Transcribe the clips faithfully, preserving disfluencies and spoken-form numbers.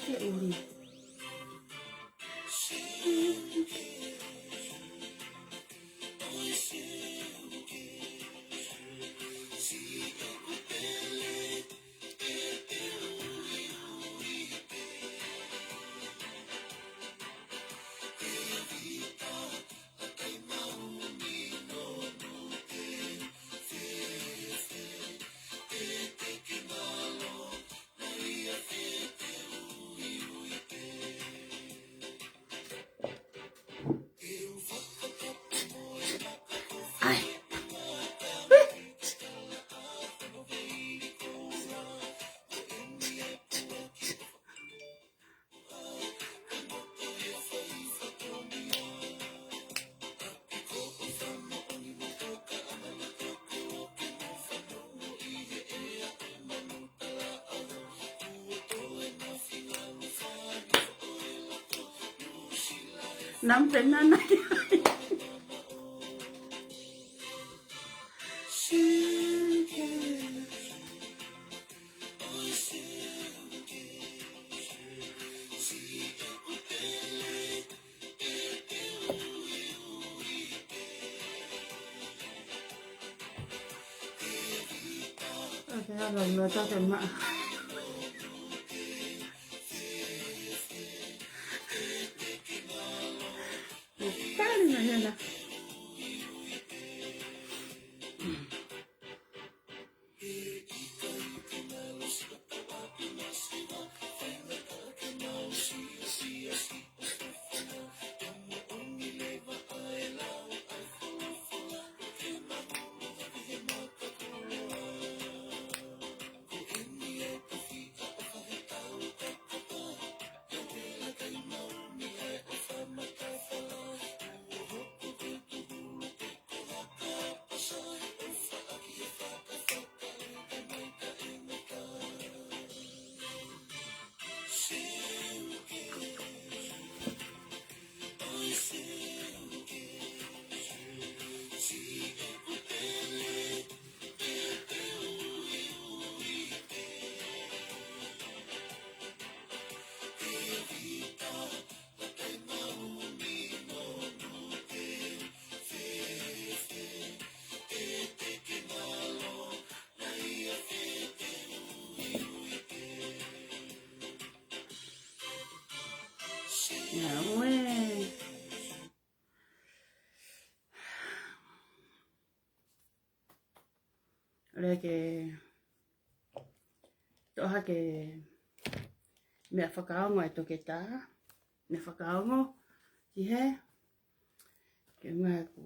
Ke uli. ʻAi. Nampe nana. Okay, ʻalu ʻo toke mai. Kali mai hena. Ia, ue. ʻOle ke toʻo hake meʻa fakaongo ʻa e toketā. Meʻa fakaongo ki he, ke ngā ku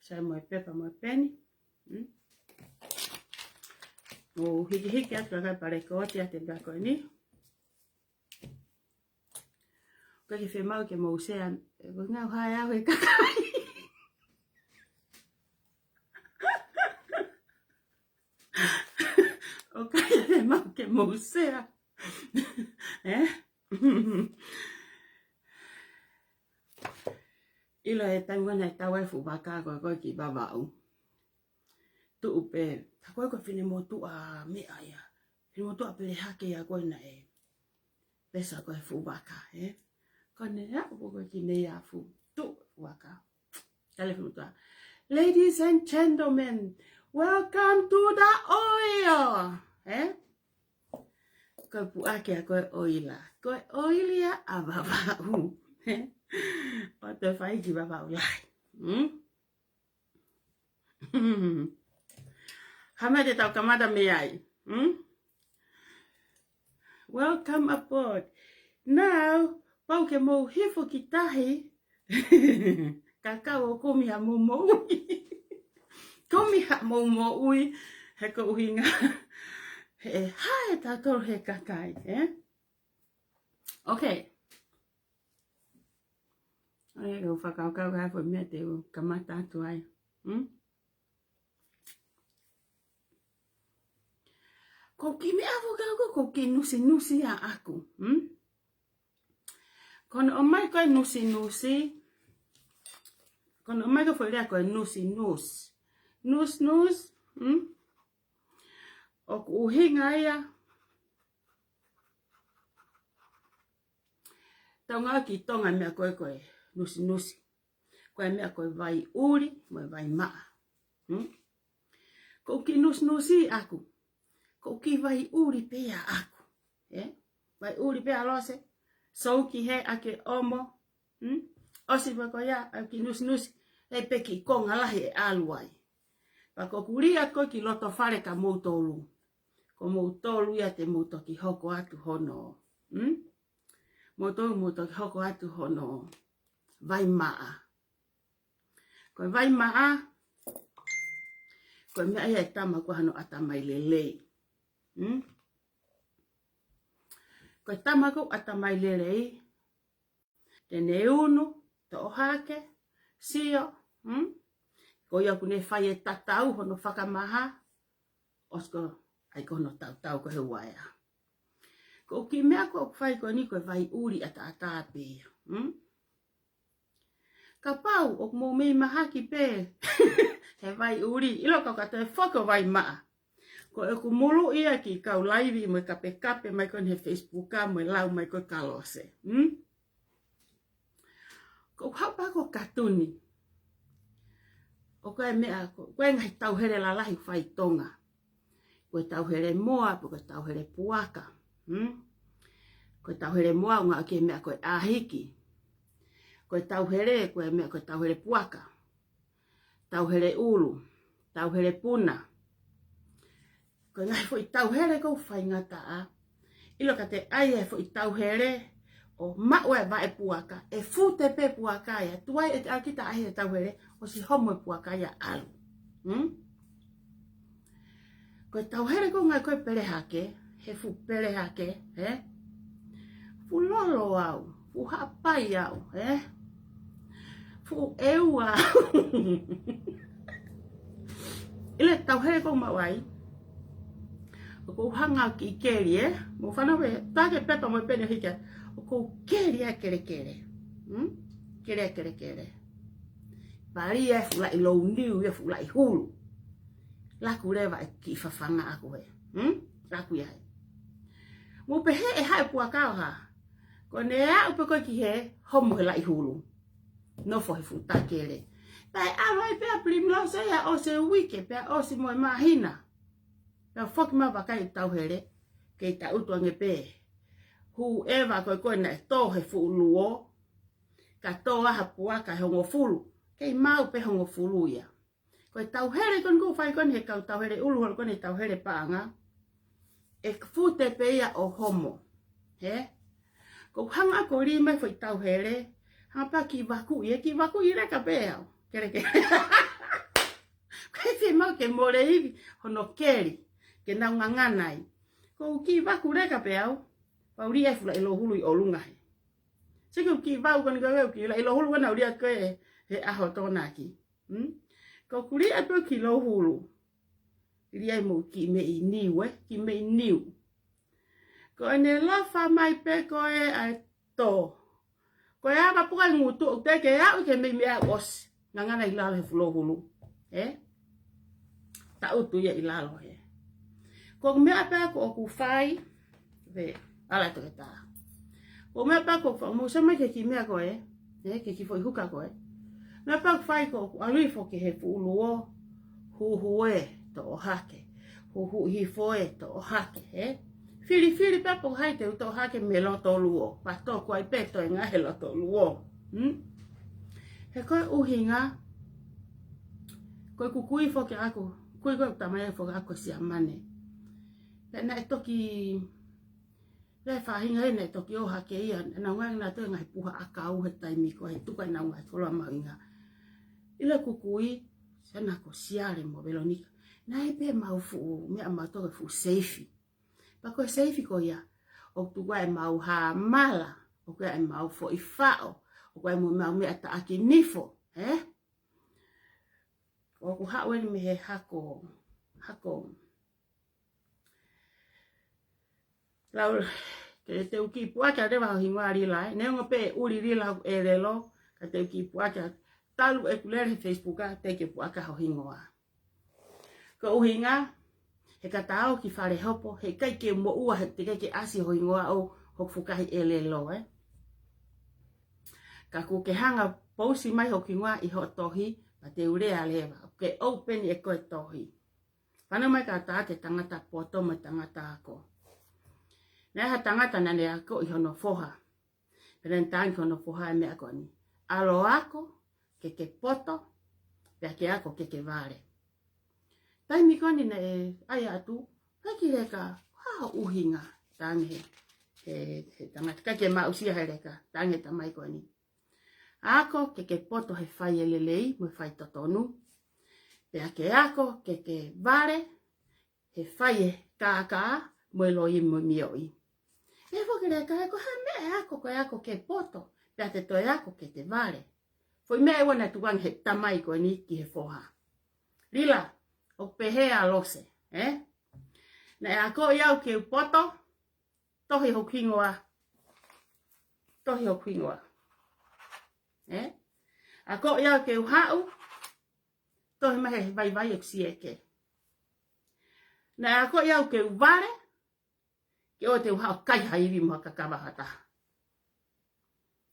sai mo e pepa mo e peni. Hmm? ʻO hikihiki atu ʻa e palekoti ʻa e tembako ni. Ko e ke fiemaʻu ke mou sea, ʻe, ko e ngau hae au he kakai. ʻOku ʻikai ke fiemaʻu ke mou sea. Ē? ʻIlo e taimi ʻoku ʻi ai e tau ai fuʻu vaka ko ē ko ē ki Vavaʻu. Tuʻu pē, tā ko ē ko e finemotuʻa meʻa ia. Finemotuʻa pele hake ia ko ē naʻe pesa ko e fuʻu vaka, ē? Ko ʻene aʻu ko ē ki nei a fuʻu tuʻu fuʻu vaka. Kale fuʻu tuʻa. Ladies and gentlemen, welcome to the oil, ē? Ko e puʻaki ʻa ko e oila. Ko e oili ia ʻa Vavaʻu, ē? ʻO toe fai ki Vavaʻu lahi. Hmm? Hame te tau kamata mei ai. Hmm? Welcome aboard. Now, pau ke mou hifo ki tahi, ka kau ʻo kumi haʻamou moʻui. Kumi haʻamou moʻui, he ko e ʻuhinga he ʻe hae tautolu he kakai, ē? Okay. ʻAi, ʻo fakakaukau ka fo mea te u kamata atu ai. Hmm? Ko e kiʻi meʻa fo ka ko e kiʻi nusinusi ia ʻaʻaku. Hmm? Ko hono ʻomai ko e nusinusi. Ko hono ʻomai ko e foʻi lea ko e nusinus. Nusinus. Hmm? ʻOku ʻuhinga ia. Tau ngāueʻaki ʻi Tonga e meʻa ko ē ko e nusinusi. Ko e meʻa ko e vai ʻuli mo e vai maʻa. Hmm? Ko e kiʻi nusinusi ʻaku. Ko e kiʻi vai ʻuli pē ia ʻaku. Eh? Vai ʻuli pē ia Lose. Sou ki he ake omo. Hmm? ʻOsi pē ko ia, ʻa e kiʻi nusinusi. He pē kiʻi konga lahi ʻe ʻalu ai. Pea ko ʻeku lī atu ko ē ki loto fale kia moutolu. Ko moutolu ia te mou toki hoko atu hono. Hmm? Moutolu mou toki hoko atu hono vai maʻa. Ko e vai maʻa, ko e meʻa ia e tama ʻoku ʻi ai hano ʻatamai lelei. Hmm? Ko e tama ʻoku ʻatamai lelei, te ne unu, toʻo hake, sio, hmm? Ko ia ʻoku ne fai e tatau hono fakamaha, ʻosi ko ia ʻai ko hono tautau ko e uaea. Ko e kiʻi meʻa ko ē ʻoku fai ko eni ko e vai ʻuli ʻataʻatā pē ia. Hmm? Kapau ʻoku mou mei mahaki pē he vai ʻuli, ʻilo ka ka te foki ʻo vai maʻa. Ko ʻeku mulu ia ki he kau laivi mo e kapekape mai ko eni he Facebook mo e lau mai ko ē kia Lose. Hmm? Ko e hapa ko e katuni. ʻOku ʻi ai e meʻa ko, ko e ngaahi tauhele lalahi ʻoku fai ʻi Tonga. Ko e tauhele moa, pe ko e tauhele puaka. Hmm? Ko e tauhele moa, ʻoku ngāueʻaki e meʻa ko e ʻāhiki. Ko e tauhele, ko e meʻa ko e tauhele puaka. Tauhele ʻulu, tauhele puna. Ko e ngaahi foʻi tauhele ʻoku faingataʻa. ʻIlo ka te ʻai e foʻi tauhele ʻo maʻu e vaʻe puaka, ʻe fute pē puaka ia, tuai ʻe te ʻalu kita ʻai e tauhele, ʻosi homo e puaka ia ʻalu. Hmm? Ko e tauhele ʻoku ngāueʻaki ko e pele hake, he fuʻu pele hake, he? Fuʻu lolo au, fuʻu haʻapai au, he? Fuʻu ʻeua au. ʻIlo e tauhele ʻoku ou maʻu ai. ʻOku ou hanga ʻo kiʻi keli, eh? Mou fanongo pē, tā ke pepa mo e peni hiki. ʻOku ou keli ʻa e kelekele. Hmm? Keli ʻa e kelekele. Pali e fuʻu laʻi louniu, e fuʻu laʻi hulu. Laku leva e kiʻi fafanga ʻaku he. Hmm? Laku ia he. Mou pehē ʻe haʻu e puaka ʻo hā. Ko ʻene aʻu pē ko ē ki hē, homo he laʻi hulu. Nofo he fuʻu takele. Pea ʻalu ai pē ʻa Primrose ia ʻosi e uike, pea ʻosi mo e māhina. Pea foki mai ʻo vakai e tauhele, kei taʻutu ange pē. Whoever ko ē ko ē naʻe tō he fuʻu luo, ka tō ʻa ha puaka ʻe hongofulu, kei maʻu pē hongofulu ia. Ko e tauhele ko eni ʻoku fai ko eni he kau tauhele ʻulu holo ko eni he tauhele paʻanga. ʻE fute pē ia ʻo homo. He? ʻOku ou hanga ko ē ʻo lī mai e foʻi tauhele. Hanga pē ʻo kiʻi vakuʻi, ʻe kiʻi vakuʻi leka pē au. Kelekele. Ko e fiemaʻu ke mole ivi hono keli. Ke nau ngangana ai. ʻOku ou kiʻi vaku leka pē au. Pea u lī ai e fuʻu laʻi louhulu ʻi ʻolunga he. Sio ki he kiʻi vau ko eni ko e kiʻi laʻi louhulu ko ena u lī atu ko ē he ʻaho Tokonaki. Hmm? ʻOku ou lī atu pē e kiʻi louhulu. Lī ai mo e kiʻi meʻi niu, eh? Kiʻi meʻi niu. Ko ʻene lofa mai pē ko ē ʻa e tō. Ko e ava pē ko ē e ngutu ʻoku teʻeki ke aʻu ki he meimei aʻu ʻosi. Ngangana ʻi lalo he fuʻu louhulu. Eh? Taʻutu ia ʻi lalo he. Ko e meʻa pē ʻoku ou fai, Pea, ʻalu atu ke tā. Ko e meʻa pē ʻoku ou fai, mou sio mai ki he kiʻi meʻa ko ē, eh, ki he kiʻi foʻi huka ko ē. Meʻa pē ʻoku ou fai ko ʻeku ʻalu hifo ki he fuʻu luo, huhu ē, toʻo hake. Huhu hifo ē, toʻo hake, eh. Filifili pē pe ko hai te u toʻo hake mei loto luo, pea toku ai pē toe ngaahi loto luo. Hmm? He ko e ʻuhinga, ko ʻeku kui foki ʻaku, kui ko ē ʻeku tamai foki ʻaku ko Siamane. Pea naʻe toki, pea faʻahinga ia naʻe toki ō hake ia, naʻa nau ngaahi naʻa toe ngaahi puha ʻakau he taimi ko ē, tuku ai ʻenau ngaahi koloa mahuʻinga. ʻIlo ʻeku kui, siana ko Siale mo Velonika. Naʻe pē mau fuʻu, meʻa mau toki fuʻu seifi. Pea ko e seifi ko ia, ʻoku tuku ai ʻemau hāmala, ʻoku ʻi ai ʻemau foʻi faʻo, ʻoku ʻi ai mo ʻemau meʻa taʻaki nifo, eh? ʻOku haʻu eni mei he hako, hako. Lau, ke te u kiʻi puʻaki atu leva ho hingoa Lila, eh? Neongo pē ʻuli Lila ʻoku ʻelelo, ka te u kiʻi puʻaki atu. Talu ʻeku lele he Facebook ʻa, teʻeki ke puʻaki ho hingoa. Ko e ʻuhinga, he ka ta ō ki fale hopo, heʻikai ke moʻua, he teʻeki ke ʻasi ho hingoa ʻo hoku fukahi ʻelelo, eh? Ka ʻoku ke hanga ʻo pousi mai hoku hingoa ʻi hoʻo tohi, pea te u lea leva. ʻOku ke open ʻe koe tohi. Fanongo mai kau tala atu e tangata poto mo e tangata ako. Naʻe ʻi ai ha tangata naʻa ne ako ʻi hono foha. Pea naʻa ne talaange ki hono foha e meʻa ko eni. ʻAlu ʻo ako, ke ke poto, pea ke ako ke ke vale. Taimi ko eni naʻe ʻai atu, ʻikai ke leka, ha ʻuhinga, talaange he, he, he tangata, ʻikai ke maʻu sia he leka, talaange he tamai ko eni. Ako ke ke poto he fai e lelei, mo e fai totonu. Pea ke ako ke ke vale, he fai e kākā, mo e loi mo e mioʻi. ʻE foki leka, ko e hā e meʻa e ako, ko e ako ke poto, pea te toe ako ke te vale. Foʻi meʻa ʻe ua naʻe tukuange he tamai ko eni ki he foha. Lila, ʻoku pehē ʻa Lose, ē? Naʻe akoʻi au ke u poto, tohi hoku hingoa. Tohi hoku hingoa. Ē? Akoʻi au ke u haʻu, tohi mai he vaivai ʻeku sieke. Naʻe akoʻi au ke u vale, ke ʻoua te u haʻu ʻo kai ha ivi mo ha kakava ha taha.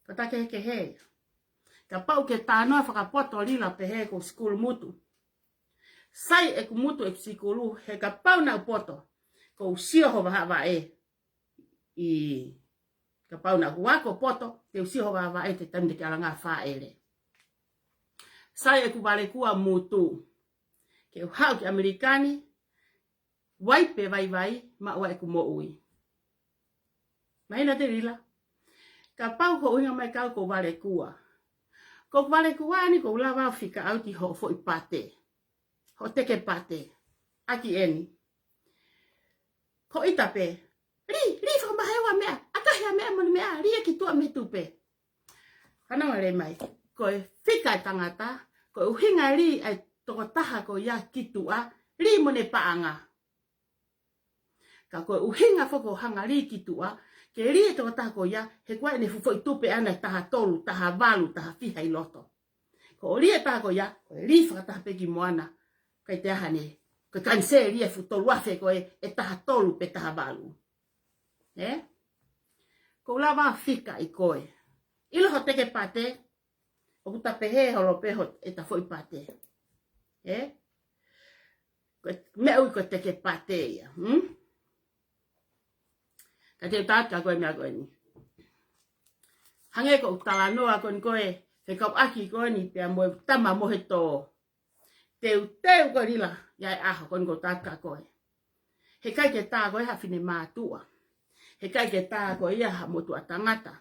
Ko e tala kehekehe ia. Kapau ʻoku ke talanoa fakapoto Lila pehē ko e sikulu mutu. Sai ʻeku mutu ʻeku sikulu he kapau naʻa ku poto, ʻoku ou sio ho vaʻavaʻe. ʻI kapau naʻa ku ako poto, te u sio ho vaʻavaʻe he taimi te ke ʻalu ʻo ngāue fāʻele. Sai ʻeku valekua mutu. Ke u haʻu ki ʻAmelika ni, ʻai pē vaivai, maʻu ai ʻeku moʻui. Mahino atu Lila. Kapau ko e ʻuhinga mai kau ko e valekua. Ko e valekua ni ʻoku ou lava ʻo fika ʻauti hoʻo foʻi pate. Hoʻo teke pate. ʻAki eni. Ko ʻita pē. Lī, lī fakamaheua meʻa. ʻAkahi ʻa meʻa mo e meʻa. Lī e ki tuʻa mei tupe. Fanongo lelei mai. Ko e fika e tangata, ko e ʻuhinga lī e tokotaha ko ia ki tuʻa, lī mo ʻene paʻanga. Ka ko e ʻuhinga foki ʻo hanga lī ki tuʻa, ke lī e tokotaha ko ia, he ko e ʻene fuʻu foʻi tupe ʻana ʻe taha tolu, taha valu, taha fiha ʻi loto. Ko e lī e taha ko ia, ko e lī fakataha pē ki moana. ʻIkai te ʻi ai hano, ko e kaniseli e fuʻu tolu afe ko ē, ʻe taha tolu pe taha valu. Ē? ʻOku ou lava fika ʻi koe. ʻIlo hoʻo teke pate, ʻoku ta pehē holo pē hoʻo ʻeta foʻi pate. Ē? Ko e meʻa ui ko e teke pate ia. Hmm? Ka te u tala atu kia koe e meʻa ko eni. Hangē ko ʻeku talanoa ko eni ko e, fekauʻaki ko eni pea mo e tama mo e tō. Teuteu ko Lila, ʻi he ʻaho ko eni ʻoku ou tala atu kia koe. Heʻikai ke tā koe ha finemātuʻa. Heʻikai ke tā koe ia ha motuʻa tangata.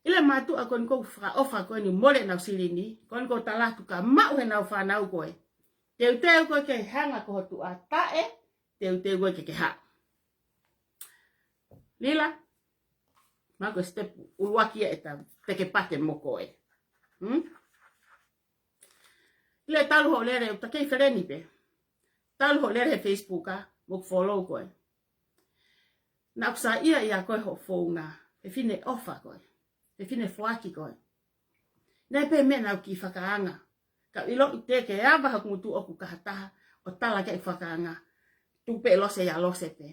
ʻIlo e mātuʻa ko eni ʻoku ou fakaʻofa ko eni mole ʻenau silini, ko eni ʻoku ou tala atu ka maʻu heʻenau fānau koe. Teuteu koe ke hanga ko ho tuʻa taʻe, teuteu koe ke ke haʻu. Lila, ma ko e step ʻuluaki ia ʻeta teke pate mo koe. Hmm? ʻIlo e talu hoʻo lele, ʻoku ta kei feleni pē. Talu hoʻo lele he Facebook ʻa, mo follow koe. Naʻa ku saiʻia ʻia koe hoʻo founga, fefine ʻofa koe, fefine foaki koe. Naʻe pē meʻa naʻa ku kiʻi fakaanga. Ka ʻiloʻi te ke ava hoku ngutu ʻoku ka ha taha, ʻo tala ki ai e fakaanga. Tuku pē Lose ia Lose pē.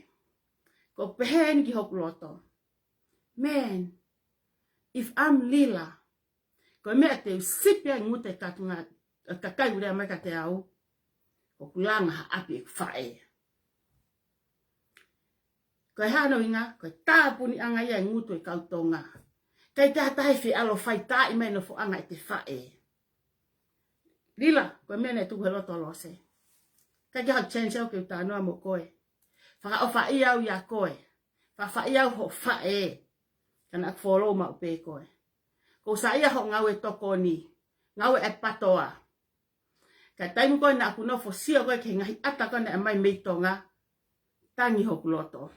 ʻOku pehē eni ki hoku loto. Man, if I'm Lila, ko e meʻa te u sipi ai e ngutu e kakai ʻoku lea mai kiate au, ʻoku langa ha ʻapi ʻeku faʻē. Ko e hā hono ʻuhinga, ko e tāpuniʻanga ia e ngutu e kau Tonga. ʻIkai te ʻi ai ha taha ʻe fie ʻalu ʻo fai taaʻi mai e nofoʻanga ʻete faʻē. Lila, ko e meʻa naʻe tuku he loto ʻo Lose. ʻIkai ke u change au ke u talanoa mo koe. Fakaʻofaʻia au ʻia koe. Fakaʻofaʻia au hoʻo faʻē. Ka naʻa ku follow maʻu pē koe. ʻOku ou saiʻia hoʻo ngāue tokoni. Ngāue ʻa e PTOA. Ka taimi ko ē naʻa ku nofo ʻo sio ko ē ki he ngaahi ʻata ko ē naʻe ʻomai mei Tonga, tangi hoku loto.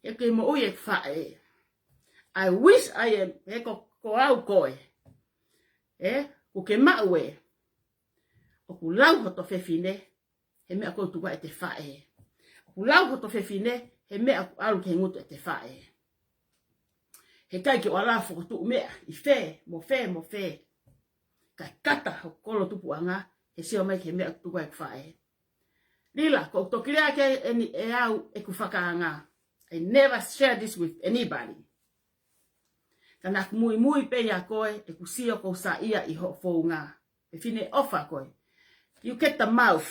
He ʻoku ke moʻui ʻeku faʻē. I wish I am, he ko, ko au koe. Ē, ʻoku ke maʻu ē. ʻOku lau hoto fefine, he meʻa ʻoku tuku ai ʻete faʻē. ʻOku lau hoto fefine, he meʻa ʻoku ʻalu ki he ngutu ʻete faʻē. Heʻikai ke u ʻalu ʻo fokotuʻu meʻa ʻi fē, mo fē, mo fē. Kae kata hoku kolo tupuʻanga, he sio mai ki he meʻa ʻoku tuku ai ʻeku faʻē. Lila, ʻoku ou toki lea ki ai eni ʻe au ʻeku fakaanga. I never share this with anybody. Ka naʻa ku muimui pē ia koe, ʻeku sio ʻoku ou saiʻia ʻi hoʻo founga. Fefine ʻofa koe. You get the mouth.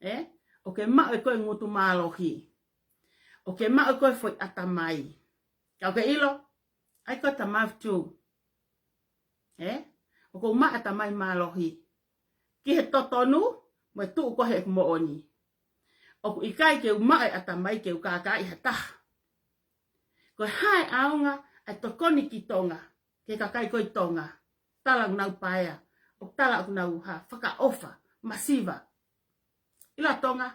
Ē? ʻOku ke maʻu ʻe koe ngutu mālohi. ʻOku ke maʻu ʻe koe foʻi ʻatamai. Ka ʻoku ke ʻilo, I got the mouth too. Ē? ʻOku ou maʻu ʻatamai mālohi. Ki he totonu, mo e tuʻu ko ē he moʻoni. ʻOku ʻikai ke u maʻu e ʻatamai ke u kākaaʻi ha taha. Ko e hā e ʻaonga ʻa e tokoni ki Tonga, ki he kakai ko ē ʻi Tonga. Tala ʻoku nau paea, ʻo tala ʻoku nau hā, fakaʻofa, masiva. ʻIlo Tonga,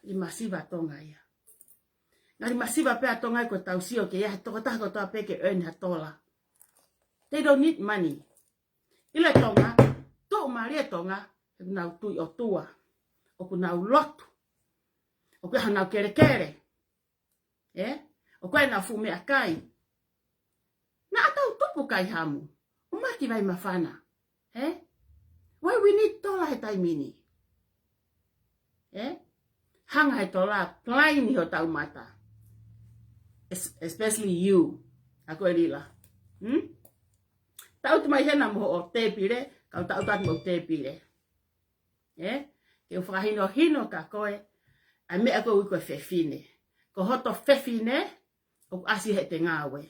ngali masiva Tonga ia. Ngali masiva pē ʻa Tonga ia ko e tau sio ke ia he tokotaha kotoa pē ke earn ha tola. They don't need money. ʻIlo Tonga, tuʻumālie Tonga, he ʻoku nau tui ʻOtua, ʻoku nau lotu, ʻoku ʻi ai honau kelekele. Ē? ʻOku ʻi ai ʻenau fuʻu meʻakai. Naʻa tau tupu kai hamu. ʻO maki vai mafana. Ē? Why we need tola he taimi ni? Ē? Hanga he tola, plain ʻi hotau mata. Es-, especially you. ʻA koe Lila. Hmm? Taʻutu mai hena mo hoʻo tēpile, kau taʻutu atu mo hoku tēpile. Ē? Ke u fakahinohino kia koe, ʻa e meʻa ko ē ʻoku ui ko e fefine. Ko hoto fefine, ʻoku ʻasi heʻete ngāue.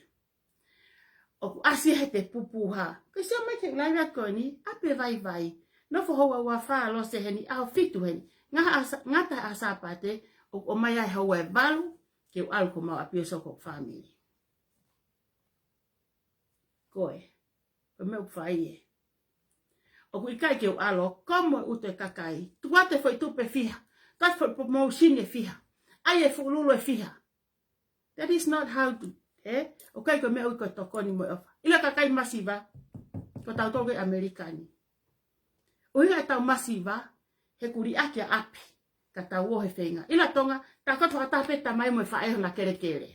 ʻOku ʻasi heʻete pupuha. Ko e sio mai ki he live ko eni, ʻapi vaivai. Nofo houa ua fā Lose heni, ʻaho fitu heni. Ngata ʻa Sā-, ngata ʻa Sāpate, ʻoku ʻomai ai houa ʻe valu, ke u ʻalu ko mau ʻapi ʻo sio ki hoku family. Ko e. Ko e meʻa ʻoku fai ē. ʻOku ʻikai ke u ʻalu ʻo komo e ʻutu e kakai. Tuku atu e foʻi tupe fiha. Tuku atu e foʻi promotion ʻe fiha. ʻAi e fuʻu lulu ʻe fiha. That is not how to, ē? ʻOku ʻikai ko e meʻa ʻoku ui ko e tokoni mo e ʻofa. ʻIlo kakai masiva, ko tautolu ko ē ʻAmelika ni. ʻUhinga ʻetau masiva, he ʻoku liʻaki ʻa ʻapi, ka tau ō he feinga. ʻIlo Tonga, tā ko ē fakataha pē tamai mo e faʻē hona kelekele.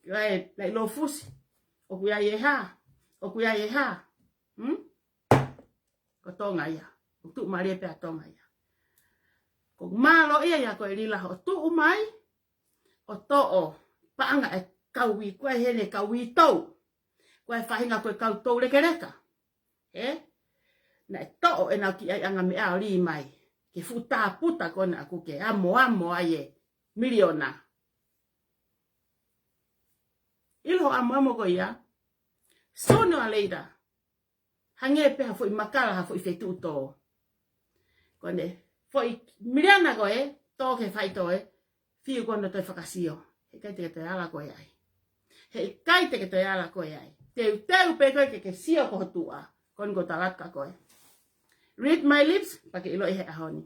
Lae, lae lo fusi. ʻOku ʻi ai e hā. ʻOku ʻi ai e hā. Hmm? Ko Tonga ia. ʻOku tuʻumālie pē ʻa Tonga ia. Ko e mālō ia ia ko e Lila hoʻo tuʻu mai. ʻO toʻo. Paʻanga e kau ui, ko e hene kau uitou. Ko e faʻahinga ko e kau toulekeleka. Ē? Naʻe toʻo ʻenau kiʻi ʻaiʻanga meʻa ʻo lī mai. Ke fuʻu tāputa ko ena ʻoku ke amoamo ai e miliona. ʻIlo hoʻo amoamo ko ia. Sooner or later. Hangē pē ha foʻi makala, ha foʻi fetuʻu tō. Ko ʻene foʻi miliona ko ē, tō ki he faʻitoʻo ē, fiu ko ena toe fakasio. Heʻikai te ke toe ala koe ai. Heʻikai te ke toe ala koe ai. Teuteu pē koe ke ke sio ki ho tuʻa. Ko eni ʻoku ou tala atu kia koe. Read my lips, pea ke ʻiloʻi he ʻaho ni.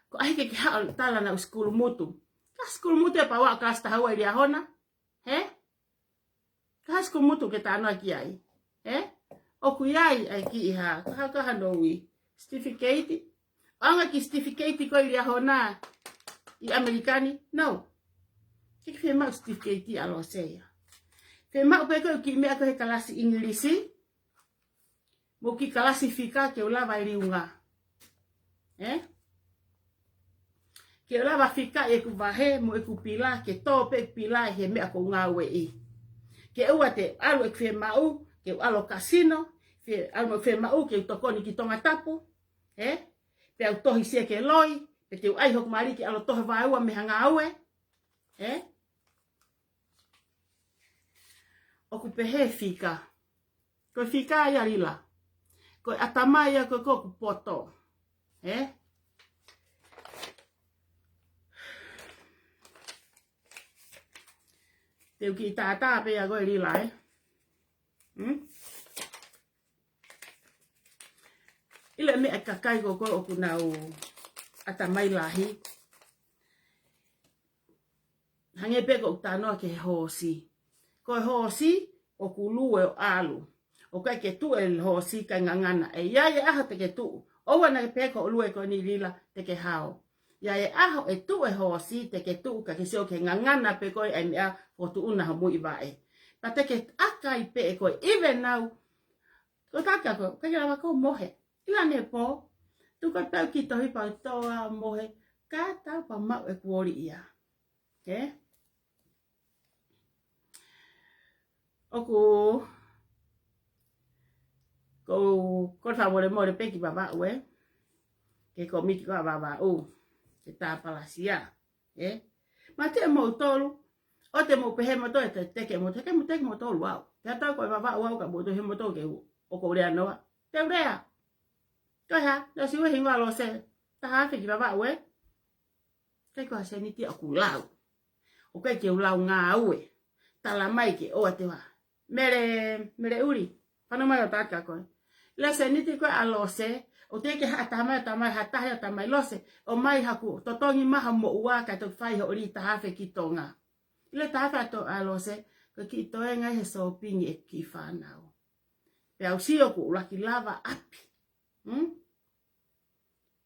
Ko e ʻai ke ke haʻu ʻo tala naʻa ku sikulumotu. Ka sikulumotu ē pea u ʻalu kalasi taha ua ʻi Liahona. Hē? Ka hā sikulumotu ke talanoa ki ai? Ē? ʻOku ʻi ai ʻa e kiʻi hā, ka hā, ka hā noʻu ui. Certificate. ʻAonga e kiʻi certificate ko ē ʻi Liahona ʻi ʻAmelika ni? No. ʻIkai ke fiemaʻu certificate ʻa Lose ia. Fiemaʻu pē ko e kiʻi meʻa ko ē he kalasi ʻIngilisi. Mo e kiʻi kalasi fika ke u lava e liunga. Ē? Ke u lava fika ʻeku vahe mo ʻeku pila, ke tō pē ʻeku pila ʻi he meʻa ʻoku ou ngāueʻi. Ke ʻoua te u ʻalu ʻeku fiemaʻu, ke u ʻalu ʻo kasino, fie-, ʻalu mo ʻeku fiemaʻu, ke u tokoni ki Tongatapu. Ē? Pea u tohi seke loi, pe te u ʻai hoku mali ke ʻalu ʻo tohi vaeua mei ha ngāue. Ē? ʻOku pehē fika. Ko e fika ia Lila. Ko e ʻatamai ia ko ē ʻoku poto. Ē? Te u kiʻi tātā pē ia ko ē Lila, ē? Hmm? ʻIlo e meʻa e kakai ko ē ʻoku nau ʻatamai lahi. Hangē pē ko ʻeku talanoa ki he hoosi. Ko e hoosi, ʻoku lue ʻo ʻalu. ʻOku ʻikai ke tuʻu e hoosi kae ngangana. ʻE ʻi ai e ʻaho te ke tuʻu. ʻOua naʻa ke pehē ko hoʻo lue ko eni Lila te ke hao. ʻI ai e ʻaho ʻe tuʻu e hoosi te ke tuʻu ka ke sio ki he ngangana pē ko ē ʻa e meʻa ʻoku tuʻuna ho muivaʻe. Pea te ke ʻaka ai pē ʻe koe even now. Ko e kaka ko, ʻikai ke lava ʻo mohe. ʻIlo ʻanepō. Tuku atu pē au kiʻi tohi pea u toʻo ʻo mohe. Ka tau pea maʻu ʻeku oli ia. Ē? ʻOku, ko, ko e fakamolemole pē ki Vavaʻu, ē? Ki he kōmiti ko ia ʻa Vavaʻu, ke tāpalasia, ē? Mate moutolu, ʻoua te mou pehē moutolu ʻe te, teke moutolu, teke moutolu, teke moutolu au. Te tau ko e Vavaʻu au ka moutolu he moutolu ke u, ʻoku ou lea noa. Te u lea. Ko e hā, ʻosi ʻuhinga ʻa Lose, taha afe ki Vavaʻu, ē? ʻIkai ko ha sēniti ʻoku lau. ʻOku ʻikai ke u lau ngāue. Tala mai ke ʻoua te u hā. Mele, Mele ʻUli. Fanongo mai ʻo tata koe. Lea sēniti ko ia ʻa Lose. ʻOku teʻeki ke haʻu ha taha mai ʻo tala mai, ha taha ʻo tala mai Lose. ʻOmai haku totongi mai ha moʻua kae toki fai hoʻo lī taha afe ki Tonga. Lea taha afe ʻa Lose. Ko e kiʻi toenga he sōpingi e kiʻi fānau. Pea u sio ʻoku ʻuluaki lava ʻapi. Hmm?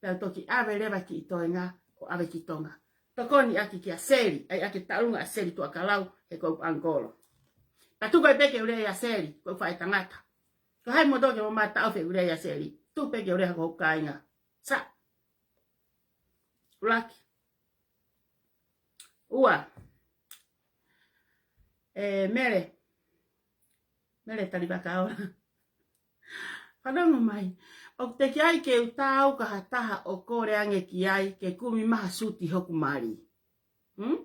Pea u toki ʻave leva kiʻi toenga ʻo ʻave ki Tonga. Tokoni ʻaki kia Seli, ʻai ʻaki e taʻalunga ʻa Seli Tuʻakalau, he ko e uncle. Pea tuku ai pē ke u lea ʻia Seli, ko e faʻē tangata. Ko hai moutolu ke mou mataʻofi e lea ʻia Seli. Tuku pē ke u lea ko hoku kāinga. Sa. ʻUluaki. Ua. ʻE, Mele. Mele Talivakaola. Fanongo mai. ʻOku teʻeki ai ke u taau ka ha taha ʻo kole ange ki ai ke kumi mai ha suti hoku mali. Hmm?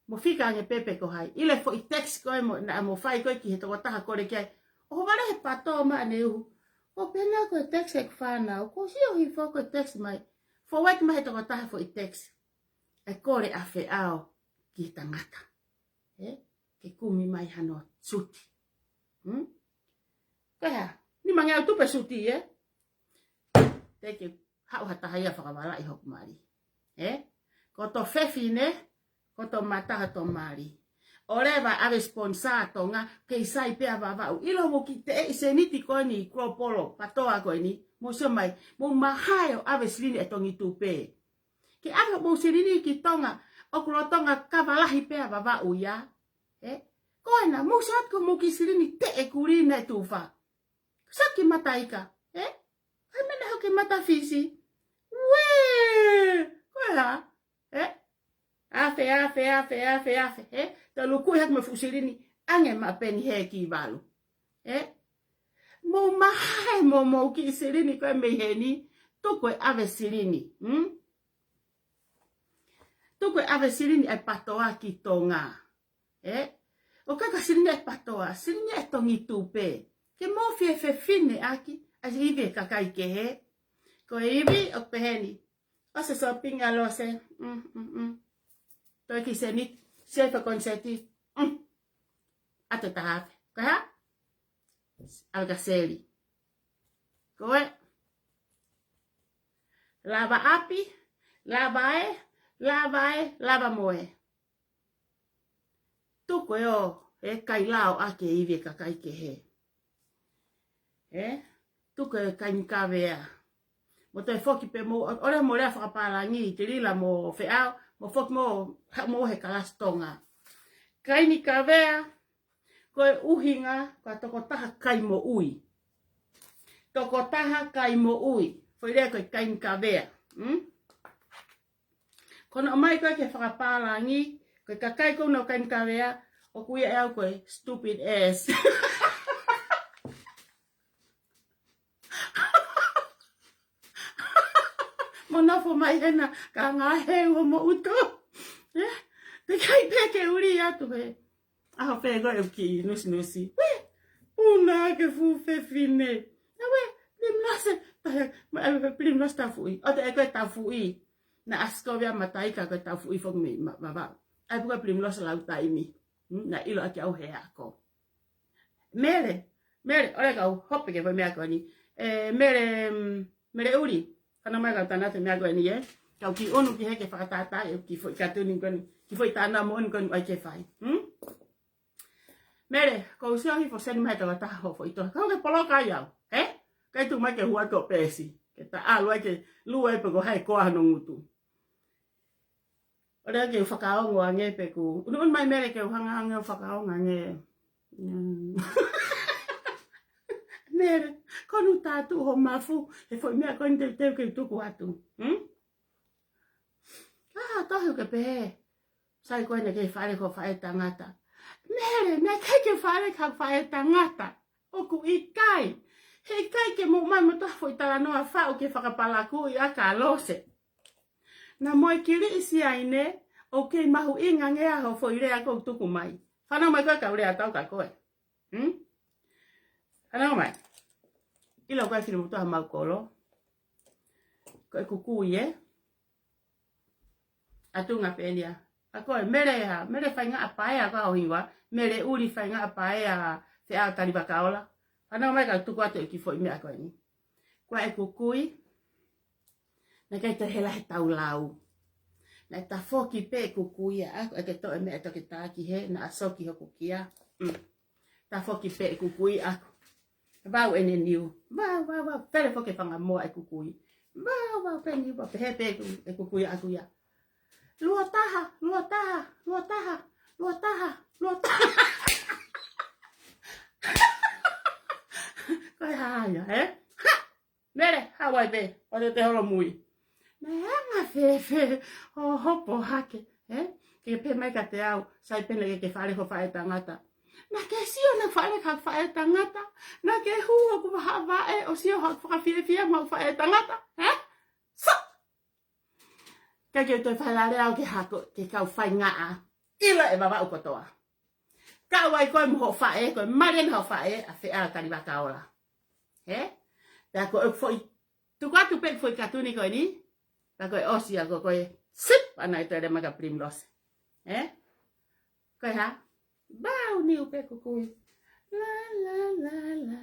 Mo fika ange pē pe ko hai. ʻIlo e foʻi text ko ē mo, naʻa mo fai ko ē ki he tokotaha kole ki ai. ʻOhovale he pato mai ʻaneuhu. Ko pena ko e text ʻeku fānau. Ko sio hifo ko e text mai. Forward mai he tokotaha foʻi text. ʻE kole ʻa Feʻao ki he tangata. Ē? Ke kumi mai hano suti. Hmm? Ko e hā? Nimangeau tupu e suti, ē? Teʻeki haʻu ha taha ia fakavalaʻi hoku mali. Ē? Ko hoto fefine, ko hoto mata hoto mali. ʻOleva ʻave sponsor Tonga, kei sai pē ʻa Vavaʻu. ʻIlo mo kiʻi teʻeki sēniti ko eni, Kulo Polo, patoa ko eni. Mou sio mai, mou mahae ʻo ʻave silini e Tongi Tupe. Ke ʻave hoʻomou silini ki Tonga, ʻoku lolotonga kava lahi pē ʻa Vavaʻu ia. Ē? Ko ena, mou sio atu ko hoʻomou kiʻi silini teʻe kulī naʻe tufa. Saki mataika, ē? Hai mena hoki mata Fisi. Uē! Ko e hā? Ē? Afe, afe, afe, afe, afe, ē? Tau lukuʻi hake mo e fuʻu silini, ʻange maʻa Peni he ki valu. Ē? Mou mahae mo mou kiʻi silini ko ē mei heni, tuku e ʻave silini. Hmm? Tuku e ʻave silini e patoa ki Tonga. Ē? ʻOku ʻikai ko e silini e patoa, silini e Tongi Tupe. Ke mou fie fefine ʻaki, ʻa e ivi e kakai kehe. Ko e ivi ʻoku peheni. ʻOsi e sōpingi ʻa Lose. Mm, mm, mm. Toe kiʻi sēniti, sio e fakakonisēti. Mm. ʻAtu e taha afe. Ko e hā? ʻAve kia Seli. Ko e. Lava ʻapi, lava ē, lava ē, lava mo ē. Tuku ē ʻo, ē, kailao ʻaki e ivi e kakai kehe. Ē? Tuku e kaini kavea. Mo toe foki pē mo, ʻo, ʻoua mo lea fakapālangi, Tilila mo Feʻao, mo foki mo, ha, mo he kalasi Tonga. Kaini kavea, ko e ʻuhinga, ko e tokotaha kai moʻui. Tokotaha kai moʻui. Foʻi lea ko e kaini kavea. Hmm? Ko hono ʻomai ko ē ke fakapālangi, ko e kakai ko ē ʻoku nau kaini kavea, ʻoku ui ʻe au ko e stupid ass. Mo nofo mai hena, ka ngā he ua mo uto. Ē? Teʻeki ai pē ke uli atu he. ʻAho pē ko ē ʻeku kiʻi nusinusi. Uē, puna ke fuʻu fefine. Na uē, Pilimilose, tahe, ma e Pilimilose Tafuʻi. ʻOua te ʻai ko e Tafuʻi. Naʻa ʻasi ko ē ʻa Mataika ko e Tafuʻi foki mei, ma, Vavaʻu. ʻAi pē ko e Pilimilose Lautaimi. Hmm, naʻe ʻilo ʻaki au he ako. Mele, Mele, ʻoua ʻe kau hope ki he foʻi meʻa ko eni. Ē, Mele, mm, Mele ʻUli. Fanongo mai kau tala atu e meʻa ko eni, ē. Kau kiʻi ʻunu ki he ke fakatātā, ē, kiʻi foʻi katuni ko eni, kiʻi foʻi tānaki moʻoni ko eni ʻoku ʻai ke fai. Hmm? Mele, ko u sio hifo seni mai he tokotaha hoʻo foʻi tohi. Kau ke poloka ai au, ē? Kae tuku mai ke hū atu ʻo peesi. Ke ta ʻalu ai ke lue pe ko hai koā hono ngutu. ʻOua ʻe ke u fakaongo ange pe ku. ʻUnuʻunu mai Mele ke u hanga ange ʻo fakaongo ange. Mm. Mele, ko nu tātu ho mafu, he foʻi meʻa ko eni teuteu ke u tuku atu. Hmm? Ah, tohi ke pehē. Sai, ko ena ke fale ko faʻē tangata. Mele, naʻe ʻikai ke fale ka faʻē tangata. ʻOku ʻikai. He ʻikai ke mou ʻomai mo ha foʻi talanoa faʻu ke fakapalakuʻi ʻa Kalose. Naʻa mo e kiliʻi siaine, ʻoku kei mahuʻinga ange ʻa hoʻo foʻi lea ʻoku tuku mai. Fanongo mai ko e kau lea ʻa Tau ka ko e. Hmm? Fanongo mai. ʻIlo ko e fili mutu ʻa mau kolo. Ko e kukui ē. ʻA Tunga Pelia. ʻA ko e Mele ē, Mele Faingaʻa Paea ko hoʻo hingoa, Mele ʻUli Faingaʻa Paea Feʻao Talivakaola. Fanongo mai ka tuku atu e kiʻi foʻi meʻa ko eni. Ko e kukui, naʻe ʻikai toe hela he tau lau. Naʻe tafoki pē e kukui ʻaʻaku, ʻikai ke toe meʻa toki taki he, naʻa soki hoku kia. Mm. Tafoki pē e kukui ʻaʻaku. Vau ʻene niu. Vau, vau, vau. Pele foki e fanga moa e kukui. Vau, vau, pē niu, vau, pehē pē e ku-, e kukui ʻaʻaku ia. Lua taha, lua taha, lua taha, lua taha, lua taha. Ko e hā ia, ē? Ha! Mele, haʻu ai pē, ʻo te te holomui. Naʻe anga fēfē hoʻo hopo hake, ē? Ke pehē mai kiate au, sai pē naʻe ʻikai ke fale ko faʻē tangata. Naʻa ke sio naʻe fale ka faʻē tangata. Naʻa ke hū hoku vahaʻa vaʻe, ʻo sio hoku fakafiefia mo e faʻē tangata, ē? Sa! ʻIkai ke u toe fai lea au ke hako, ke kau Faingaʻa. ʻIlo ʻe Vavaʻu kotoa. Kau ai koe mo hoʻo faʻē, ko e mali eni hoʻo faʻē, ʻa Feʻao Talivakaola. Hē? Pea ko e foʻi, tuku atu pē foʻi katuni ko eni, pea ko e ʻosi ʻa ko e, ko e, sip, ʻa naʻe toe lea mai ka Primrose. Hē? Ko e hā? Vau niu pē kukui. La, la, la, la.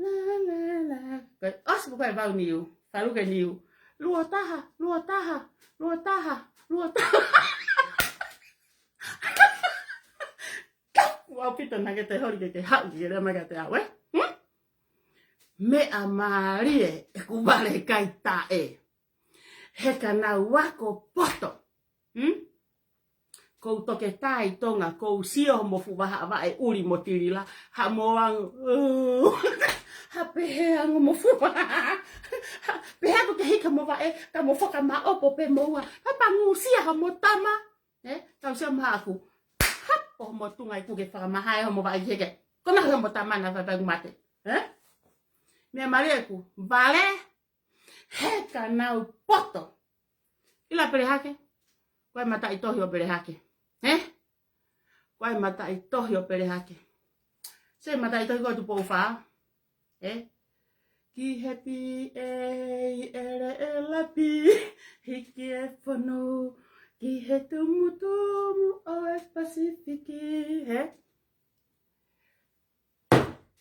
La, la, la. Ko e ʻosi pē ko e vau niu. Faluke niu. Lua taha, lua taha, lua taha, lua taha. Ua pito naʻa ke toe holi ke ke haʻu ke ke lea mai kiate au, ē? Hmm? Meʻa mālie ʻeku vale kai taʻe. He ka nau ako poto. Hmm? Ko u toke tai Tonga, ko u sio mo fuʻu vahaʻa vaʻe ʻuli mo tilila, ha mo ango, ha pehē ango mo fuʻu vahaʻa, ha pehē ango ke hika mo vaʻe, ka mo fakamaʻopo pē mo ua, ha pangusia ha mo tama, ē, kau sio mo haku, ha po mo tunga iku ke fakamahae ho mo vaʻe heke, ko na ho mo tama na vaʻe mate, ē? Meʻa mālie ʻeku vale, he ka nau poto. ʻIlo Pelehake. Ko e mataʻitohi ʻo Pelehake. Hē? Ko e mataʻitohi ʻo Pelehake. Se mataʻitohi ko Tupou Fā. Hē? Ki he P A ʻeleʻela pē, hiki e fonu, ki he tumutumu ʻo e Pasifiki. Hē?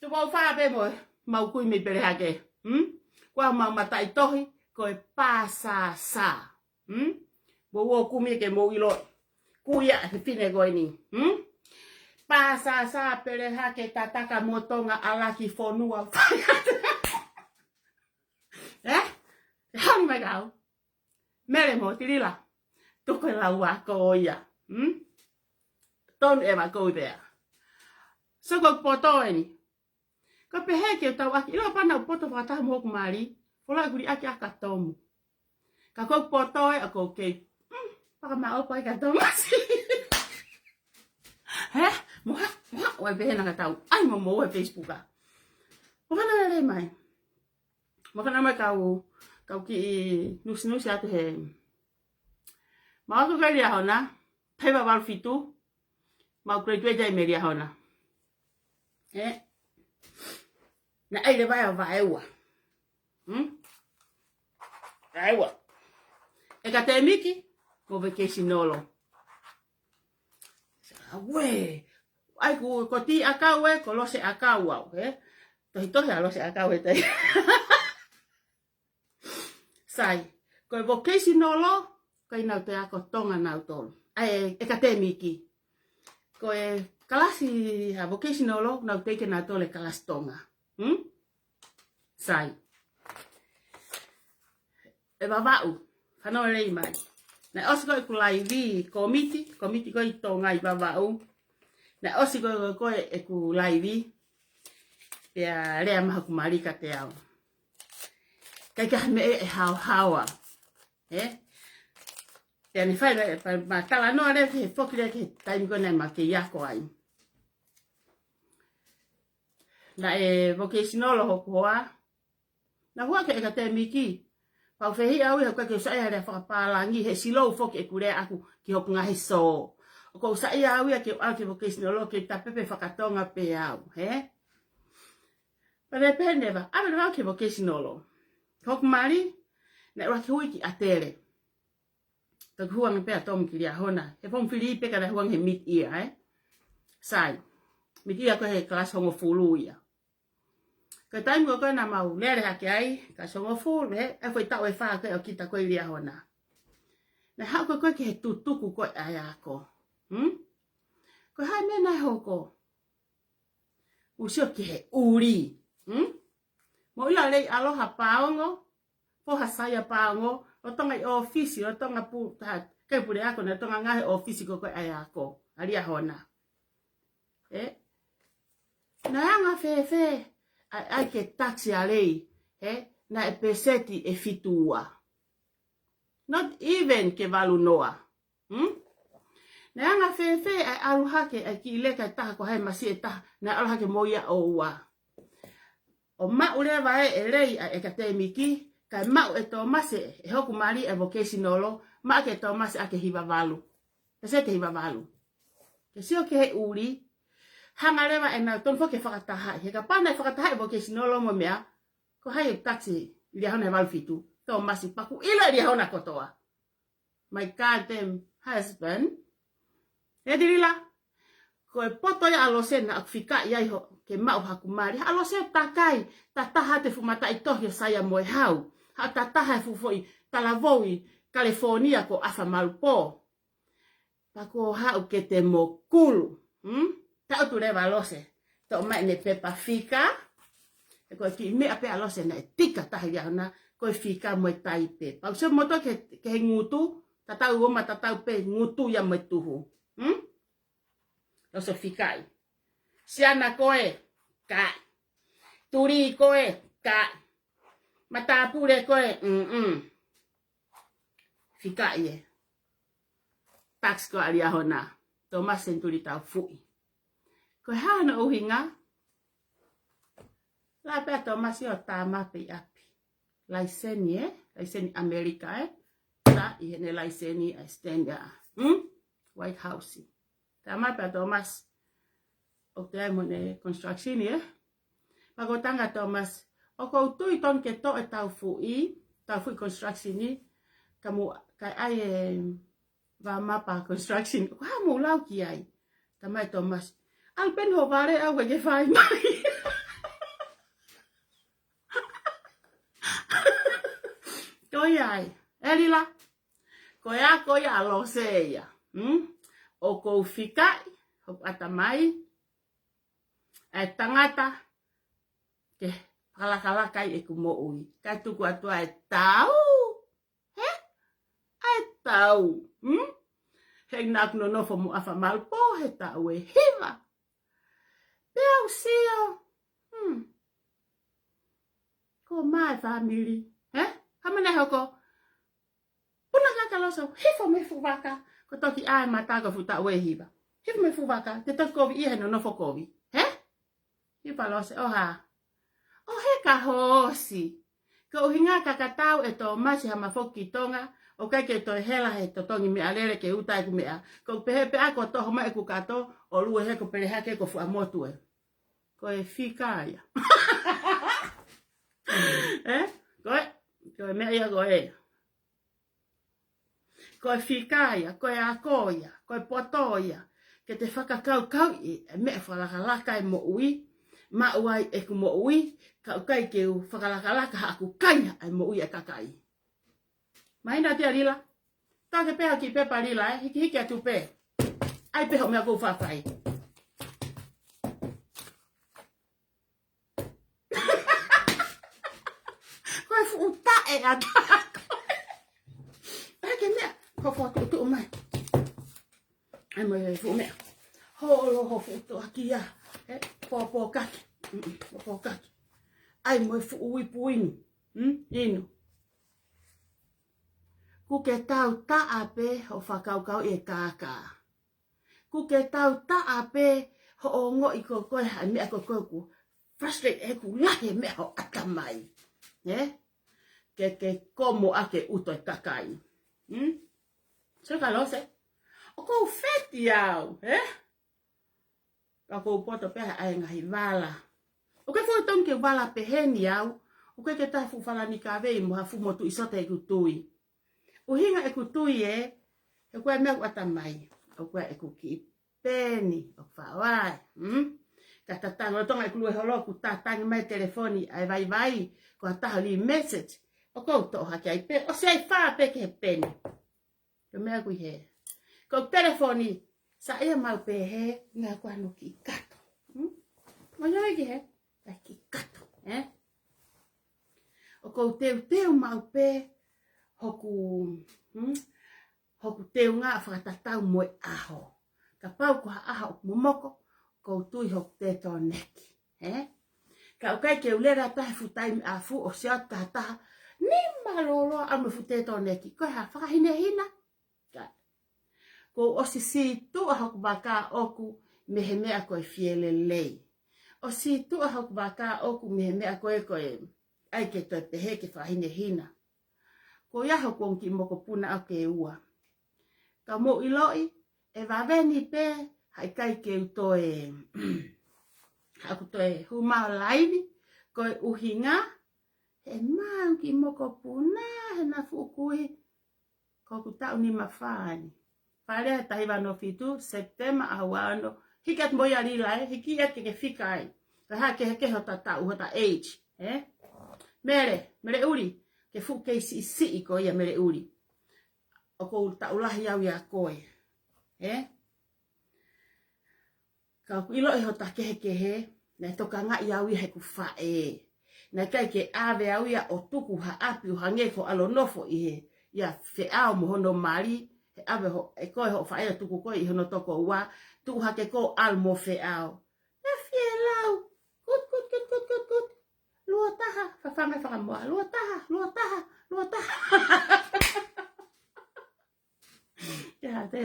Tupou Fā pē mo e mau kui mei Pelehake. Hmm? Ko e mau mataʻitohi, ko e Pāsāsā. Hmm? Mo ua kumi ke mou ʻilo. Kui ʻa e fefine ko eni. Hmm? Pāsāsā Pelehake tataka mo Tonga ʻalaki fonua. Ē? Hami mai kau. Mele mo tilila. Tuku e lau ako ia. Hmm? Tonu e ma kou pea. So ko poto eni. Ka pehē ke tau ʻaki. ʻIlo pē naʻa u poto fakataha mo hoku mali. Fola kuli ʻaki ʻa ka tomu. Ka ko poto ē ʻa ko kei. Hmm, fakamaʻopo ai ka tomu. Hē? Mo ha, mo ha, ʻoua pehē naʻa ka tau. ʻAi mo mo e Facebook ʻa. Mo fana lele mai. Mo fana mai kau, kau kiʻi nusinusi atu he. Mau ako kai Liahona, paiva valu fitu, mau graduate ai mei Liahona. Ē? Naʻe ʻi ai e vaʻe ʻo vaʻe ua. Hmm? Vaʻe ua. ʻEkatēmiki, mo vacation olo. Sa, uē. ʻAi ku, ko Tiʻakau ē, ko Lose ʻAkau au, ē? Tohitohi ʻa Lose ʻAkau ē tai. Sai, ko e vocation olo, ko e nau te ako Tonga nau tolu. ʻAi, ʻekatēmiki. Ko e kalasi ha vocation olo, nau te ke nau tolu e kalasi Tonga. Hmm? Sai. ʻE Vavaʻu, fanongo lelei mai. Naʻe ʻosi ko ʻeku laivi, kōmiti, kōmiti ko ē ʻi Tonga ʻi Vavaʻu. Naʻe ʻosi ko ē ko ē ʻeku laivi, pea lea mai hoku mali kiate au. ʻIkai ke ha meʻa ʻe haohaoa. Ē? Pea ne fai, pea, pea ma talanoa leva ki he foki leva ki he taimi ko ē naʻa ma kei ako ai. Naʻe vocational hoku hoa. Naʻa ku ʻalu ki he ʻekatēmiki. Pea u fehiʻa au ia he ʻikai ke u saiʻia he lea fakapālangi, he slow foki ʻeku lea ʻaku ki hoku ngaahi sō. ʻOku ou saiʻia au ia ke u ʻalu ki he vocational ke tapepe fakatonga pē au, hē? Pea ne pehē leva, ʻalu leva au ki he vocational. Hoku mali, naʻe ʻuluaki ui ki ʻAtele. Toki hū ange pē ʻa Tom ki Liahona. He form three pē ka naʻe hū ange he mid-year, ē? Sai. Mid-year ko e he kalasi hongofulu ia. Ko e taimi ko ē naʻa mau lele hake ai, kalasi hongofulu, ē? ʻA e foʻi taʻu ʻe fā ko ē ʻo kita ko ē ʻi Liahona. Naʻe haʻu ko ē ko ē ki he tutuku ko ē ʻa e ako. Hmm? Ko e hā e meʻa naʻe hoko? U sio ki he ʻuli. Hmm? Mo ila lei aloha paongo, foha saia paongo, lolotonga ʻi ʻōfisi, lolotonga pu-, taha, ʻikai puleako, naʻe lolotonga ngaahi ʻōfisi ko ē ʻa e ako, ʻa Liahona. Ē? Naʻe anga fēfē, ʻa e, ʻa e ke tax ʻa lei, ē? Naʻe peseti ʻe fitu ua. Not even ke valu noa. Hmm? Naʻe anga fēfē ʻa e ʻalu hake ʻa e kiʻi leka ʻe taha ko hai masi ʻe taha, naʻe ʻalu hake mo ia ʻo ua. ʻO maʻu leva ʻe, ʻe lei ʻa e ʻekatēmiki, kae maʻu ʻe Tōmasi ʻe hoku mali ʻa e vocational, maʻu ʻe Tōmasi ʻa e hiva valu. Peseti hiva valu. Ke sio ki he ʻuli, hanga leva ʻe nautolu foki ʻo fakatahaʻi. He kapau naʻe fakatahaʻi vocational mo e meʻa, ko hai ʻe tax ʻi Liahona he valu fitu? Tōmasi, pea ʻoku ʻilo ʻe Liahona kotoa. My goddamn husband. Ē Lila, ko e poto ia ʻa Lose naʻa ku fikaʻi ai hoʻo, ke maʻu haku mali. Haʻa Lose takai, tataha atu e fuʻu mataʻitohi ʻo Saia mo e Hau. Haʻa tataha e fuʻu foʻi talavou ʻi California ko ʻAfa Malupō. Pea ko haʻu ke te mokulu. Hmm? Taʻutu leva Lose. Toʻo mai ʻene pepa fika. He ko e kiʻi meʻa pē ʻa Lose naʻe tika taha ia hona, ko e fika mo e taipe. Pea u sio moutolu ki he, ki he ngutu, tatau ʻo ma tatau pē ngutu ia mo e tuhu. Hmm? Lose fikaʻi. Siana koe, kaʻi. Tuli koe, kaʻi. Matāpule koe, mm-mm. Fikaʻi ē. Tax ko ē ʻa Liahona. Tōmasi Senituli Taufuʻi. Ko e hā hono ʻuhinga? Lava pē ʻa Tōmasi ʻo tā mape ʻi ʻapi. Laiseni ē? Laiseni ʻAmelika ē? Tā ʻi heʻene laiseni ʻa e stand ʻa. Hmm? White House. Tā mape ʻa Tōmasi. ʻOku te ai mo ʻene construction ē? Pea ko e tanga Tōmasi. ʻOku ou tui tonu ke toʻo e Taufuʻi, Taufuʻi construction ē. Ka mou, kae ʻai e vā mapa construction. Ko e hā mou lau ki ai? Tā mai Tōmasi. ʻAlu pē ʻo vale au ke fai mai. Ko ia ai. Ē Lila. Ko ia, ko ia ʻa Lose ia. Hmm? ʻOku ou fikaʻi, hoku ʻatamai, ʻa e tangata, ke fakalakalaka ai ʻeku moʻui. Kae tuku atu ʻa e tau. Hē? ʻA e tau. Hmm? He naʻa ku nonofo mo ʻAfa Malupō he taʻu ʻe hiva. Pea u sio. Hmm. Ko mai family. Hē? Hā e meʻa naʻe hoko? Puna kaka Lose, hifo mei fuʻu vaka. Ko e toki ʻā e mata ko e fuʻu taʻu ʻe hiva. Hifo mei fuʻu vaka, te toki kovi ia he nonofo kovi. Hē? Hiva Lose, ʻo hā? ʻO heka hoosi. Ko e ʻuhinga ka ka tau ʻe Tōmasi ha ma foki ki Tonga, ʻoku ʻikai ke toe hela he totongi meʻalele ke uta ʻeku meʻa. Ko e pehē pē ʻa ko toho mai ʻeku kato, ʻo lue he ko pele hake ko fuʻa motu ē. Ko e fika ia. Ē? Ko e, ko e meʻa ia ko ē. Ko e fika ia, ko e ako ia, ko e poto ia. Ke te fakakaukauʻi e meʻa fakalakalaka e moʻui, maʻu ai ʻeku moʻui, ka ʻoku ʻikai ke u fakalakalaka haʻaku kai ʻa e moʻui ʻa e kakai. Mahino atu ia Lila? Take pē ha kiʻi pepa Lila, ē, hikihiki atu pē. ʻAi pē hoʻo meʻa ʻoku ou fai. Ko e fuʻu taʻe ʻa taku. ʻAi ke meʻa, ko e fuʻu tuʻutuʻu mai. ʻAi mo e fuʻu meʻa. Holo ho fuʻu tuʻaki ia. Ē, pōpōkaki. Mm, pōpōkaki. ʻAi mo e fuʻu ipu inu. Mm, inu. Kuo ke tau taʻa pē hoʻo fakakaukau e kākā. Kuo ke tau taʻa pē hoʻo ongoʻi ko koe ha meʻa ko koe kuo frustrate ʻeku lahi e meʻa ho ʻatamai. Ē? Ke ke komo ʻa ke uto e kakai. Hmm? So ka lose. ʻOku ou feti au, ē? Ka ʻoku ou poto pē ʻa e ngaahi vala. ʻOku ʻikai foʻi tonu ke vala pehē ni au. ʻOku ʻikai ke taha fuʻu Falani kavei mo ha fuʻu motuʻi sota ʻeku tui. ʻUhinga ʻeku tui ē, he ko e meʻa ʻoku ʻatamai. ʻOku ʻeku kiʻi peni, ʻoku faʻo ai. Hmm? Ka tatangi, ʻo tonga ʻeku lue holo ʻoku tatangi mai telefoni ʻa e vaivai, ko ha taha lī message. ʻOku ou toʻo hake ai pē, ʻosi ai fā pē ki he peni. Ko e meʻa ʻoku ʻi hē. Ko e telefoni, sa ia mau pē hē, ngā kua no ki kato. Hmm? Mo ia ki hē, ka ki kato, ē? ʻOku ou teuteu mau pē, hoku, hmm? Hoku teunga fakatatau mo e ʻaho. Kapau ko ha ʻaho ʻoku momoko, ʻoku ou tui hoku tētoneki. Ē? Ka ʻoku ʻikai ke u lele atu he fuʻu taimi ʻafu ʻo sio atu ki ha taha. Ni malolo ʻa mo e fuʻu tētoneki. Ko e hā fakahinehina. Ka. Kuo u ʻosi sītuʻa hoku vaka ʻoku mei he meʻa ko e fielelei. ʻOsi sītuʻa hoku vaka ʻoku mei he meʻa ko e ko e. ʻAi ke toe pehē ke fakahinehina. Ko ia hoku ongo kiʻi mokopuna ʻoku ke ua. Ka mou ʻiloʻi, ʻe vave ni pē, haʻikai ke u toe, haʻaku toe hū mai ʻo laivi, ko e ʻuhinga, he maʻu kiʻi mokopuna, he naʻa fuʻu kui, ko ʻeku taʻu nima fā ni. Fale he taha hiva ono fitu, Sepitema ʻaho ua ono, hiki atu mo ia Lila ē, hiki atu ke ke fika ai. Ka hā kehekehe hota taʻu, hota age, ē? Mele, Mele ʻUli, ke fuʻu kei siʻisiʻi ko ia Mele ʻUli. ʻOku ou taʻu lahi au ia koe. Ē? Ka ʻoku ʻiloʻi hota kehekehe, naʻe tokangaʻi au ia heʻeku faʻē. Naʻe ʻikai ke ʻave au ia ʻo tuku ha ʻapi ʻo hangē ko ʻAlo nofo ʻi he, ia feʻao mo hono mali, he ʻave ho, ʻe koe hoʻo faʻē ʻo tuku koe ʻi hono tokoua, tuʻu hake ko ʻAlo mo feʻao. Naʻe fie lau, kut, kut, kut, kut, kut, kut. Lua taha, fafanga fakamoa, lua taha, lua taha, lua taha. Ia, te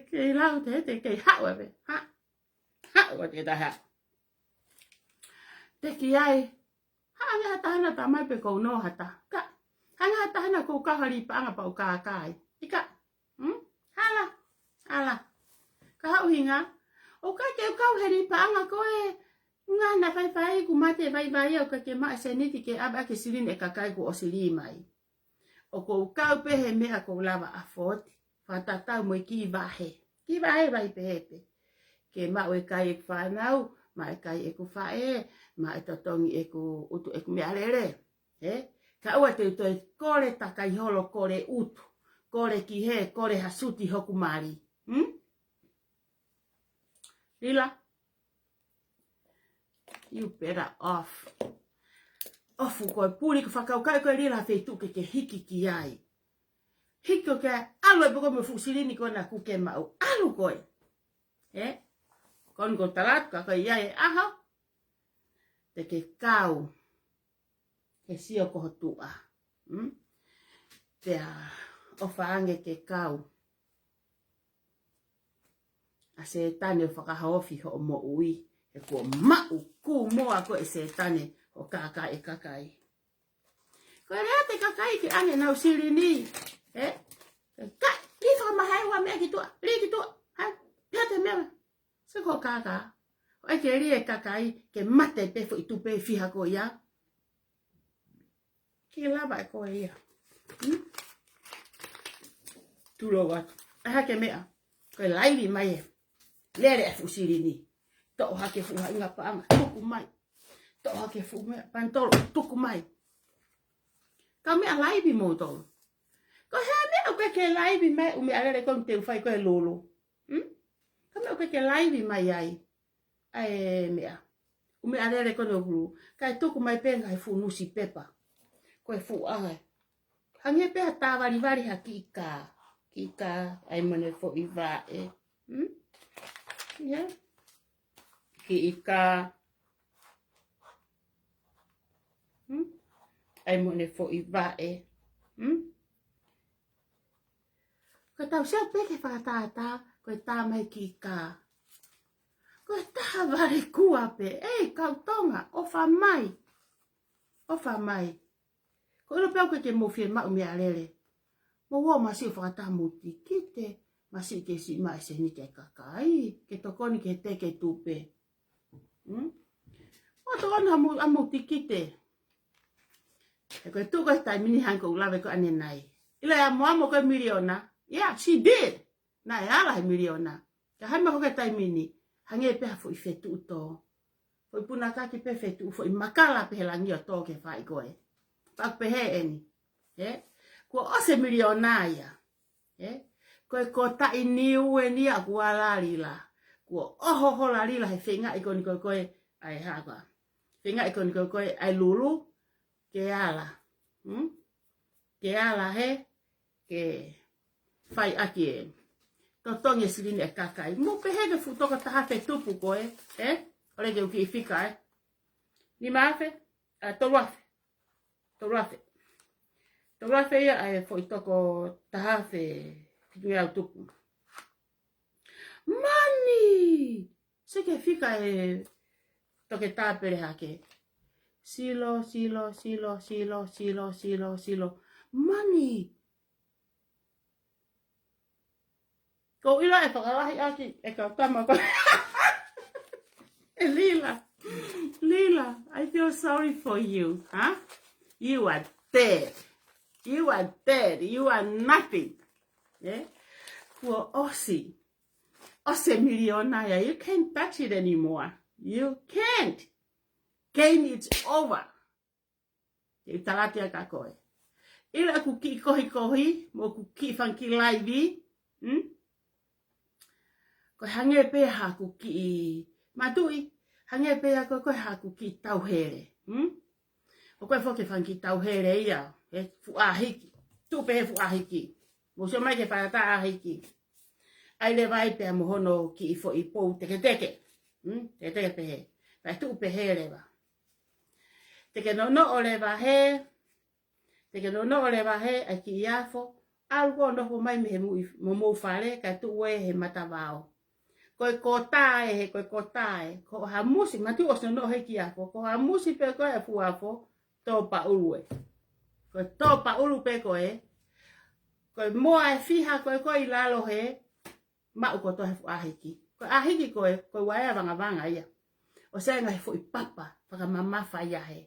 kei lau, te, te kei haʻu ʻave, ha, haʻu ʻave te taha. Te ki ai, hanga ha taha na tamai pe kou no ha taha. Ka, hanga ha taha na kou kau ha lī paʻanga pau kākā ai. ʻIkai, hmm? Hala, hala. Ka ha ʻuhinga, ʻoku ʻikai ke u kau he lī paʻanga ko e, ngā na faifai ku mate vaivai au ka ke maʻa seniti ke ʻave ʻa ke silini e kakai kuo ʻosi lī mai. ʻOku ou kau pē he meʻa ʻoku ou lava ʻa foti. Fakatatau mo e kiʻi vahe. Kiʻi vahe vai pē pē. Ke maʻu e kai ʻeku fānau, maʻu e kai ʻeku faʻē, maʻu e totongi ʻeku ʻutu ʻeku meʻalele. Ē? Ka ʻoua te u toe kole takai holo, kole ʻutu. Kole ki hē, kole ha suti hoku mali. Hmm? Lila. You better off. ʻOfu ko e puli ko e fakakaukau ko e Lila feituʻu ke ke hiki ki ai. Hiki ʻo ke ʻalu e poko mo e fuʻu silini ko ena kuo ke maʻu. ʻAlu koe. Ē? Ko eni ko talatu ka ko ia e ʻaho. Te ke kau. He sio ko ho tuʻa. Hmm? Pea ʻofa ange ke kau. ʻA Sētane ʻo fakahaofi hoʻo moʻui. He kuo maʻu kū moa ko e Sētane ʻo kākā e kakai. Ko e lea te kakai ke ʻange nau silini. Ē? Ka, ki fakamaha e ua meʻa ki tuʻa. Lī ki tuʻa. Hai, pea te meʻa. Se ko kākā. ʻOku ʻikai ke lī e kakai, ke mate pē foʻi tupe fiha ko ia. Ke lava e ko ia. Hmm? Tulou atu. ʻAi hake meʻa. Ko e laivi mai e. Lele e fuʻu silini. Toʻo hake fuʻu haʻinga paʻanga. Tuku mai. Toʻo hake fuʻu meʻa. Panitolo. Tuku mai. Ka meʻa laivi mo tolo. Ko e hā meʻa ʻoku ʻikai ke laivi mai ʻū meʻalele ko eni te u fai ko e lolo. Hmm? Ka meʻa ʻoku ʻikai ke laivi mai ai. ʻA e meʻa. ʻŪ meʻalele ko eni ʻoku lulu. Kae tuku mai pē ngaahi fuʻu nusipepa. Ko e fuʻu ʻaho. Hangē pē ha tāvalivali ha kiʻi kā. Kiʻi kā, ʻai mo ʻene foʻi vaʻe. Hmm? Ia. Kiʻi kā. Hmm? ʻAi mo ʻene foʻi vaʻe. Hmm? Ka tau sio pē ki he fakatātā, ko e tā mai ki kā. Ko e taha vale kua pē, ei, kau Tonga, ʻofa mai. ʻOfa mai. Ko ʻilo pē ʻoku ʻikai ke mou fiemaʻu meʻalele. Mou ō masiʻi fakataha mo e tikite, masiʻi ke siʻi maʻu e sēniti ʻa e kakai, ke tokoni ki he teke tupe. Hmm? ʻO tokoni ha mou, ʻa mou tikite. He ko e tuʻu ko e taimi ni hangē ko ʻeku lave ko ē ʻanenai. ʻIlo e ʻamuʻamu ko e miliona. Yeah, she did. Naʻe ala he miliona. Ka hangē ko e taimi ni, hangē pē ha foʻi fetuʻu tō. Foʻi punakaki pē fetuʻu, foʻi makala pē he langi ʻo tō ke fai ko ē. Pea ʻoku pehē eni. Ē? Kuo ʻosi e miliona ia. Ē? Ko e kōtaʻi niu eni ia kuo ala lila. Kuo ʻohohola lila he feingaʻi ko eni ko ē ko ē, ʻa e hā koā. Feingaʻi ko eni ko ē ko ē, ʻa e lulu, ke ala. Hmm? Ke ala he, ke fai ʻaki e totongi e silini ʻa e kakai. Mou pehē ke fuʻu toko taha afe tupu ko ē, ē? ʻOku ʻikai ke u kiʻi fika, ē? Nima afe, ʻa, tolu afe. Tolu afe. Tolu afe ia ʻa e foʻi toko taha afe fitungeau tupu. Mani! Sio ki he fika ʻa e toketā Pele Hake. Silo, silo, silo, silo, silo, silo, silo. Mani! Ko ʻilo e fakalahi ʻaki e kau tama ko ē. Lila, Lila, I feel sorry for you, huh? You are dead. You are dead. You are nothing. Yeah? Kuo ʻosi. ʻOsi e miliona ia. You can't touch it anymore. You can't. Game is over. Te u talaatu atu kia koe. ʻIlo ʻeku kiʻi kohikohi, mo ʻeku kiʻi fanga kiʻi laivi, hmm? Ko e hangē pē haʻaku kiʻi mātuʻi, hangē pē ia ko e, ko e haʻaku kiʻi tauhele, hmm? ʻO ko e foki fanga kiʻi tauhele ia, he fuʻu ʻāhiki. Tuʻu pē he fuʻu ʻāhiki. Mou sio mai ki he fakatātā ʻāhiki. ʻAi leva ai pea mo hono kiʻi foʻi pou teketeke. Hmm? Teketeke pehē. Pea tuʻu pehē leva. Te ke nonoʻo leva he, te ke nonoʻo leva he, ʻa e kiʻi afo, ʻalu ko ē ʻo nofo mai mei he muʻi, mo mou fale, kae tuʻu ē he matavao. Ko e kōtā ē, he ko e kōtā ē, ko ha musi, mātuʻa ʻosi nonoʻo he kiʻi afo, ko ha musi pē ko ē ʻa e fuʻu afo, tō paʻulu ē. Ko e tō paʻulu pē ko ē, ko e moa ʻe fiha ko ē ko ē ʻi lalo he, maʻu kotoa he fuʻu ʻāhiki. Ko e ʻāhiki ko ē, ko e uaea vangavanga ia. ʻOsi ʻi ai e ngaahi foʻi papa, fakamamafa ia he.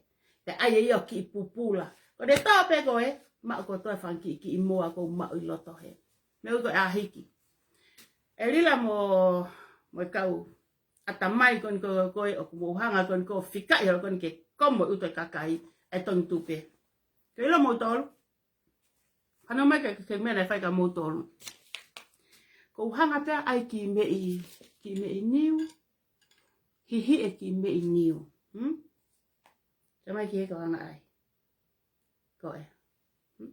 Pea ʻai ia ʻo kiʻi pupula. Ko ʻene tō pē ko ē, maʻu kotoa e fanga kiʻi, kiʻi moa ko ē ʻoku maʻu ʻi loto he. Meʻa ʻoku ui ko e ʻāhiki. ʻE Lila mo, mo e kau ʻatamai ko eni ko ē, ko ē, ʻoku mou hanga ko eni ko ē ʻo fikaʻi holo ko eni ke komo ʻi ʻuto e kakai, ʻa e tongi tupe. Ke ʻilo moutolu. Fanongo mai ki he, ki he meʻa naʻe fai kia moutolu. Ko u hanga pē ʻo ʻai kiʻi meʻi, kiʻi meʻi niu. Hihiʻi e kiʻi meʻi niu. Hmm? Sio mai ki he ko e anga ʻai. Ko ē. Hmm?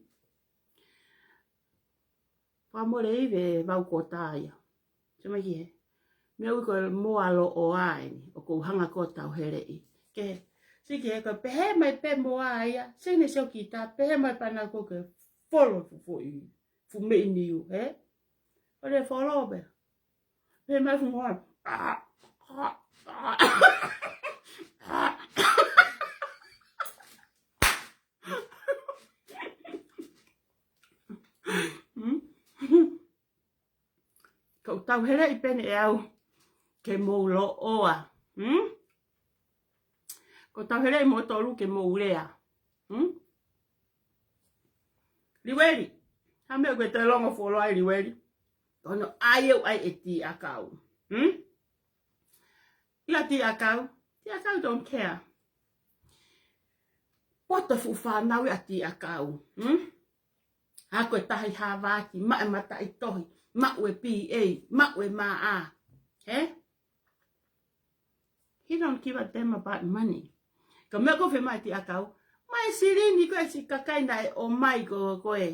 Fakamole ivi e vau kōtā ia. Sio mai ki he. Meʻa ʻoku ui ko e moa loʻoa eni, ʻoku ou hanga ko ē ʻo tauheleʻi. Ke, sio ki he ko e pehē mai pē moa ia, sio ne sio ki tā, pehē mai pana ko ke folo fuʻu foʻi, fuʻu meʻi niu, ē? ʻO ne folo pē. Pehē mai fuʻu moa. Hmm? Ko u tauheleʻi pē eni ʻe au ke mou loʻoa. Hmm? Ko u tauheleʻi moutolu ke mou lea. Hmm? Liueli. Hā e meʻa ʻoku ke toe longo fuoloa ai Liueli? Ko hono ʻai ʻe au ʻa e tiʻakau. Hmm? ʻIlo tiʻakau. Tiʻakau don't care. Poto fuʻu fānau ia tiʻakau. Hmm? Ako e tahi Hāvati, maʻu e mataʻitohi, maʻu e B A, maʻu e M A. Ē? He don't give a damn about money. Ka meʻa ko ē fiemaʻu ʻe tiʻakau, maʻu e silini ko ē siʻi kakai naʻe ʻomai ko ē, ko ē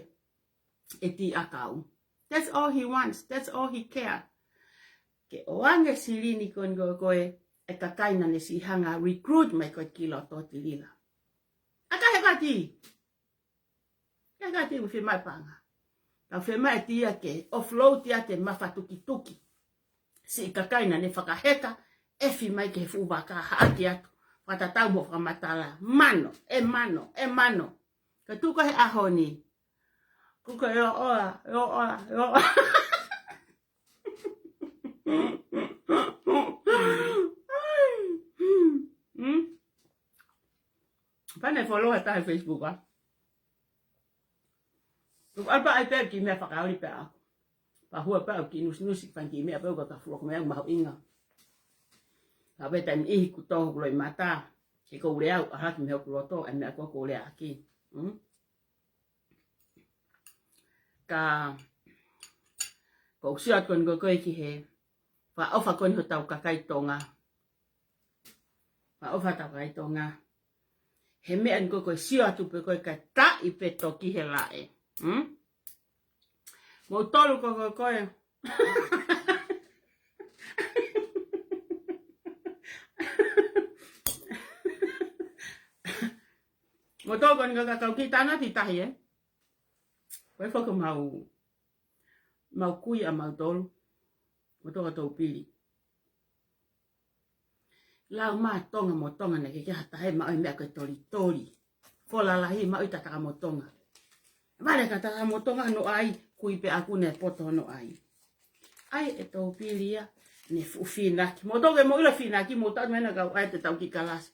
ʻe tiʻakau. That's all he wants. That's all he care. Ke ʻoange silini ko eni ko ē, ko ē, e kakai naʻa ne siʻi hanga recruit mai ko ē ki loto ʻo Lila. ʻA e kakai he kati. He kati mo fiemaʻu e paʻanga. Ka fē mai tia ke offload ʻa e mafatukituki. Siʻi kakai naʻa ne fakaheka, ʻefi mai ki he fuʻu vaka, haʻaki atu. Fakatatau mo e fakamatala. Mano, ʻe mano, ʻe mano. Ka tuku he ʻaho ni. Kuka ʻe ola, ʻe ola, ʻe ola. Hmm? Pane follow ʻe taha he Facebook, ʻa? Tuku alpa ai pē ki meʻa fakaoli pē ʻaʻaku. Pea hua pē au ki nusinusi fanga kiʻi meʻa pē ʻoku ka fulo ko meʻa mahuʻinga. Ka pē taimi ʻe ʻi ai kuo tō hoku loʻimata. He ko e ʻuhinga au ʻalu ki mei hoku loto, ʻa e meʻa ko ē ʻoku ou lea ʻaki. Hmm? Ka, ko u sio atu ko eni ko ē ki he, fakaʻofa ko eni hotau kakai Tonga. Fakaʻofa hotau kakai Tonga. He meʻa ni ko ē ko e sio atu pē ko ē ka taʻi pē toki he laʻe. Hmm? Mou tolu ko ē ko ē. Mou tolu ko eni ka kau ki tana ti tahi, ē? Ko e foki mau, mau kui ʻa mau tolu. Mou tolu ka tau pili. Lau mā Tonga mo Tonga naʻe ʻikai ke ha taha ʻe maʻu e meʻa ko e tolitoli. Fola lahi maʻu ʻi tataka mo Tonga. Vale ka tataka mo Tonga hono ʻai, kui pē ʻaku ne poto hono ʻai. ʻAi e tau pili ia, ne fuʻu fīnaki. Mou tolu ke mou ʻilo fīnaki, mou tau mena kau ʻai te tau ki kalasi.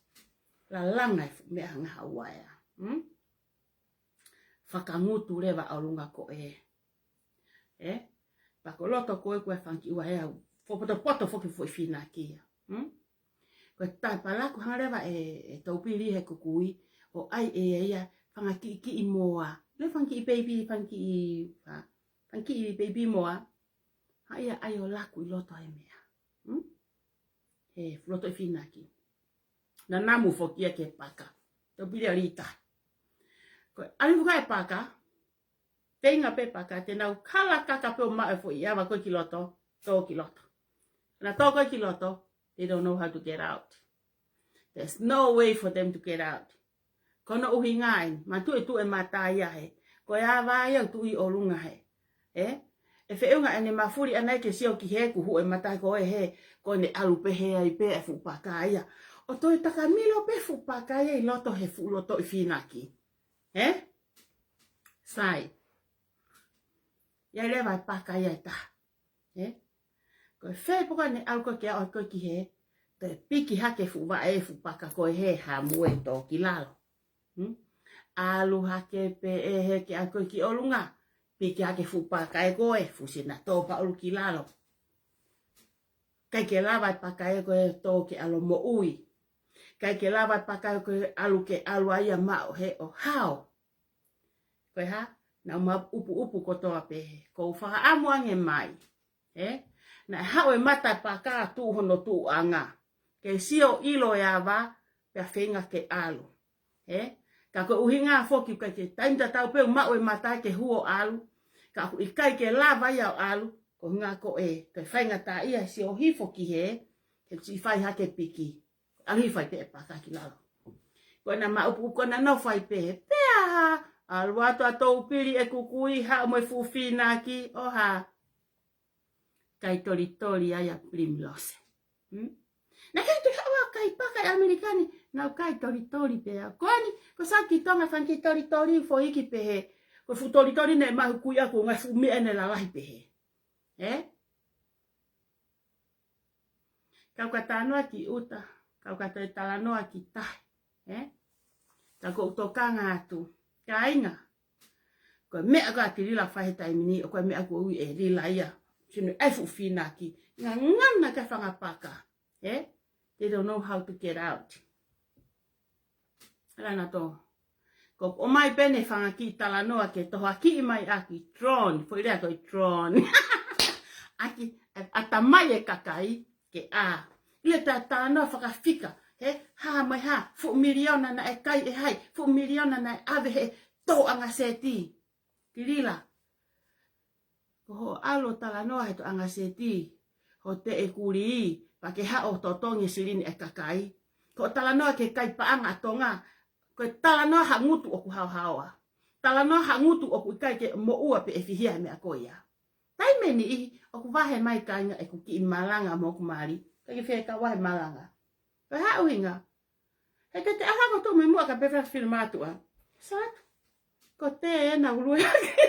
Lalanga e fuʻu meʻa hanga hawaia. Hmm? Fakangutu leva ʻolunga ko ē. Ē? Pea ko e loto ko ē ko e fanga kiʻi uaea, fakapotopoto foki foʻi fīnaki ia. Hmm? Ko e taʻepalaku hanga leva e, e tau pili he kukui, ʻo ʻai ʻe ia ia, fanga kiʻi kiʻi moa. Le fanga kiʻi baby, fanga kiʻi, fa-, fanga kiʻi baby moa. Haʻu ia ʻai ʻo laku ʻi loto he meʻa. Hmm? He fuʻu loto ʻi fīnaki. Naʻa na mou foki ia ke paka. Tau pili ʻa lita. Ko e ʻalu fuka e paka, teinga pē paka, te nau kala kaka pē ʻo maʻu e foʻi ava ko ē ki loto, tō ki loto. Naʻa tō ko ē ki loto, they don't know how to get out. There's no way for them to get out. Ko hono ʻuhinga eni, ma tuʻetuʻe mata ia he. Ko e ava ia ʻoku tuʻu ʻi ʻolunga he. Ē? ʻE feʻunga ʻene mafuli ʻana ia ke sio ki he kuo huʻu e mata ko ē he, ko ʻene ʻalu pē he ai pē e fuʻu paka ia. ʻO toe takamilo pē fuʻu paka ia ʻi loto he fuʻu loto ʻi fīnaki. Ē? Sai. ʻI ai leva e paka ia ʻe taha. Ē? Ko e fē pē ko ʻene ʻalu ko ē ke aʻu ko ē ki he, toe piki hake fuʻu vaʻe e fuʻu paka ko ē he hā mo e tō ki lalo. Hmm? ʻAlu hake pē ʻe he ke aʻu ko ē ki ʻolunga. Piki hake fuʻu paka ē ko ē, fuʻu sina tō pea ʻalu ki lalo. ʻIkai ke lava e paka ē ko ē tō ke ʻalu moʻui. ʻIkai ke lava e paka ē ko ē ʻalu ke ʻalu ai ia maʻu he ʻo hao. Ko e hā, naʻa mau ʻupuʻupu kotoa pē he. Ko u fakaʻamu ange mai. Ē? Naʻe haʻu e mata e paka tuʻu hono tuʻuʻanga. Ke sio ʻilo e ava, pea feinga ke ʻalu. Ē? Ka ko e ʻuhinga foki ʻoku ʻikai ke taimi tatau pē ʻoku maʻu e mata ke huʻu ʻo ʻalu. Ka ʻoku ʻikai ke lava ia ʻo ʻalu, ko e ʻuhinga ko ē, ke faingataʻaʻia sio hifo ki he, ke siʻi fai hake piki. ʻAlu hifo ai pē e paka ki lalo. Ko ena maʻupuʻupu ko ena nofo ai pē he. Pea hā, ʻalu atu ʻa tau pili e kukui, haʻu mo e fuʻu fīnaki, ʻo hā. Kai tolitoli ai ʻa Primrose. Hmm? Naʻe ʻikai toe haʻu ha kai paka ʻi ʻAmelika ni, naʻa nau kai tolitoli pē au. Ko eni, ko e saki Tonga fanga kiʻi tolitoli foʻi ki pehē. Ko e fuʻu tolitoli naʻe maʻu ʻe he kui ʻaʻaku, ngaahi fuʻu meʻa ʻene lalahi pehē. Ē? Kau ka talanoa ki ʻuta, kau ka toe talanoa ki tahi, ē? Ka ko u tokanga atu, kāinga. Ko e meʻa ko ē ʻa Tilila fai he taimi ni, ʻo ko e meʻa ko ē ʻoku ui ʻe Lila ia. Sino ai fuʻu fīnaki, ngangana ki he fanga paka, ē? They don't know how to get out. Lana tō. Ko ʻomai pē ʻene fanga kiʻi talanoa ke tohoakiʻi mai ʻaki drone, foʻi lea ko e drone. ʻAki, ʻatamai e kakai, ke ʻā. ʻIle ta talanoa fakafika, he, hā mai hā, fuʻu miliona naʻe kai ʻe hai, fuʻu miliona naʻe ʻave he tōʻanga seti. Tilila. Ko hoʻo ʻalu ʻo talanoa he tōʻanga seti, ho teʻe kulī, pea ke haʻu ʻo totongi e silini e kakai. Ko hoʻo talanoa ki he kai paʻanga ʻa Tonga, ko e talanoa ha ngutu ʻoku haohaoa. talanoa ha ngutu ʻoku ʻikai ke moʻua pe ʻe fihia he meʻa ko ia. Taimi ʻe niʻihi ʻoku vahe mai kāinga ʻeku kiʻi malanga mo ʻeku mali. Kae ke fie ka vahe malanga. Ko e hā ʻuhinga? He ke te ʻalu ko tu me muʻa ka pefra fil mātuʻa. Sat, ko te ena ulu e hake.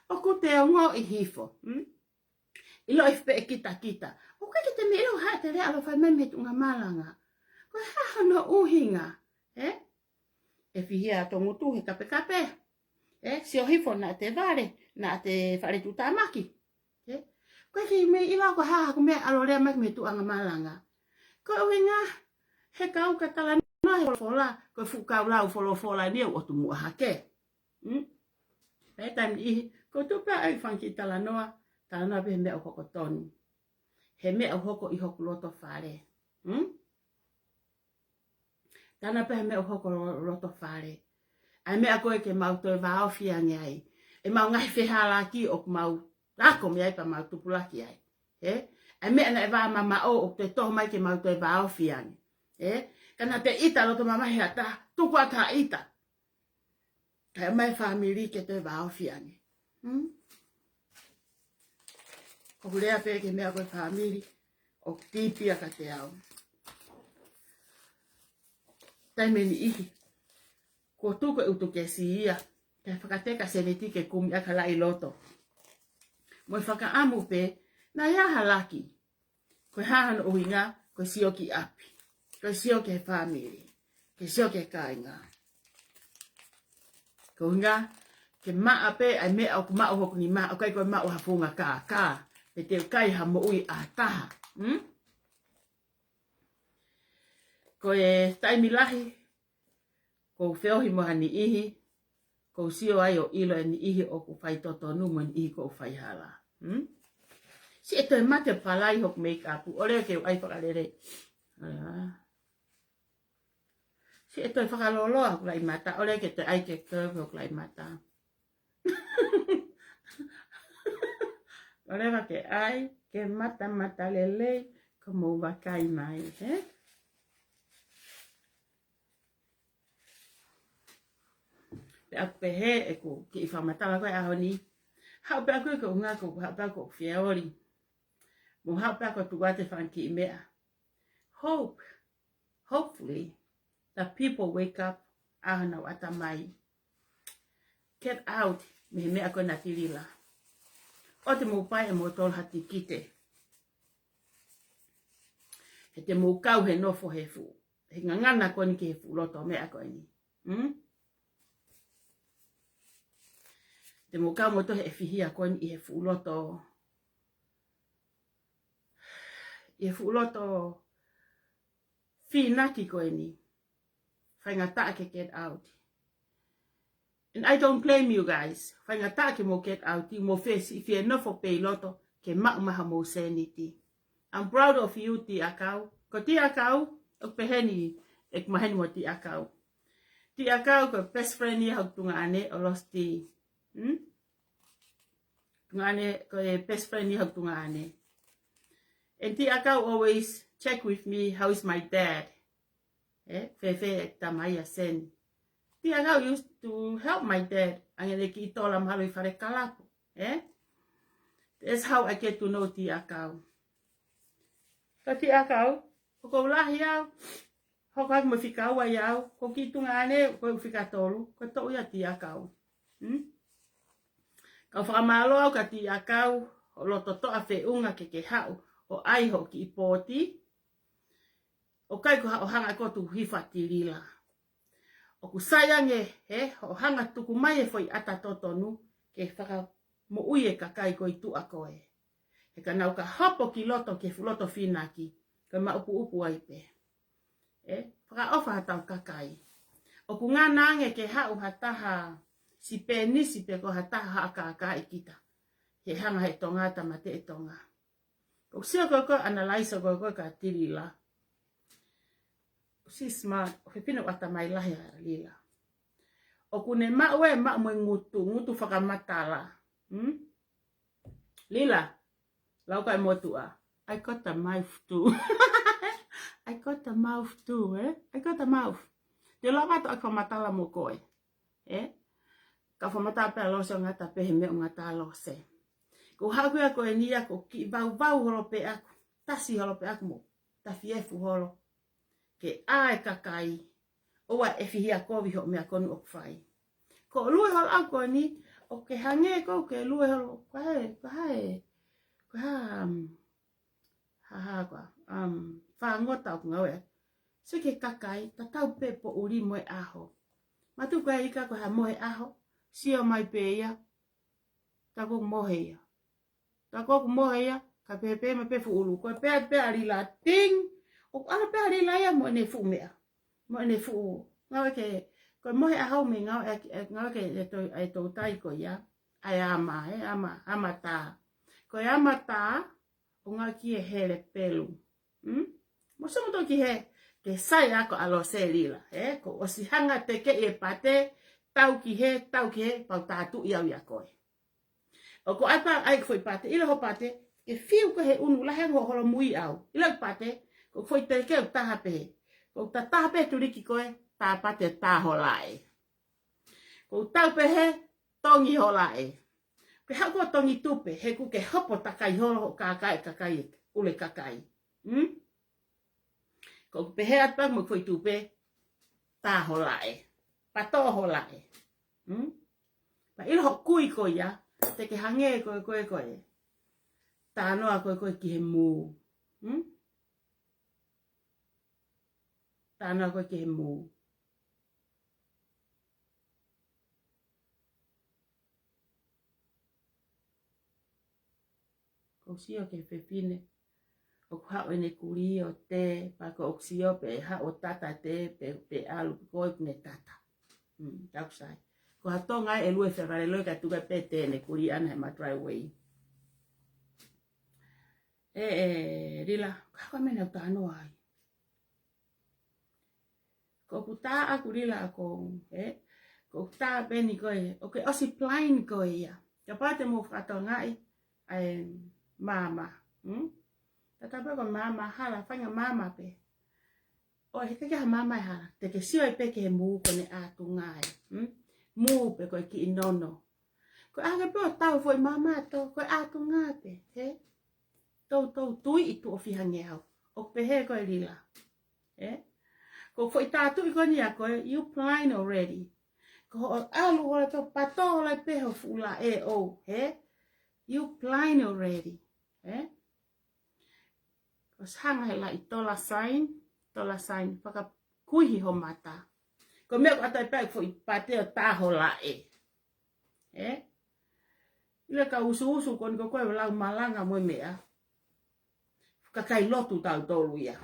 ʻOku te ongoʻi hifo. Hmm? ʻIlo ʻi fē pe ʻe kitakita. ʻOku ʻikai ke te meʻa ʻilo ha te lea ʻalu fai mai mei he tuʻunga malanga. Ko e hā hono ʻuhinga? Ē? ʻE fihia ʻa e ngutu he kapekape. Ē? Sio hifo naʻa te vale, naʻa te fale tuʻutāmaki. Ē? Ko e kiʻi meʻa ʻilo ko e hā haku meʻa ʻalu lea mai mei he tuʻunga malanga. Ko e ʻuhinga, he kau ka talanoa he folofola, ko e fuʻu kau lau folofola ni ʻoku ʻotu muʻa hake. Hmm? Pea taimi ʻe niʻihi, ko tu pea ʻai fanga kiʻi talanoa, talanoa pē he meʻa ʻoku hoko tonu. He meʻa ʻoku hoko ʻi hoku loto fale. Hmm? Talanoa pē he meʻa ʻoku hoko lo-, loto fale. ʻA e meʻa ko ē ke mau toe vāofi ange ai. ʻEmau ngaahi fehālaaki ʻoku mau ako mei ai pea mau tupulaki ai. Ē? ʻA e meʻa naʻe vā mamaʻo ʻoku te toho mai ke mau toe vāofi ange. Ē? Ka naʻa te ʻita loto mamahi ha taha, tuku atu ha ʻita. Kae mai fāmili ke toe vāofi ange. Hmm? ʻOku lea pē ki he meʻa ko e fāmili, ʻoku tīpia ka te au. Taimi ʻe niʻihi, kuo tuku e ʻutu kesi ia, kae fakateka seniti ke kumi ʻa e kalaʻi loto. Mo e fakaʻamu pē, naʻe ʻi ai ha laki. Ko e hā hono ʻuhinga, ko e sio ki ʻapi. Ko e sio ki he fāmili. Ke sio ki he kāinga. Ko e ʻuhinga, ke maʻa pē ʻa e meʻa ʻoku maʻu hoku nima, ʻoku ʻikai ko e maʻu ha funga kākā. Pe te u kai ha moʻui ʻa taha. Hmm? Ko e taimi lahi, ʻoku ou feohi mo ha niʻihi, ʻoku ou sio ai ʻo ʻilo e niʻihi ʻoku fai totonu mo e niʻihi ʻoku fai hala. Hmm? Siʻi e toe mate palai hoku make up, ʻoua ke u ʻai fakalelei. Ah. Siʻi e toe fakaloloa hoku laʻi mata, ʻoua ke toe ʻai ke curve hoku laʻi mata. ʻOua ke ʻai ke mata mata lelei, ko mou vakai mai, ē? Pea ʻoku pehē ʻeku kiʻi fakamatala ko e ʻaho ni. Haʻu pē ʻaku ko e ʻuhinga ko, haʻu pē ʻaku ʻoku feoli. Mo haʻu pē ʻaku tuku atu e fanga kiʻi meʻa. Hope, hopefully, the people wake up, ʻā honau ʻatamai. Get out, mei he meʻa ko ena Tilila. ʻOua te mou pea mo tolo ha tikite. He te mou kau he nofo he fuʻu. He ngangana ko eni ki he fuʻu loto meʻa ko eni. Hmm? Te mou kau mo tō he fihia ko eni ʻi he fuʻu loto. ʻI he fuʻu loto fīnaki ko eni. Faingataʻa ke get out. And I don't blame you guys. Faingataʻa ke mou get out, mou fesi, fie nofo pē ʻi loto, ke maʻu mai hamou sēniti. I'm proud of you, Tiakau. Ko Tiakau, ʻoku pehē ni, ʻeku maheni mo Tiakau. Tiakau, ko e best friend ia hoku tuongaʻane, ʻo Losti. Hmm? Tuongaʻane, ko e best friend ia hoku tuongaʻane. And Tiakau always check with me, how is my dad? Ē, fēfē e tamai ʻa Seni. Tiakau used to help my dad. ʻAnge ʻene kiʻi tola mahalo ʻi fale kalapu. Ē? That's how I get to know Tiakau. Ko Tiakau, ʻoku ou lahi au. Hoko atu mo e fika ua ʻi au. Ko e kiʻi tuongaʻane, ko e fika tolu. Ko e toʻu ia Tiakau. Hmm? Kau fakamālō au kia Tiakau, hoʻo loto toʻa feʻunga ke ke haʻu, ʻo ʻai hoʻo kiʻi pōti. ʻOku ʻikai ko haʻo hanga ko tu hifa Tilila. ʻOku sai ange he, hoʻo hanga tuku mai e foʻi ʻata totonu ke fakamoʻui e kakai ko ē ʻi tuʻa ko ē. He ka nau ka hopo ki loto ki he fuʻu loto fīnaki, ko e maʻupuʻupu ai pē. Ē, fakaʻofa haʻatau kakai. ʻOku ngana ange ke haʻu ha taha Sipēnisi pe ko ha taha haʻa kākaaʻi kita. He hanga he Tonga, tāmateʻi e Tonga. ʻOku sio ko ē ko e analyzer ko ē ko ē kia Tilila. She's smart, ʻoku fefine ʻoku ʻatamai lahi ʻa Lila. ʻOku ne maʻu ē, maʻu mo e ngutu, ngutu fakamatala. Hmm? Lila, lau kia e motuʻa. I got a mouth too. I got a mouth too, ē? I got a mouth. Te u lava atu ʻo fakamatala mo koe. Ē? Ka fakamatala pē ʻa Lose ʻo ngata pē he meʻa ʻo ngata ʻa Lose. Ko e haʻu ia ko eni ia ko e kiʻi vauvau holo pē ʻaku. Tasi holo pē ʻaku mo. Tafiefu holo. Ke ʻā e kakai. ʻOua ʻe fihia kovi hoʻo meʻa ko eni ʻoku fai. Ko e lue holo ʻaku ko eni, ʻoku ke hangē ko e ke lue holo, ko e hā, ko e hā, ko e hā, um, hā, hā, ko e hā, um, fāngota ʻoku ngāueʻaki. Sio ki he kakai, tatau pē poʻuli mo e ʻaho. Mātuʻa ko e ika ko e hā mohe ʻaho, sio mai pē ia, tā ko ē ʻoku mohe ia. Tā ko ē ʻoku mohe ia, ka pehē pē mai pē fuʻu ʻulu. Ko e pehē pē ʻa Lila ting. ʻOku ʻalu pē ʻa Lila ia mo ʻene fuʻu meʻa. Mo ʻene fuʻu. Ngāueʻaki, ko e mohe ʻaho mei ngāueʻaki, ē, ngāueʻaki e tou, e toutai ko ia. ʻA e ama, ē, ama, ama tā. Ko e ama tā, ʻoku ngāueʻaki e hele pelu. Hmm? Mou sio muʻa ki he, ki he sai ako ʻa Lose Lila, ē? Ko e ʻosi hanga tekeʻi e pate, tau ki hē, tau ki hē, pau tātuʻi au ia koe. ʻOku ʻai pē ʻa e foʻi pate, ʻilo hoʻo pate, ke fiu ko ē he ʻunu lahi ange hoʻo holomui au. ʻIlo e pate, ko e foʻi teke ʻoku taha pē. Ko e ta taha pē tuliki ko ē, tā pate tā ho laʻe. Ko e tau pē he, tongi ho laʻe. Pea haʻu ko e tongi tupe, he ʻoku ke hopo takai holo hoʻo kākā e kakai, ʻulu e kakai. Hmm? Ko e pehē atu pē mo e foʻi tupe, tā ho laʻe. Pato ho laʻe. Hmm? Pea ʻilo hoʻo kui ko ia, te ke hangē ko e, ko e, ko e. Talanoa ko e, ko e ki he mū. Hmm? Talanoa ko e ki he mū. Ko e sio ki he fefine. ʻOku haʻu ʻene kulī ʻo tē, pea ko e sio pē haʻu ʻo tata tē, pē, pē ʻalu ko ē ʻoku ne tata. Hmm, taku sai. Ko ha Tonga ē ʻe lue fevale loi ka tuka pē tē ʻene kulī ʻana he ma driveway. Ē, ē, Lila, ka ko e meʻa naʻa ku talanoa ai. Ko ʻeku tā ʻaku Lila ʻaku, ē? Ko ʻeku tā pē eni ko ē, ʻoku ke ʻosi blind ko ia. Kapau te mou fakatokangaʻi, ʻa e maama, hmm? Tatau pē ko e maama hala, faʻahinga maama pē. ʻOi, he ʻikai ke ha maama ʻe hala, te ke sio ai pē ki he mū ko ʻene ʻātunga ē, hmm? Mū pē ko e kiʻi nono. Ko e ʻā hake pē ʻo tau foʻi maama ʻato, ko e ʻātunga pē, hē? Toutou tui ʻi tuʻo fiha ngeau. ʻOku pehē ko ē Lila. Ē? Ko e foʻi tātuʻi ko eni ʻa koe, you blind already. Ko hoʻo ʻalu holo ʻo pato holo pē ho fuʻu laʻe ʻo, hē? You blind already. Ē? ʻOsi hanga he laʻi dollar sign, dollar sign, fakakuihi ho mata. Ko e meʻa ʻoku ʻatā ai pē ʻa e foʻi pate ʻo tā ho laʻe. Ē? ʻIlo ka usuusu ko eni ko koe lau malanga mo e meʻa. Kakai lotu tautolu ia.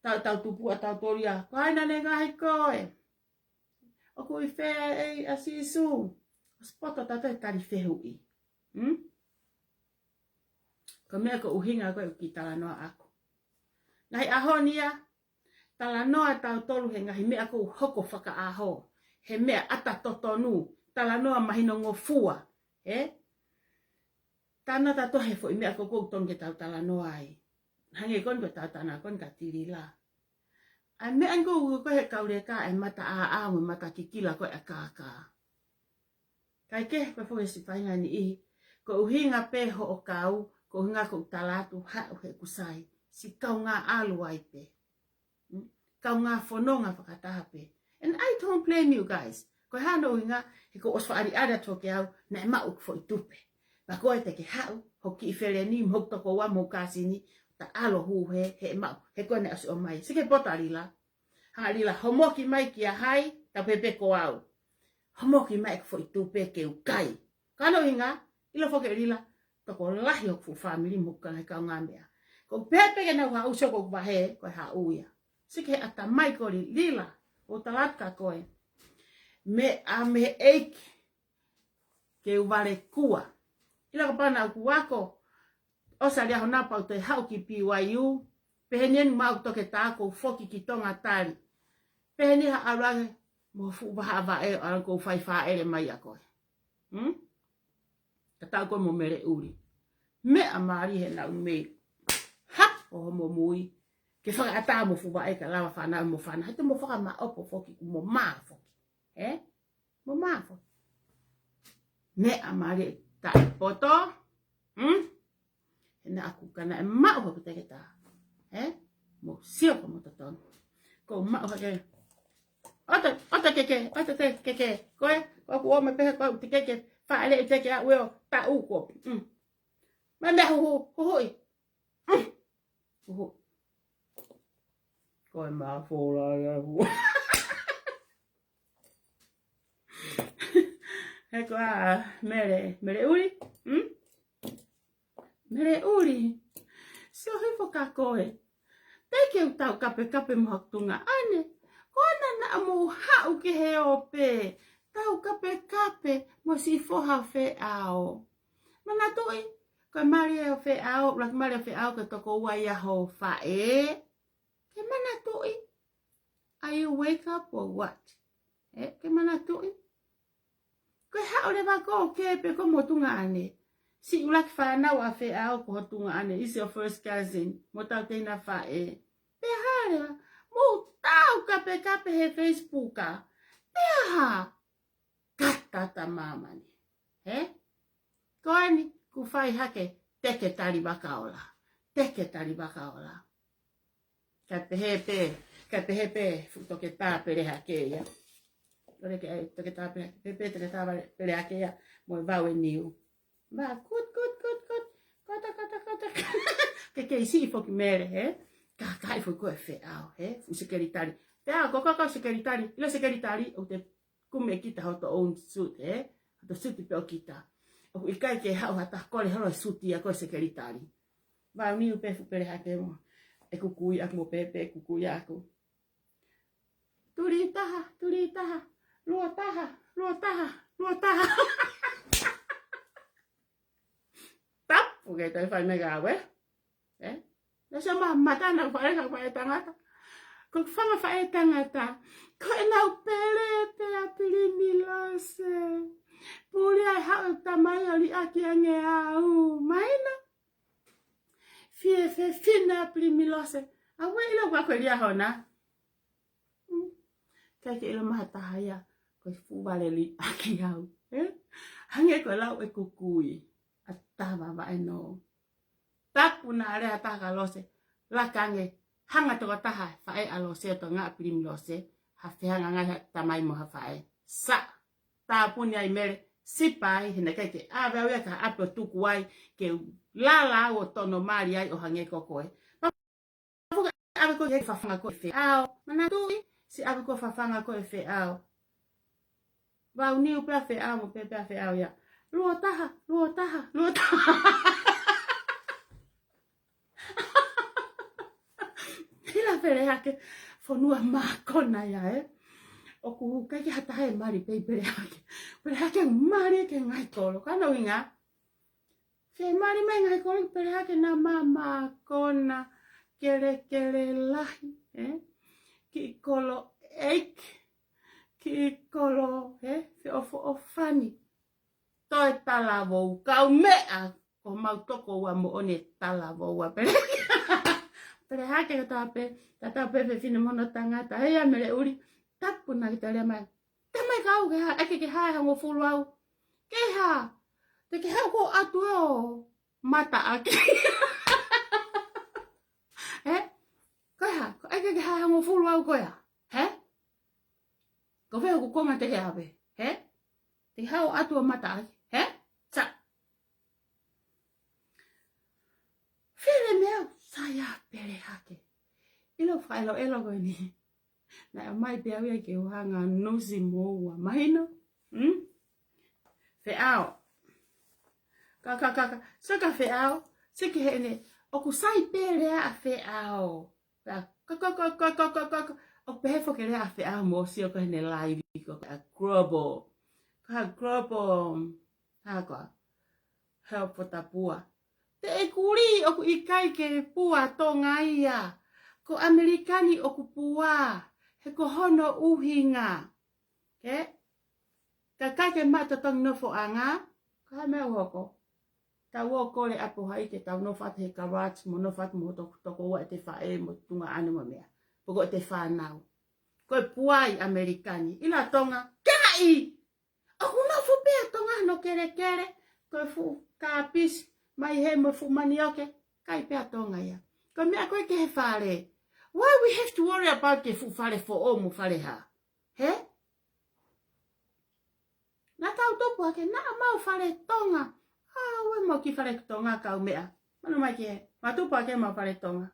Tau, tau tupu ʻa tautolu ia. Ko hai naʻa ne ngaohi koe? ʻOku ʻi fē ʻa Sīsū? ʻOsi poto tautolu he tali fehuʻi. Hmm? Ko e meʻa ko e ʻuhinga ko ē ʻeku kiʻi talanoa ʻaku. Ngaahi ʻaho ni ia, talanoa tautolu he ngaahi meʻa ʻoku hoko fakaʻaho, he meʻa ʻata totonu, talanoa mahino ngofua, ē? Talanoa tautolu he foʻi meʻa ʻoku totonu ke tau talanoa ai. Hangē ko eni ko e tau talanoa ko eni kia Lila. ʻA e meʻa eni ko ē ko e he kau leka ʻa e mata ʻāʻau mo e mata kikila ko ē ʻa e kākā. Kae kehe ko e foʻi siʻi faʻahinga niʻihi, ko e ʻuhinga pē hoʻo kau, ko e ʻuhinga ko ʻeku tala atu haʻu he kusai, siʻi kaungā ʻalu ai pē. Mm? Kaungā fononga fakataha pē. And I don't blame you guys. Ko e hā hono ʻuhinga, he kuo ʻosi fakaʻaliʻali atu kiate au, naʻe maʻu ʻeku foʻi tupe. Pea ko e te ke haʻu, ho kiʻi feleni, mo hoku tokoua, mo hoku kāsini, ta ʻalu hū he, he maʻu, he ko ē naʻe ʻosi ʻomai. Sike pota Lila. Hanga Lila, homoki mai kia hai, tau pehē pē ko au. Homoki mai ʻeku foʻi tupe ke u kai. Ka hono ʻuhinga, ʻilo foki ʻe Lila, tokolahi hoku fuʻu fāmili mo hoku kakai kaungāmeʻa. Ko e pehē pē ke nau haʻu sio ko ʻeku vahe, ko e haʻu ia. Sike he ʻatamai ko Lila, ʻo tala atu kia koe. Meʻa mei he ʻEiki, ke u vale kua. ʻIlo kapau naʻa ku ako, ʻosi ʻa e ʻaho na pau te haʻu ki B Y U, pehē ni eni maʻu toketā ko u foki ki Tonga tali. Pehē ni ha ʻalu ange, mo fuʻu vahaʻa vaʻe, ʻalu ko u fai fāʻele mai ʻa koe. Hmm? Ka tau ko mo mele uli. Meʻa mālie he naʻu mei. Ha, ʻo homo mui. ke fakaʻatā mo fuʻu vaʻe ka lava fānau mo fānau. He te mo fakamaʻopo foki, mo mā foki. Ē? Mo mā foki. Meʻa mālie taʻe poto. Hmm? He naʻa ku kana e maʻu hoku teketā. Ē? Mo sio ko mo totonu. Ko maʻu hake. ʻOta, ʻota keke, ʻota te keke. Ko e, ko aku ō mai pehē ko au te keke. Faʻele i teke a ueo, taʻu ko. Hmm. Mai mea huhu, huhuʻi. Hmm. Huhu. Ko e mafola ia hu. He ko a Mele, Mele ʻuli. Hmm? Mele ʻuli. Sio hifo ka koe. Te ke u tau kapekape mo haku tuongaʻane. Ko ena naʻa mou haʻu ki he ʻope. Tau kapekape mo siʻi foha Feʻao. Manatuʻi, ko e mali ʻo Feʻao, ʻuluaki mali ʻo Feʻao, ko e toko ua ia ho faʻē. Ke manatuʻi. Are you wake up or what? Ē, ke manatuʻi. Ko e haʻu leva ko ke pe ko mo tuongaʻane. Siʻi ʻuluaki fānau ʻa Feʻao ko ho tuongaʻane, is your first cousin, mo tau teina faʻē. Pea hā leva, mou tau kapekape he Facebook a. Pea hā, kata ta māmani. Ē? Ko eni, ku fai hake, te ke tali vakaola. Te ke tali vakaola. Ka pehē pē, ka pehē pē, fuʻu toketā Pelehake ia. Kole ke ai toketā Pelehake, pehē pē toketā Pelehake ia, mo e vau e niu. Ma kut, kut, kut, kut, kata, kata, kata, kata. Ke kei siʻi foki Mele, ē? Ka, ka ai foki ko e Feʻao, ē? Fuʻu sekelitali. Feʻao, ko, ko, ko sekelitali, ʻilo sekelitali, ʻo te kumi ʻe kita hoto own suit, ē? Hoto suit pē ʻo kita. ʻOku ʻikai ke haʻu ha taha kole holo e suit ia ko e sekelitali. Vau niu pē fuʻu Pelehake mo. ʻE kukui aku mo pēpē, ʻe kukui aku. Tuli taha, tuli taha, lua taha, lua taha, lua taha. Tapu ke tai fai mei ka we. Ē? Na se ma mata na fai ka fai tangata. Ko fanga fai tangata. Ko e nau pele te a Pilimilose. Puli ai haʻu tamai ʻo liʻaki ange au. Mai na. Fie fefine a Pilimilose. A we ʻilo ua ko e lia hona. Hmm. Kai ke ʻilo maha taha ia. Ko e fuʻu vale liʻaki au. Ē? Hangē ko e lau e kukui. A tava vaʻe nō. Tapu na ale a taha ka Lose. Laka ange. Hanga tokotaha. Faʻē ʻa Lose ʻo to ngaʻa Pilimilose. Ha fehangahangai ha tamai mo ha faʻē. Sa. Tāpuni ai Mele, sipa ai, he naʻe ʻikai ke ʻave au ia ki ha ʻapi ʻo tuku ai, ke lala au ʻo tono mali ai ʻo hangē ko koe. Pafuka ʻave ko e fafanga ko e Feʻao. Manatuʻi, siʻi ʻave ko e fafanga ko e Feʻao. Vau niu pē ʻa Feʻao, mo pēpē ʻa Feʻao ia. Lua taha, lua taha, lua taha. Hila Pelehake, fonua mākona ia, ē. ʻOku ʻikai ke ha taha ʻe mali pē ʻi Pelehake. Pelehake mali ki he ngaahi kolo. Ka ʻuhinga, ke mali mai ngaahi kolo ʻi Pelehake naʻa ma mākona, kelekele lahi, ē. Kiʻi kolo ʻeiki, kiʻi kolo, ē, feʻofoʻofani. Toe talavou, kau meʻa, ko mau toko ua moʻoni e talavou ʻa Pelehake. Pelehake ko tape, tatau pē fefine mo hono tangata. Hei a Mele ʻuli, tapu na ki tale mai. Tamai kau ke hā, ʻeke ke hā e hongofulu au. Ke hā, te ke hā ko atu ʻo mataʻaki. Ē? Ko e hā, ko ʻeke ke hā e hongofulu au ko ia. Ē? Ko fē hoku konga te ke ʻave, hē? Te hao atu ʻo mataʻaki, hē? Sa. Fele meʻa, sa ia Pelehake. ʻIlo fakaʻeloʻelo ko eni. Naʻe ʻomai pē au ia ke u hanga nusi mo ua mahino. Hmm? Feʻao. Ka, ka, ka, ka. Saka Feʻao. Siki heʻene. ʻOku sai pē lea ʻa Feʻao. Ka, ka, ka. ʻOku pehē foki lea ʻa Feʻao mo sio ko ʻene laivi ko e global. Ka global. Hā ko ā. Help for Tapua. Te ʻe kuli ʻoku ʻikai ke pua Tonga ia. Ko ʻAmelika ni ʻoku pua. He ko hono ʻuhinga. Ke? Ka ʻikai ke mata tong nofoʻanga. Ka hā meʻa ʻoku hoko. Tau ō kole ʻapohai ke tau nofo atu he garage, mo nofo atu mo toko, toko ua ʻete faʻē, mo tuongaʻane mo e meʻa. Pe ko ʻete fānau. Ko e puai ʻAmelika ni. ʻIla Tonga, kai! ʻOku nofo pē ʻa Tonga hono kelekele, ko e fuʻu kāpisi, mai he mo e fuʻu manioke, kai pē ʻa Tonga ia. Ko e meʻa ko ē ki he fale. Why we have to worry about ke fuʻu fale foʻou mo fale hā? He? Naʻa tau tupu hake, naʻa mau fale Tonga. ʻAua mo e kiʻi fale Tonga kau meʻa. Manu mai ki he, mau tupu hake mau fale Tonga.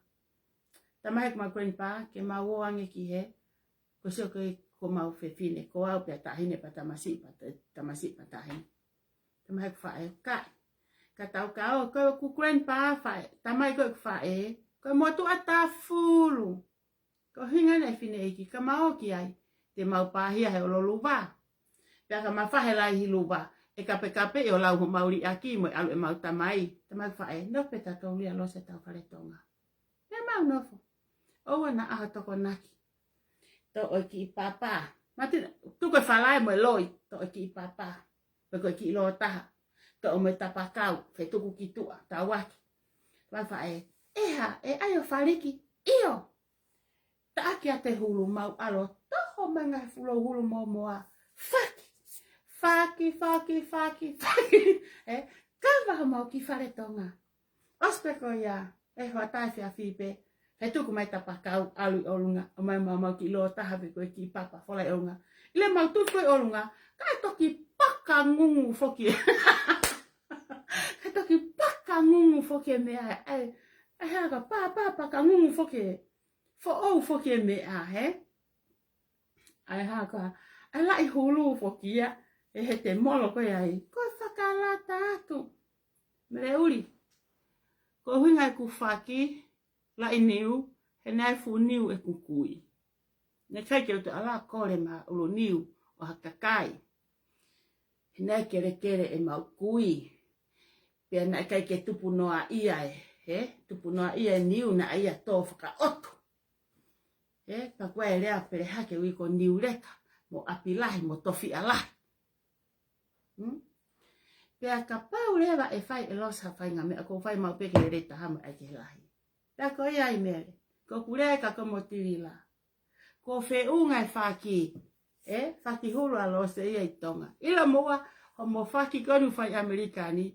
Talamai ʻe heʻemau grandpa, ke mau ō ange ki he, ko sio ke ko mau fefine, ko au pea taʻahine pea tamasiʻi pea ta-, tamasiʻi pea taʻahine. Talamai ʻe heʻeku faʻē, kai. Ka tau ka ō, ko ʻeku grandpa faʻē, talamai ko ʻeku faʻē, ko e motuʻa Tafulu. Ko e ʻuhinga ʻene fineʻeiki, ka mau ō ki ai, te mau pāhia he ʻololuva. Pea ka mau fahe lahi luva, ʻe kapekape ʻi ʻolau homau liʻaki mo e ʻalu ʻemau tamai. Talamai ʻe heʻeku faʻē, nofo pē tautolu ia Losi ʻetau fale Tonga. Pea mau nofo. ʻOua naʻa ʻaho Tokonaki. Toʻo e kiʻi papa. Mati, tuku e falae mo e loi. Toʻo e kiʻi papa. Pe ko e kiʻi lōtaha. Toʻo mo e tapakau. Fetuku ki tuʻa. Tauaki. Talamai ʻe heʻeku faʻē, ʻe hā, ʻe ʻai ʻo faliki? ʻIo. Taʻaki ʻa e hulu mau ʻalu ʻo toho mai ngaahi fuʻu louhulu mōmoa. Faki. Faki, faki, faki, faki. Ē, kava homau kiʻi fale Tonga. ʻOsi pē ko ia, ʻe hoʻatā efiafi pē, fetuku mai tapakau ʻalu ʻi ʻolunga, ʻomai homau kiʻi lōtaha pe ko e kiʻi papa, fola ʻi ʻolunga. ʻIle mau tuku ʻi ʻolunga, kae toki pakangungu foki. Kae toki pakangungu foki e meʻa, ʻai, ʻai haka pā, pā, pakangungu foki e. Foʻou foki e meʻa, he? ʻAi haka, ʻai laʻi hulu foki ia, ʻe he te molo ko ia ai. Ko e fakalata atu. Mele ʻuli. Ko e ʻuhinga ʻeku faki, laʻi niu, he naʻe fuʻu niu ʻeku kui. Naʻe ʻikai ke u toe ala kole ma ʻulu niu ʻo ha kakai. He naʻe kelekele ʻemau kui. Pea naʻe ʻikai ke tupu noaʻia e, he? Tupu noaʻia e niu naʻe ʻai ʻo tō fakaʻotu. He, pea ko e lea Pele hake ui ko niu leka, mo ʻapi lahi, mo tofiʻa lahi. Hmm? Pea kapau leva ʻe fai ʻe Losi ha faʻahinga meʻa, ʻoku ou fai maʻu pē ke lelei taha mo ʻai ke lahi. Pea ko ia ai Mele, ko ʻeku lea ka ko mo tilila. Ko e feʻunga e faki, ē, faki hulu ʻa Losi ia ʻi Tonga. ʻIlo mo ua, hoʻomo faki ko eni ʻoku fai ʻi ʻAmelika ni,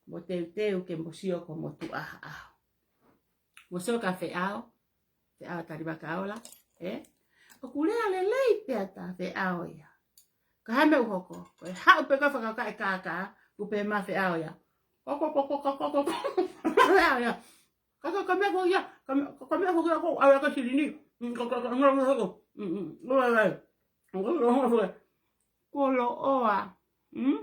mo teuteu ke mo sio ko mo tuʻa ha ʻaho. Mo sio ka feʻao, feʻao tali vakaola, ē? ʻOku lea lelei pē ʻa e feʻao ia. Ka hā e meʻa ʻoku hoko, ko e haʻu pē ko e fakakae kākā, ʻoku pehē mai e feʻao ia. Ko, ko, ko, ko, ko, ko, ko, ko, feʻao ia. Ka, ka, ka meʻa ko ia, ka meʻa, ka, ka meʻa ko ia, ko, ʻai ʻa e silini. Mm, ka, ka, ka, meʻa ko ia, ko, mm, mm, ko, ʻai, ʻai. Ko, ko, ko, ko, ko, loʻoa. Mm?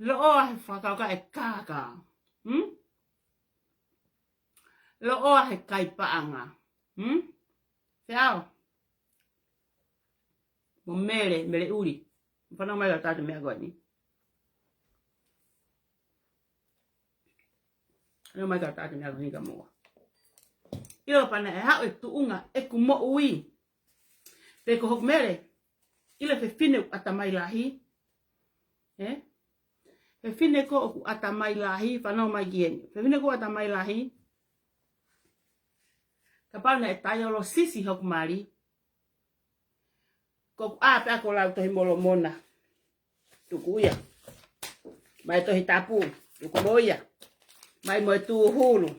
Loʻoa he fakakae kākā. Hmm? Loʻoa he kai paʻanga. Hmm? Feʻao. Mo Mele, Mele ʻuli. Fanongo mai ka tau ʻatā e meʻa ko eni. Fanongo mai ka tau ʻatā e meʻa ko eni ka moa. ʻIo pea naʻe haʻu e tuʻunga ʻeku moʻui. Pe ko hoku Mele, ʻilo e fefine ʻoku ʻatamai lahi. Ē? Fefine ko ē ʻoku ʻatamai lahi, fanongo mai ki heni. Fefine ko ē ʻatamai lahi. Kapau naʻe taiolo sisi hoku mali. Ko ʻeku ʻā pē ʻa e Lautohi Molomona. Tuku ia. Mai Tohi Tapu. Tuku mo ia. Mai mo e tūhulu.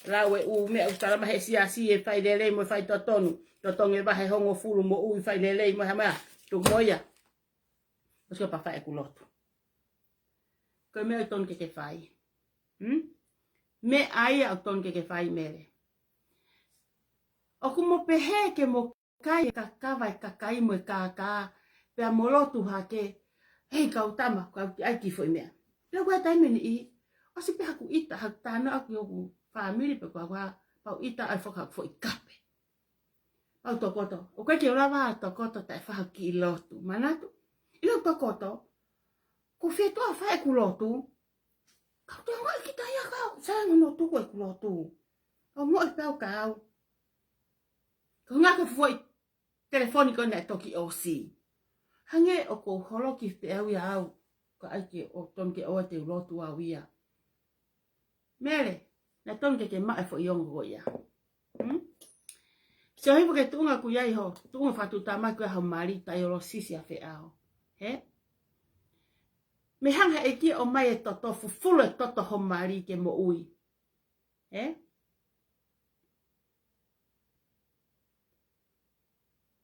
Lau e ʻū meʻa ʻoku talamai he siasi ʻe fai lelei mo e fai totonu. Totongi e vahe hongofulu moʻui fai lelei mo e hā e meʻa. Tuku mo ia. ʻOsi ko e pea fai ʻeku lotu. Ko e meʻa ʻoku tonu ke ke fai. Hmm? Meʻa ia ʻoku tonu ke ke fai Mele. ʻOku mo pehē ke mo kai e kakava e kakai mo e kākā, pea mo lotu hake, hei kau tama, kau ki ai ki foʻi meʻa. Leo ko e taimi ni ʻi, ʻosi pē haku ʻita, haku tano ʻaki hoku fāmili pe ko au, pau ʻita ai faka foʻi kape. Pau tokoto, ʻoku ʻikai ke u lava tokoto taʻe fai haku kiʻi lotu. Manatu, ʻilo tokoto, ko fie toa fai ʻeku lotu, kau toe ongoʻi kita ia kau, sai ngono tuku ʻeku lotu. Kau ongoʻi pē au kau. Ko e ngaahi foʻi telefoni ko ē naʻe toki ʻosi. Hangē ʻoku ou holoki pē au ia au. ka ʻai ke ʻo tonu ke ʻoua te u lotu au ia. Mele, naʻe tonu ke ke maʻu e foʻi ongo ko ia. Hmm? Sio hifo ki he tuʻunga ʻoku ʻi ai ho, tuʻunga fakatuʻutāmaki ko ia ho mali, taʻeʻiloa siʻisiʻi ʻa Feʻao. He? Mei he hanga ʻe he ʻEiki ʻo ʻomai e toto, fufulu e toto ho mali ke moʻui. He?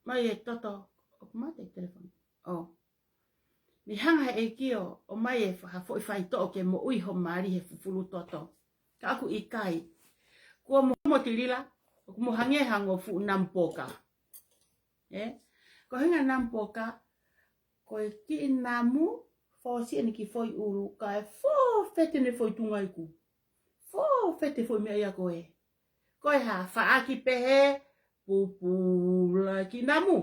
ʻOmai e toto, ʻoku mate e telefoni. ʻO. Mei he hanga ʻe he ʻEiki ʻo, ʻomai e fa-, ha foʻi faitoʻo ke moʻui ho mali he fufulu toto. Ka ʻoku ʻikai. Kuo mo, mo Tilila, ʻoku mo hangē ha ongo fuʻu namu poka. He? Ko e ʻuhinga namu poka, ko e kiʻi namu, fōsiʻi ʻene kiʻi foʻi ʻulu, kae fōfete ʻene foʻi tunga iku. Fōfete foʻi meʻa ia ko ē. Ko e hā, faʻaki pehē, pupula e kiʻi namu.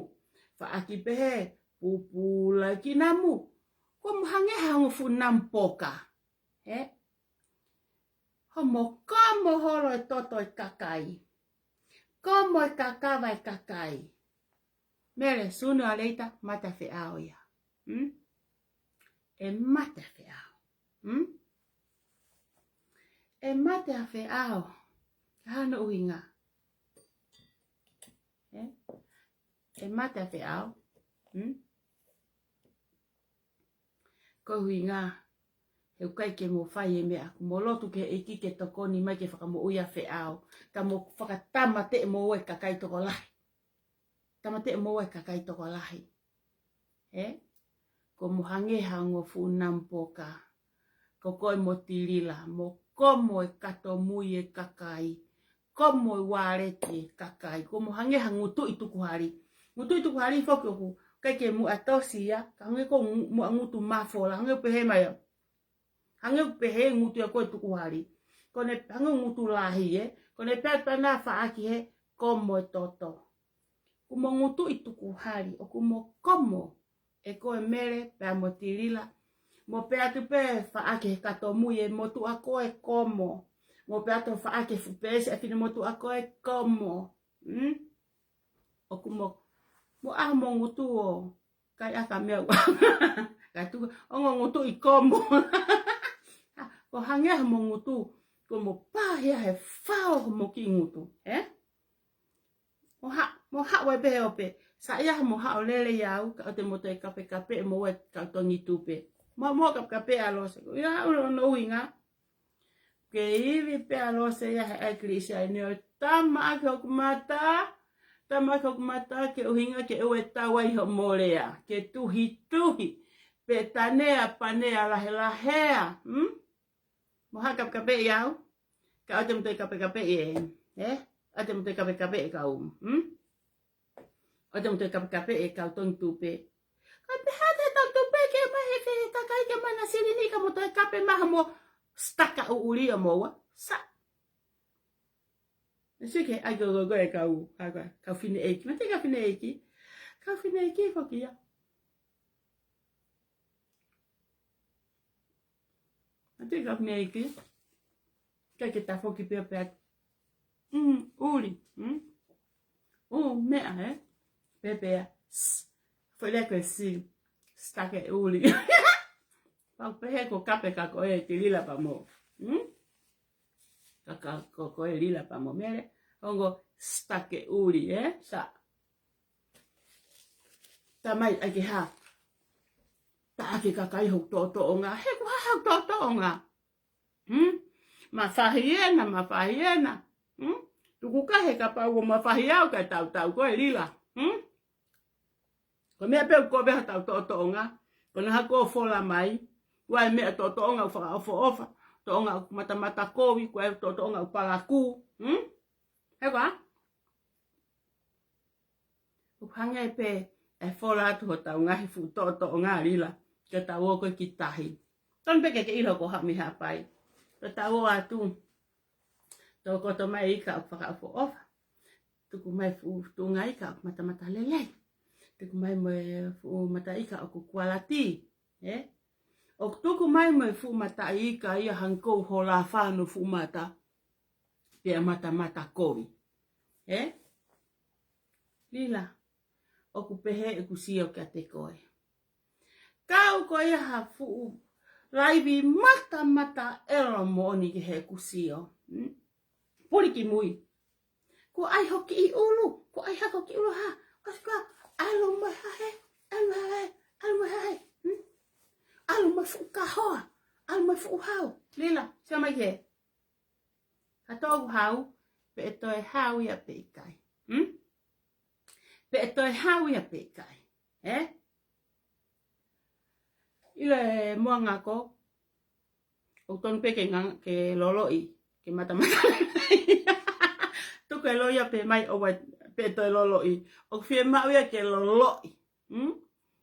Faʻaki pehē, pupula e kiʻi namu. Kuo mo hangē ha ongo fuʻu namu poka. He? Hoʻomo komo holo e toto e kakai. Komo e kakava e kakai. Mele, sooner or later, mate ʻa Feʻao ia. Hmm? ʻE mate ʻa Feʻao. Hmm? ʻE mate ʻa Feʻao. Ko e hā hono ʻuhinga? He? ʻE mate ʻa Feʻao. Hmm? Ko e ʻuhinga, he ʻoku ʻikai ke mo fai e meʻa, kuo mo lotu ki he ʻEiki ke tokoni mai ke fakamoʻui ʻa Feʻao. Ka mo fakatamateʻi mo e kakai tokolahi. Tamateʻi mo e kakai tokolahi. He? Kuo mo hangē ha ongo fuʻu namu poka. Ko koe mo Tilila, mo komo e katomui e kakai. Komo e uāleti e kakai. Kuo mo hangē ha ngutuʻi tukuhali. Ngutuʻi tukuhali foki ʻoku ʻikai ke muʻa tosi ia, ka hangē ko e ngu-, muʻa ngutu mafola, hangē pehē mai au. Hangē pehē ngutu ia ko e tukuhali. Ko ʻene hangē ngutu lahi, ē. Ko ʻene pea pana faʻaki he komo e toto. Kuo mo ngutuʻi tukuhali, ʻoku mo komo. ʻE koe Mele, pea mo Tilila. Mo pea atu pē faʻaki he katomui e motuʻa ko e komo. Mo pea atu faʻaki he fuʻu peesi ʻa e fine motuʻa ko e komo. Hmm? ʻOku mo, mo ʻaho mo ngutu ʻo kai ʻaka meʻa ua. Ka tuku, ongo ngutuʻi komo. Ko hangē ha mo ngutu, kuo mo pāhia he fao mo kiʻi ngutu, ē? Mo ha, mo haʻu ai pē he ope. Saiʻia ha mo haʻu lele ia au, ka ʻoua te mo toe kapekapeʻi mo e kau tongi tupe. Mo, mo kapekapeʻi ʻa Lose. Ia, ʻo, ʻo, ʻuhinga. Ke ivi pē ʻa Lose ia he ʻai Kilisi ai ne ʻo tamaʻaki hoku mata, tamaʻaki hoku mata ke ʻuhinga ke ʻoua ʻe tau ai hoʻomo lea, ke tuhituhi, pe tanea panea lahelahea, hmm? Mo haʻu kapekapeʻi au, ka ʻoua te mo toe kapekapeʻi ē, ē? ʻOua te mo toe kapekapeʻi kau, hmm? ʻOua te mo toe kapekapeʻi e kau tongi tupe. Ka pehē ʻe he tongi tupe ke mai he fe kakai ke mana silini ka mo toe kape maha mo staka ʻuʻuli ʻo moua. Sa. Ne sike ai ko ko ko e kau, kau, kau, kau fineʻeiki. Mate kau fineʻeiki. Kau fineʻeiki foki ia. Mate kau fineʻeiki. Kae ke tafoki pē pea. Mm, ʻuli. Mm. ʻO, meʻa, ē? Pepea. S. Fele ko e si. Stake ʻuli. Pau pehē ko kape ka ko e Tilila pea mo. Mm? Ka ka ko ko e Lila pea mo Mele. Ongo stake ʻuli, ē? Sa. Tamai ʻai ke hā. Taʻaki kakai hoku toʻotoʻonga. He ko e hā hoku toʻotoʻonga? Hmm? Mafahi ena, mafahi ena. Hmm? Tuku kahe kapau ʻoku mafahi au kae tautau koe Lila. Hmm? Ko e meʻa pē ʻoku kovi ai hotau toʻotoʻonga. Ko ena hā ko e fola mai. Ko e meʻa toʻotoʻonga ʻoku fakaʻofoʻofa. Toʻonga ʻoku matamata kovi, ko e toʻotoʻonga ʻoku palakū. Hmm? He ko e hā? ʻOku hangē pē ʻe fola atu hotau ngaahi fuʻu toʻotoʻonga Lila, ke tau ō ko ē ki tahi. Tonu pē ke ke ʻilo ko e hā mei Haʻapai. Ke tau ō atu. Tokoto mai ika ʻoku fakaʻofoʻofa. Tuku mai fuʻu tuʻunga ika ʻoku matamata lelei. Tuku mai mo e fuʻu mata ika ʻoku kualiti. Ē? ʻOku tuku mai mo e fuʻu mata ika ia hangē ko e hola fano fuʻu mata. Pea matamata kovi. Ē? Lila, ʻoku pehē ʻeku sio kiate koe. Kau ko ia ha fuʻu laivi matamata ʻelo moʻoni ki he kusio. Mm? Puli ki mui. Kuo ʻai ho kiʻi ʻulu, kuo ʻai hako kiʻi ʻulu ha. Kasi ka, ʻalu mai hahe, ʻalu mai hahe, ʻalu mai hahe. Mm? ʻAlu mai fuʻu kahoa, ʻalu mai fuʻu hau. Lila, sio mai ki he. Ka tō ʻoku hau, pe ʻe toe hau ia pe ʻikai. Mm? Pe ʻe toe hau ia pe ʻikai. Ē? ʻIlo e moa ngako, ʻoku tonu pē ke nga-, ke loloʻi, ke matamata. Tuku e loia pe mai ʻo wai, pe ʻe toe loloʻi. ʻOku fiemaʻu ia ke loloʻi. Mm?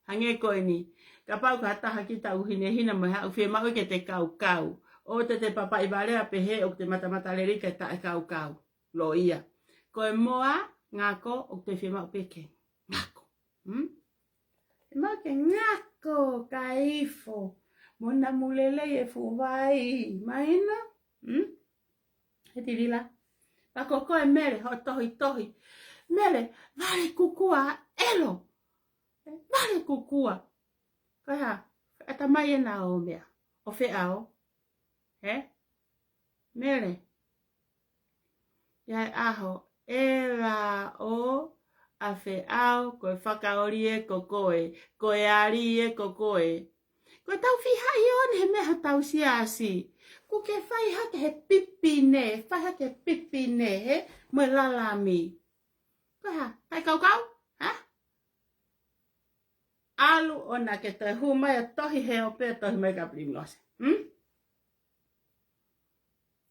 Hangē ko eni. Kapau ko ha taha kita ʻoku hinehina mai ha ʻoku fiemaʻu ke te kaukau. ʻOua te te papaʻi valea pehē ʻoku te matamata lelei kae taʻe kaukau. Loia. Ko e moa ngako ʻoku te fiemaʻu pē ke ngako. Mm? Fiemaʻu ke ngako kae ifo. Mo namu lelei e fuʻu vai. Mahino? Mm? Heti Lila. Pea ko koe Mele, hoʻo tohitohi. Mele, vale kukua, ʻelo. Vale kukua. Ko e hā, ʻata mai ena ʻo meʻa. ʻO feʻao. He? Mele. ʻI ai e ʻaho, ʻe la ʻo a feʻao, ko e fakaoli ē ko koe, ko e ali ē ko koe. Ko e tau fihaʻi ʻo ne he meʻa hotau siasi. Kuo ke fai hake he pipine, fai hake he pipine, he? Mo e lalami. Ko e hā, kai kaukau? Hā? ʻAlu ʻona ke toe hū mai ʻo tohi he ope tohi mai ka Primrose. Hmm?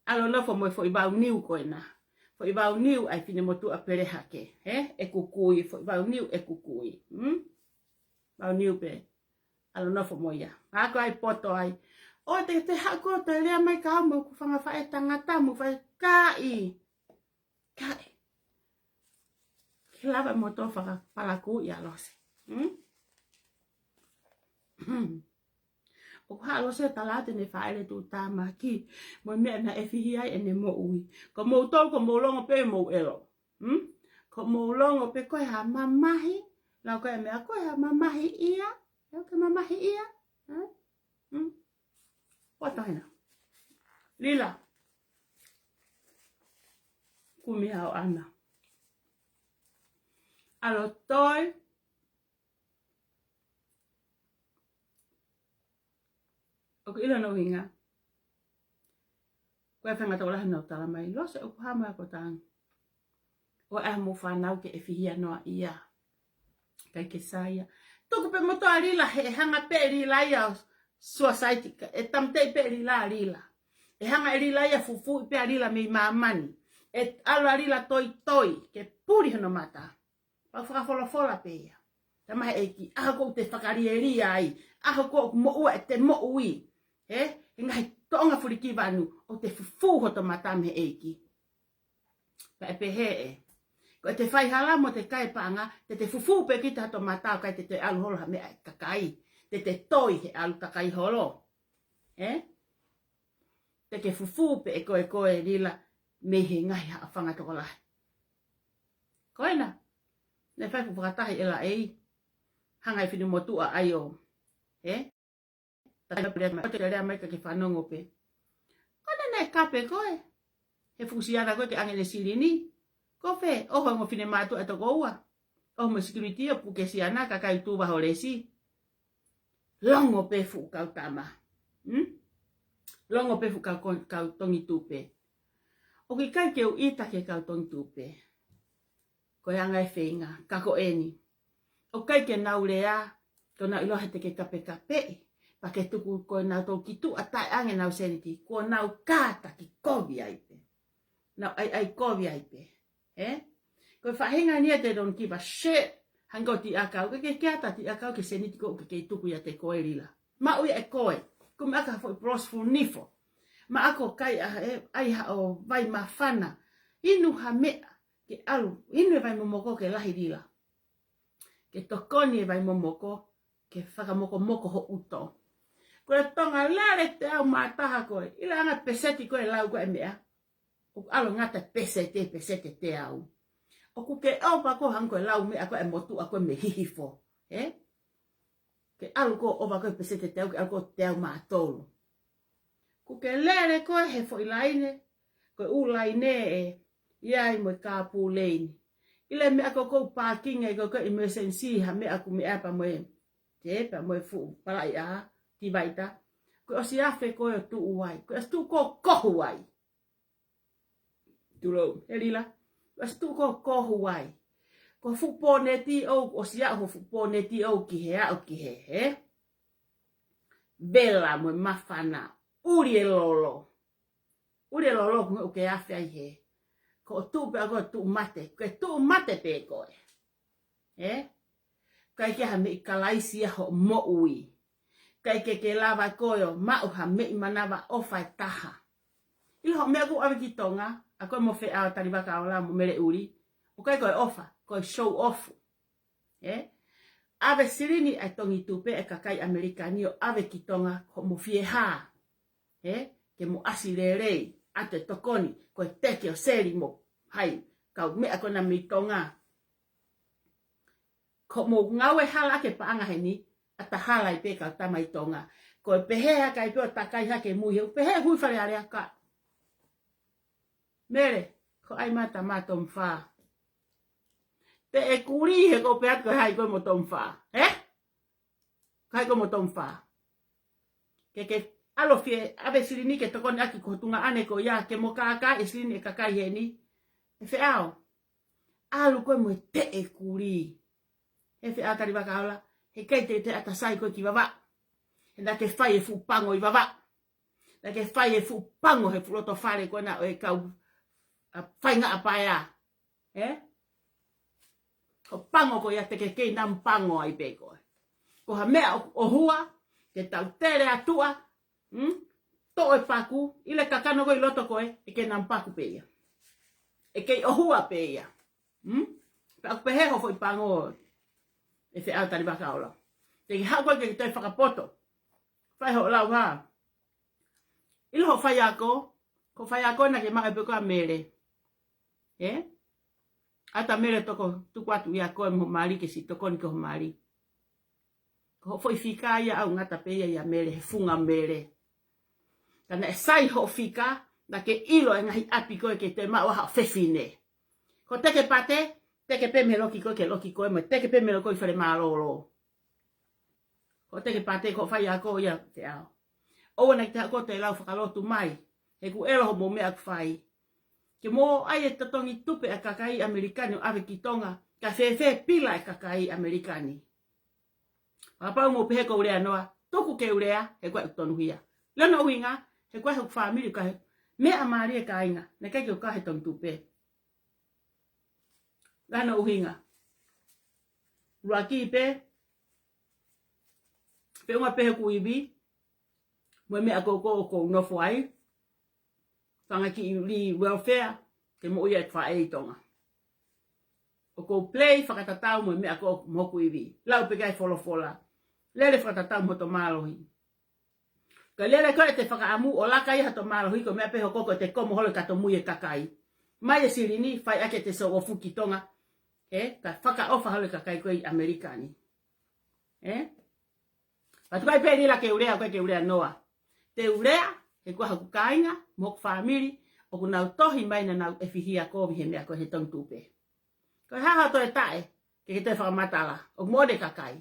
ʻAlu ʻo nofo mo e foʻi vau niu ko ena. Foʻi vau niu ʻa e finemotuʻa pele hake. He? ʻEku kui, foʻi vau niu ʻeku kui. Hmm? Vau niu pē. ʻAlu ʻo nofo mo ia. Ako ai poto ai. ʻOua te te haʻu ʻo toe lea mai ka au mo ʻeku fanga faʻētangata mo fai kaʻi. Kae. Ke lava mo tō fakapalaku ia Lose. Hmm? ʻOku haʻu Lose tala atu ʻene fāʻele tuʻutāmaki. Mo e meʻa naʻe fihi ai ʻene moʻui. Ko moutolu, ko mou longo pē mou ʻelo. Hmm? Ko mou longo pē ko e hā mamahi. Lau ko e meʻa ko e hā mamahi ia. Lau ke mamahi ia. Hmm? Hmm? Ua tohina. Lila. Kumi hao ana. ʻAlu ʻo toe. ʻOku ʻilo no hinga. Ko e fenga tau lahi nau tala mai. Lose ʻoku hama ko tang. ʻO e ʻaho mo fānau ke ʻe fihia noa ia. Kai ke saia. Tuku pē motoa Lila he ʻe hanga pē Lila ia ʻo suicide ka, ʻe tamtei pē Lila Lila. ʻE hanga ʻe Lila ia fufū pē Lila mei māmani. ʻE ʻalu Lila toitoi, ke puli hono mata. Pau fakafolofola pē ia. Tama he ʻEiki, ʻaho ko ʻoku te fakalielia ai. ʻAho ko ʻoku moʻua ʻete moʻui. He? He ngaahi toʻonga fulikivanu, ʻoku te fufū hoto mata mei he ʻEiki. Pea ʻe pehē ē. Ko ʻete faihala mo ʻete kai paʻanga, te te fufū pē kita hoto mata ʻo kai te te ʻalu holo ha meʻa ʻe kakai. Te te toi he ʻalu kakai holo. Ē? Te ke fufū pē ʻe koe koe Lila mei he ngaahi haʻafanga tokolahi. Ko ena. Naʻe fai fuʻu fakatahi ʻe la ei. Hanga e finemotuʻa ai ʻo. Ē? Tata pule mai, ʻo te lea mai ka ke fanongo pē. Ko ena naʻe kape koe. He fuʻu siana koe ke ʻange ʻene silini. Ko fē, ʻoho mo finemātuʻa ʻe toko ua. ʻOho mo security ʻo puke siana ka kai tuva ho lesi. Longo pē fuʻu kau tama. Hmm? Longo pē fuʻu kau, kau tongi tupe. ʻOku ʻikai ke u ʻita ke kau tongi tupe. Ko e anga e feinga, ka ko eni. ʻOku ʻikai ke nau lea, ko nau ʻilo he te ke kapekapeʻi. Pea ke tuku ko nau tau ki tuʻa taʻe ʻange nau seniti, ko nau kātaki kovi ai pē. Nau ʻai ʻai kovi ai pē. Ē? Ko e faʻahinga ni ʻa te don't give a shit. Hangē ko Tiʻakau, ke ke ke ata Tiʻakau ke seniti ko ke ke tuku ia te koe Lila. Maʻu ia ʻe koe. Ko meʻa ka foʻi proseful nifo. Maʻa ko kai a e, ʻai haʻo vai mafana. Inu ha meʻa. Ke ʻalu, inu e vai momoko ke lahi Lila. Ke tokoni e vai momoko, ke fakamokomoko ho ʻuto. Ko e tonga lele te au mataha koe, ʻi la anga peseti koe lau koe meʻa. ʻOku ʻalu ngata peseti, peseti te au. ʻOku ke ʻofa ko hangē ko e lau meʻa ko e motuʻa ko e mei Hihifo. Ē? ke ʻalu ko ē ʻo ʻova ko ē peseti ʻe teau, ke ʻalu ko ē ʻo teau mā tolu. Kuo ke lele ko ē he foʻi laine, ko e ʻū laine ē, ʻi ai mo e kāpuleni. ʻI he meʻa ko ē ʻoku ou pākingi ai ko ē ko e emergency, ha meʻa ʻoku meʻa pea mo e, te, pea mo e fuʻu palaiʻa, Tivaita. Kuo ʻosi afe ko ē ʻo tuʻu ai. Kuo ʻosi tuʻu ko ē ʻo kohu ai. Tulou, ʻe Lila. Kuo ʻosi tuʻu ko ē ʻo kohu ai. Ko e fuʻu poneti ʻoku, ʻosi aʻu ho fuʻu poneti ʻoku ki he aʻu ki he, he. Vela mo e māfana. ʻUli e lolo. ʻUli e lolo ko ē ʻoku ke afe ai he. Ko e tuʻu pē ʻa ko e tuʻu mate. Ko e tuʻu mate pē ko ē. Ē? ʻIkai ke ha meʻi kalaisi ʻa hoʻo moʻui. ʻIkai ke ke lava ko ē ʻo maʻu ha meʻi manavaʻofa ʻe taha. ʻIlo hoʻo meʻa ʻoku ʻave ki Tonga, ʻa ko ē mo Feʻao Talivakaola mo Mele ʻUli. ʻOku ʻikai ko e ʻofa, ko e show off. Ē? ʻAve silini ʻa e Tongi Tupe ʻa e kakai ʻAmelika ni ʻo ʻave ki Tonga ko hoʻomo fiehā. Ē? Ke mo ʻasi lelei, ʻa e tokoni, ko e teke ʻo seli mo hai, kau meʻa ko ena mei Tonga. Ko hoʻomo ngāue hala ke paʻanga heni, ʻa ta hala ai pē kau tama ʻi Tonga. Ko e pehē hake ai pē ʻo takai hake mui he, pehē hui Fale Alea ka. Mele, ko ai mata ma Tomfa. Te e kuli he ko pea ko hai ko mo Tomfa. Ē? Kai ko mo Tomfa. Ke ke ʻalu fie, ʻave silini ke tokoni ʻaki ko e tuʻunga ʻane ko ia ke mo kākā e silini ʻa e kakai heni. ʻE Feʻao. ʻAlu ko ē mo e te e kuli. ʻE Feʻao Talivakaola. He ʻikai te te ʻata sai ko ē ki Vavaʻu. He naʻa ke fai e fuʻu pango ʻi Vavaʻu. Naʻa ke fai e fuʻu pango he fuʻu loto fale ko ena ʻo e kau, ʻa, faingaʻa paea. Ē? Ko e pango ko ia te ke kei nāmu pango ai pē ko ē. Ko ha meʻa ʻo, ʻohua, ke tau tele atu ʻa, hmm? Toʻo e paku, ʻi he kakano ko ē ʻi loto ko ē, ʻe kei nāmu paku pē ia. ʻE kei ʻohua pē ia. Hmm? Pea ʻoku pehē ho foʻi pango ʻe Feʻao Talivakaola. Te ke haʻu ko ē ke ke toe fakapoto. Fai hoʻo lau hā. ʻIlo hoʻo faiako, ko e faiako naʻa ke maʻu pē ko ē ʻa Mele. Ē? ʻAta Mele toko tuku atu ia ko ē mo ho mali ke siʻi tokoni ki ho mali. Ko hoʻo foʻi fika ia ʻoku ngata pē ia ʻia Mele, he funga Mele. Ka naʻe sai hoʻo fika, naʻa ke ʻilo e ngaahi ʻapi ko ē ke te maʻu ʻa hoʻo fefine. Ko e teke pate, teke pē mei he loki ko ē ke loki ko ē, mo e teke pē mei he loki ko ē ʻi fale mālōlō. Ko e teke pate ko e faiako ia Feʻao. ʻOua naʻa ke te haʻu ko ē ʻo toe lau fakalotu mai. He ʻoku ʻelo hoʻomo meʻa ʻoku fai. Ke mo ʻai e totongi tupe ʻa e kakai ʻAmelika ni ʻo ʻave ki Tonga. Ka fēfē pila e kakai ʻAmelika ni. Kapau mo pehē ʻoku ou lea noa. Tuku ke u lea, he ʻoku ʻikai ke u tonuhia. Lea no ʻuhinga, he ʻoku ʻikai hoku fāmili ka he. Meʻa mālie kāinga, naʻe ʻikai ke u ka he tongi tupe. Lea no ʻuhinga. Luaki pē, feʻunga pē he ʻoku ivi, mo e meʻa ko ē ʻoku ou nofo ai, fanga kiʻi lī welfare, ke moʻui ai e faʻē ʻi Tonga. ʻOku ou play fakatatau mo e meʻa ko ē mo hoku ivi. Lau pē ki ai folofola. Lele fakatatau mo hoto mālohi. Ka lele ko ē te fakaʻamu ʻo laka ia hato mālohi ko e meʻa pē hoʻo ko ē te komo holo kato mui e kakai. Mai e silini, fai ʻaki ʻete show off ki Tonga. Ē, ka fakaʻofa holo e kakai ko ē ʻi ʻAmelika ni. Ē? Patukai pē Lila ke u lea, ʻoku ʻikai ke u lea noa. Te u lea, he ʻoku ʻi ai hoku kāinga, mo hoku fāmili, ʻoku nau tohi mai naʻa nau ʻefihia kovi he meʻa ko ē he tongi tupe. Ko e hā haʻo toe taʻe, ke ke toe fakamatala, ʻoku mo ʻone kakai.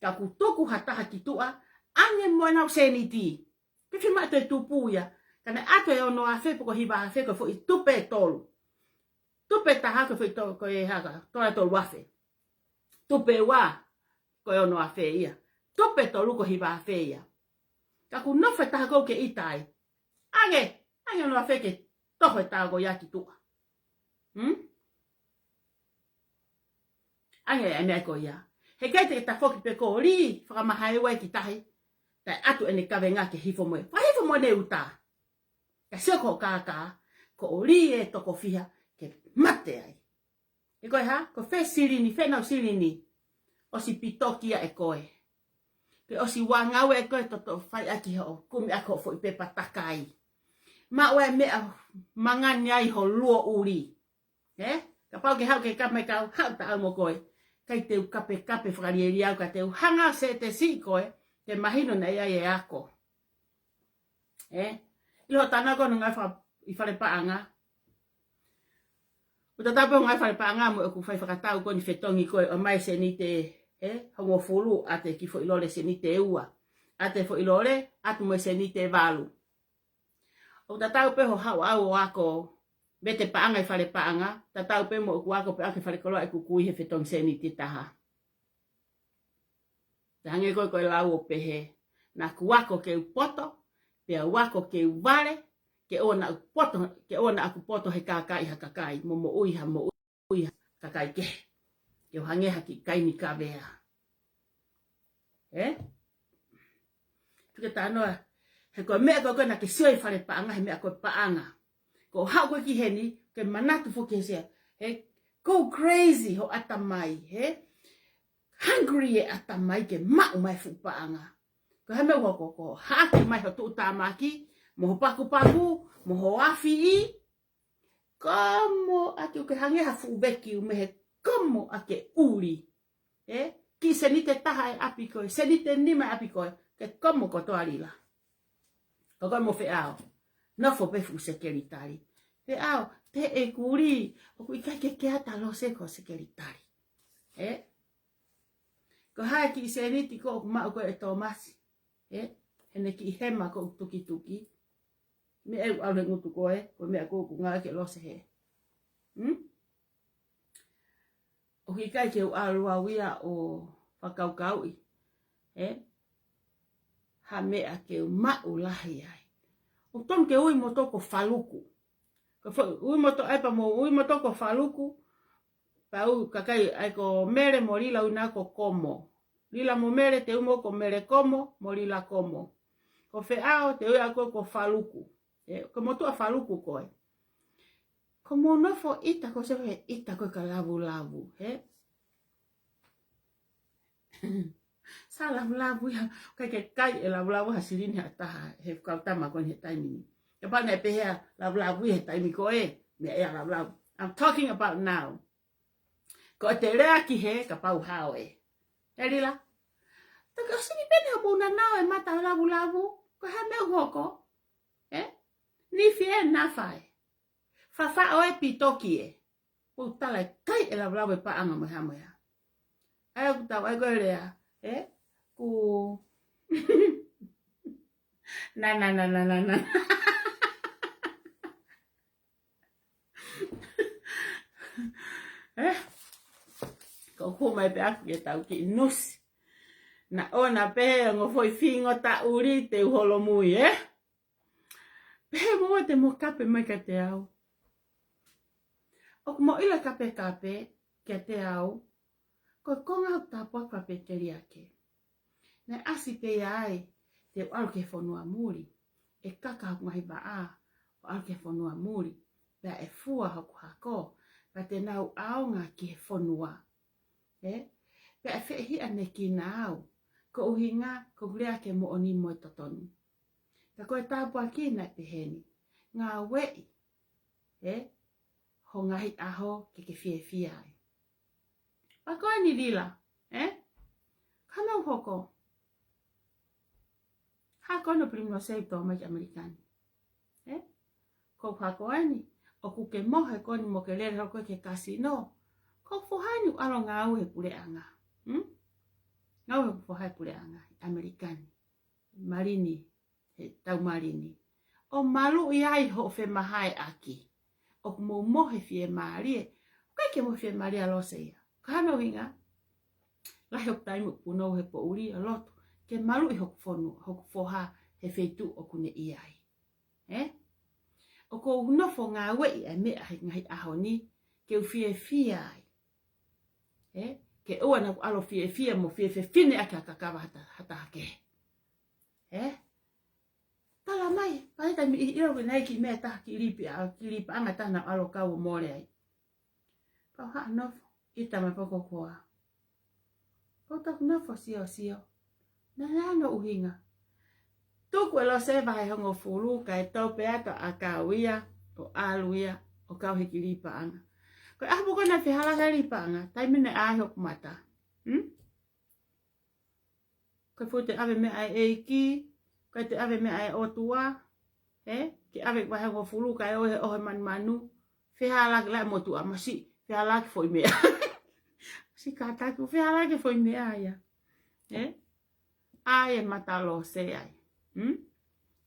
Ka ʻoku tuku ha taha ki tuʻa, ʻange mo ʻenau sēniti. Ke fiemaʻu toe tupu ia, ka naʻe ʻatu e ono afe pe ko e hiva afe ko e foʻi tupe ʻe tolu. Tupe ʻe taha ko e foʻi to-, ko e hā ka, tola tolu afe. Tupe ʻe ua, ko e ono afe ia. Tupe ʻe tolu ko e hiva afe ia. Ka ʻoku nofo e taha ko ē ʻoku ke ʻita ai. ʻAnge, ʻange ono afe ke toho e tau ko ia ki tuʻa. Hmm? ʻAnge e meʻa ko ia. He ʻikai te ke tafoki pē ko ē lī, fakamahae ua ki tahi. Taʻe ʻatu ʻene kavenga ke hifo mo e. Fakahifo mo ʻene uta. Ka sio ko e kākā, ko e lī ʻe toko fiha, ke mate ai. Ē ko e hā, ko fē silini, fē nau silini. ʻOsi pitoki ia ʻe koe. Ke ʻosi ua ngāue ʻe koe toto fai ʻaki hoʻo, kumi ʻaki hoʻo foʻi pepa takai. Maʻu e meʻa mangani ai ho luo ʻuli. Ē? Kapau ke haʻu ke kama e kau, haʻu taʻau mo koe. ʻikai te u kapekape fakalieliau ka te u hanga ʻo sētesi koe, ke mahino naʻe ʻi ai e ako. Ē? ʻIlo hoʻo talanoa ko eni ngaahi fa-, ʻi fale paʻanga. ʻOku tatau pē hoʻo ngaahi fale paʻanga mo ʻeku fai fakatau ko eni fetongi koe ʻo ʻomai seniti, ē? Hongofulu ʻa e kiʻi foʻi lole seniti ʻe ua. ʻA e foʻi lole, ʻatu mo e seniti ʻe valu. ʻOku tatau pē hoʻo haʻu ʻo ako, vete paʻanga ʻi fale paʻanga, tatau pē mo ʻeku ako pē ʻaki e fale koloa ʻeku kui he fetongi seniti ʻe taha. Te hangē ko e, ko e lau ʻo pehē, naʻa ku ako ke u poto, pea u ako ke u vale, ke ʻoua naʻa ku poto, ke ʻoua naʻa ku poto he kākaaʻi ha kakai, mo moʻui ha moʻui ha kakai kehe. Ke u hangē ha kiʻi kaimi kavea. Ē? Tuku ke talanoa, he ko e meʻa ko ē naʻa ke sio ʻi fale paʻanga, he meʻa ko e paʻanga. Ko e haʻu ko ē ki heni, ke manatu foki he sea. He, go crazy hoʻo ʻatamai, he? Hungry e ʻatamai ke maʻu mai e fuʻu paʻanga. Ko e hā e meʻa ʻoku hoko, ko e haʻaki mai hoʻo tuʻutāmaki, mo hoʻo pakupaku, mo hoʻo afiʻi, komo ʻaki ʻoku ke hangē ha fuʻu vekiu mei he komo ʻaki e ʻuli. Ē? Kiʻi seniti ʻe taha ʻi ʻapi ko ē, seniti ʻe nima ʻi ʻapi ko ē, ke komo kotoa Lila. Ko koe mo Feʻao. Nofo pē fuʻu sekelitali. Feʻao, te e kuli, ʻoku ʻikai ke ke ʻatā Lose ko e sekelitali. Ē? Ko e hā e kiʻi seniti ko ē ʻoku maʻu ko ē ʻe Tōmasi. Ē? Heʻene kiʻi hema ko ē ʻoku tukituki. Meʻa ʻoku ʻalu he ngutu ko ē, ko e meʻa ko ē ʻoku ngāueʻaki ʻe Lose hē. Hmm? ʻOku ʻikai ke u ʻalu au ia ʻo fakakaukauʻi. Ē? Ha meʻa ke u maʻu lahi ai. ʻOku tonu ke ui moutolu ko Faluku. Ko fo-, ui moutolu ai pea mou ui moutolu ko Faluku. Pea u kakai ai ko Mele mo Lila ui nautolu ko Komo. Lila mo Mele te u ui mo ko Mele Komo, mo Lila Komo. Ko Feʻao te u ui au ko Faluku. Ē, ko e motuʻa Faluku ko ē. Ko mou nofo ʻita ko se he ʻita ko e ka lavulavu, hē? Sa lavulavu ia, ʻikai ke kai e lavulavu ha silini ha taha, he kau tama ko eni he taimi ni. Kapau naʻe pehē ʻa e lavulavu ia he taimi ko ē, meʻa ia lavulavu. I'm talking about now. Ko ʻete lea ki hē, kapau hao ē. Ē Lila? Toki ʻosi ni pē ne hopo una nao e mata lavulavu, ko e hā e meʻa ʻoku hoko? Ē? Nifi ē nafa ē. Fafaʻo ē pitoki ē. Ko e tala ʻe kai e lavulavu e paʻanga mo e hā mo e hā. ʻAi ʻoku tau, ʻai ko e lea. Ē? Ku. Na, na, na, na, na, na. Ē? Ko e hū mai pē ʻaku ke tau kiʻi nusi. Naʻa ʻona pē ongo foʻi fingo taʻuli te u holomui, ē? Pehē mo ʻete mo kape mai kiate au. ʻOku mo ʻilo kapekape kiate au. Ko e konga ʻoku tāpuaki fakapēteliake. Naʻe ʻasi pē ia ai, te u ʻalu ki he fonua muli. ʻE kaka hoku ngaahi vaʻa, ʻo ʻalu ki he fonua muli. Pea ʻe fua hoku hako, pea te nau ʻaonga ki he fonua. Ē? Pea ʻe fehiʻanekina au, ko e ʻuhinga, ko hoku lea ke moʻoni mo e totonu. Ka ko e tāpuaki naʻe pehē ni. Ngāueʻi, ē? Ho ngaahi ʻaho ke ke fiefia ai. Pea ko eni Lila, ē? Ka nau hoko. Hā ko eni ʻo Pilimino Sei tō mai ki ʻAmelika ni. Ē? Ko e hā ko eni, ʻoku ke mohe ko eni mo ke lele holo ko ē ki he kasino. Ko e foha eni ʻoku ʻalu ʻo ngāue he puleʻanga. Hmm? Ngāue he foha he puleʻanga, ʻAmelika ni. Malini, he tau malini. ʻO maluʻi ai hoʻo femahaiʻaki. ʻOku mou mohe fiemālie. ʻOku ʻikai ke mohe fiemālie ʻa Lose ia. Ka hano hinga. Lahi hoku taimi ʻoku punou he poʻuli ʻo lotu. Ke maluʻi hoku fonu, hoku foha he feituʻu ʻoku ne ʻi ai. Ē? ʻOku ou nofo ngāueʻi e meʻa he ngaahi ʻaho ni, ke u fiefia ai. Ē? Ke ʻoua naʻa ku ʻalu ʻo fiefia mo fie fefine ʻaki ha kakava ha ta-, ha taha kehe. Ē? Tala mai, pea ʻi he taimi ʻi ʻilo ke nai ki meʻa taha kiʻi lipi a, kiʻi lipaʻanga taha naʻa ku ʻalu ʻo kau ʻo mole ai. Pea u haʻu ʻo nofo, ʻita mai pē ko koa. Ko e toki nofo siosio. Naʻe ʻi ai hano ʻuhinga. Tuku ʻe Lose vahe hongofulu, kae tō pē ʻa e ʻakau ia, ʻo ʻalu ia, ʻo kau he kiʻi lipaʻanga. Ko e ʻaho ko ē naʻe fehālaaki ai e lī paʻanga, taimi naʻe ʻā ai hoku mata. Hmm? Ko e fuʻu toe ʻave meʻa ʻa e ʻEiki, ko e toe ʻave meʻa ʻa e ʻOtua, ē? Ke ʻave ki he vahe hongofulu kae ʻoho he ʻoho manumanu, fehālaaki lahi e motuʻa, masiʻi, fehālaaki e foʻi meʻa. Masiʻi kātaki, fehālaaki e foʻi meʻa ia. Ē? ʻAi e mata ʻa Lose ai. Hmm?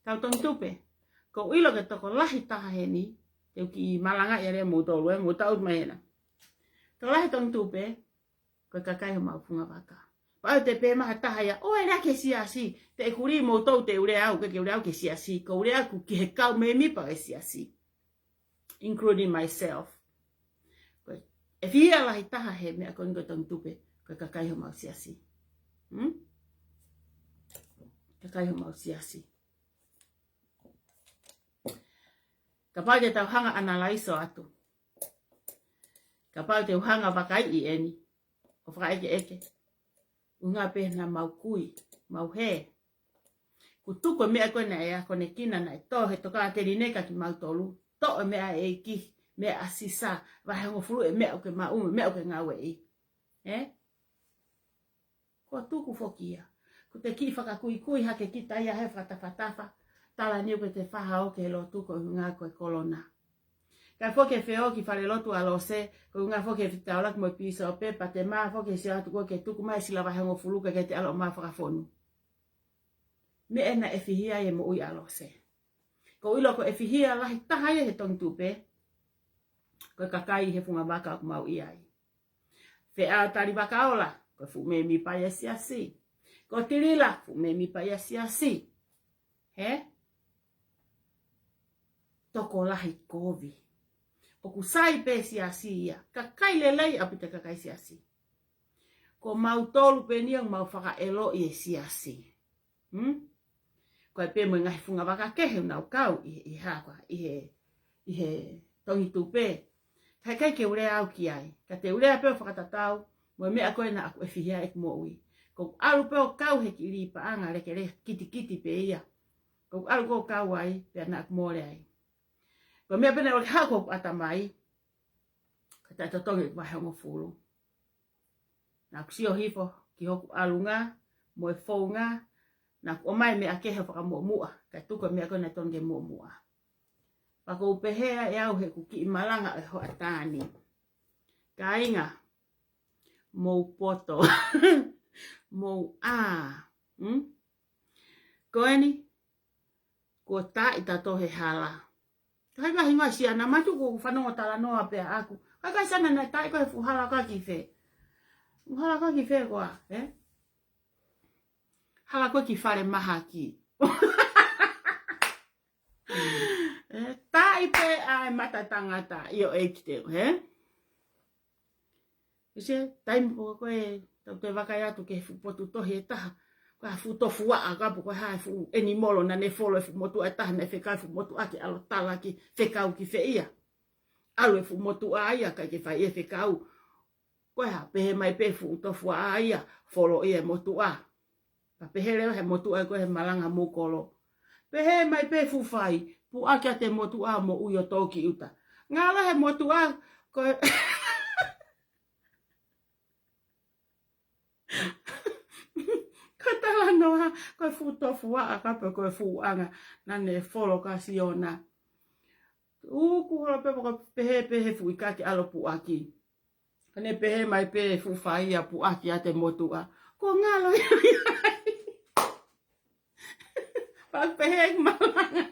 Kau Tongi Tupe, ʻoku ou ʻilo ko e tokolahi taha heni, te u kiʻi malangaʻi ʻa e lea moutolu, ē, mou taʻu mai hena. Tokolahi Tongi Tupe, ko e kakai homau funga vaka. Pea ʻoua te pehē mai ha taha ia, ʻoua ʻe lea ki he siasi, te u kuli moutolu te u lea au, ke u lea au ki he siasi, ʻoku ou lea au ki he kau mēmipa ʻo e siasi, including myself. Ko e, ʻe fihia lahi taha he meʻa ko eni ko e Tongi Tupe, ko e kakai homau siasi. Hmm? Kakai homau siasi. Kapau te tau hanga ʻo analaiso atu. Kapau te u hanga ʻo vakaiʻi eni, ʻo fakaʻekeʻeke. ʻUhinga pē naʻa mau kui, mau hē. Kuo tuku e meʻa ko ē naʻe akonekina naʻe tō he tokāteline kia kimautolu. Toʻo e meʻa ʻa e ʻEiki, meʻa ʻa Sisa, vahe hongofulu e meʻa ʻoku ke maʻu, meʻa ʻoku ke ngāueʻi. Ē? Kuo tuku foki ia. Kuo te kiʻi fakakuikui hake kita ia he fakatafatafa. Tala ni ʻoku te faha ʻo ke lotu ko e ʻuhinga ko e kolona. Kae foki e feohi ki fale lotu ʻa Lose, ko e ʻuhinga foki e fetaulaki mo e pīsope, pea te mā foki e sio atu ko ē ke tuku mai e sila vahe hongofulu ke ke te ʻalu ʻo mā fakafonu. Meʻa naʻe fihia ai e moʻui ʻa Lose. ʻOku ou ʻilo ko e fihia lahi taha ia he Tongi Tupe, ko e kakai he funga vaka ʻoku mau ʻi ai. Feʻao Tali Vakaola, ko e fuʻu mēmipa ia e siasi. Ko Tilila, fuʻu mēmipa ia e siasi. Hē? Tokolahi kovi. ʻOku sai pē siasi ia. Kakai lelei ʻaupito kakai siasi. Ko mautolu pē eni ʻoku mau fakaʻeloʻi e siasi. Hmm? Ko e pē mo e ngaahi funga vaka kehe ʻoku nau kau ʻi, ʻi he hā koā, ʻi he, ʻi he Tongi Tupe. Kae ʻikai ke u lea au ki ai. Ka te u lea pē ʻo fakatatau mo e meʻa ko ē naʻa ku ʻefihia ai ʻeku moʻui. ʻOku ou ʻalu pē ʻo kau he kiʻi lī paʻanga lekeleka kitekite pē ia. ʻOku ou ʻalu ʻo kau ai, pea naʻa ku mole ai. Ko e meʻa pē naʻe ʻosi haʻu ki hoku ʻatamai, ko e taʻetotongi ʻeku vahe hongofulu. Naʻa ku sio hifo ki hoku ʻalunga mo e founga, naʻa ku ʻomai e meʻa kehe ʻo fakamuʻomuʻa, kae tuku e meʻa ko ē naʻe tonu ke muʻomuʻa. Pea ʻoku ou pehē ai ʻe au he ʻoku kiʻi malanga ʻo e hoʻatā ni. Kāinga, mou poto, mou ʻā. Hmm? Ko eni, kuo taaʻi tautolu he hala. Ka ʻi ai ha hingoa ʻa Siana, mātuʻa ʻoku ou fanongo talanoa pē ʻaʻaku. Ka ʻikai Siana naʻe taaʻi koe he fuʻu hala ko ē ki fē? Fuʻu hala ko ē ki fē koā, ē? Hala ko ē ki Falemahaki. Ē, taaʻi pē ʻa e mata tangata, ʻio ʻeiki te u, ē? ʻIo, taimi pē ko ē, tau toe vakai atu ki he fuʻu potu tohi ʻe taha. Ko e fuʻu tofuaʻa ka pe ko e hā e fuʻu ʻenimolo naʻa ne folo e fuʻu motuʻa ʻe taha, naʻe fekau e fuʻu motuʻa ke ʻalu ʻo tala ki he fekau ki fē ia. ʻAlu e fuʻu motuʻa ia kae ʻikai ke fai e fekau. Ko e hā, pehē mai pē fuʻu tofuaʻa ia, folo ia e motuʻa. Pea pehē leva he motuʻa ko ē he malanga mukolo. Pehē mai pē fuʻu fai, puʻaki ʻa e motuʻa moʻui ʻo tō ki ʻuta. Ngalo he motuʻa, ko e ko e talanoa, ko e fuʻu tofuaʻa ka pe ko e fuʻu anga, naʻa ne folo kia Siona. Uku holo pē, pea ko e pehē pē he fuʻu ika ke ʻalu ʻo puʻaki. Ka ne pehē mai pē fuʻu fai ia puʻaki ʻa e motuʻa. Kuo ngalo ia. Pea pehē malanga.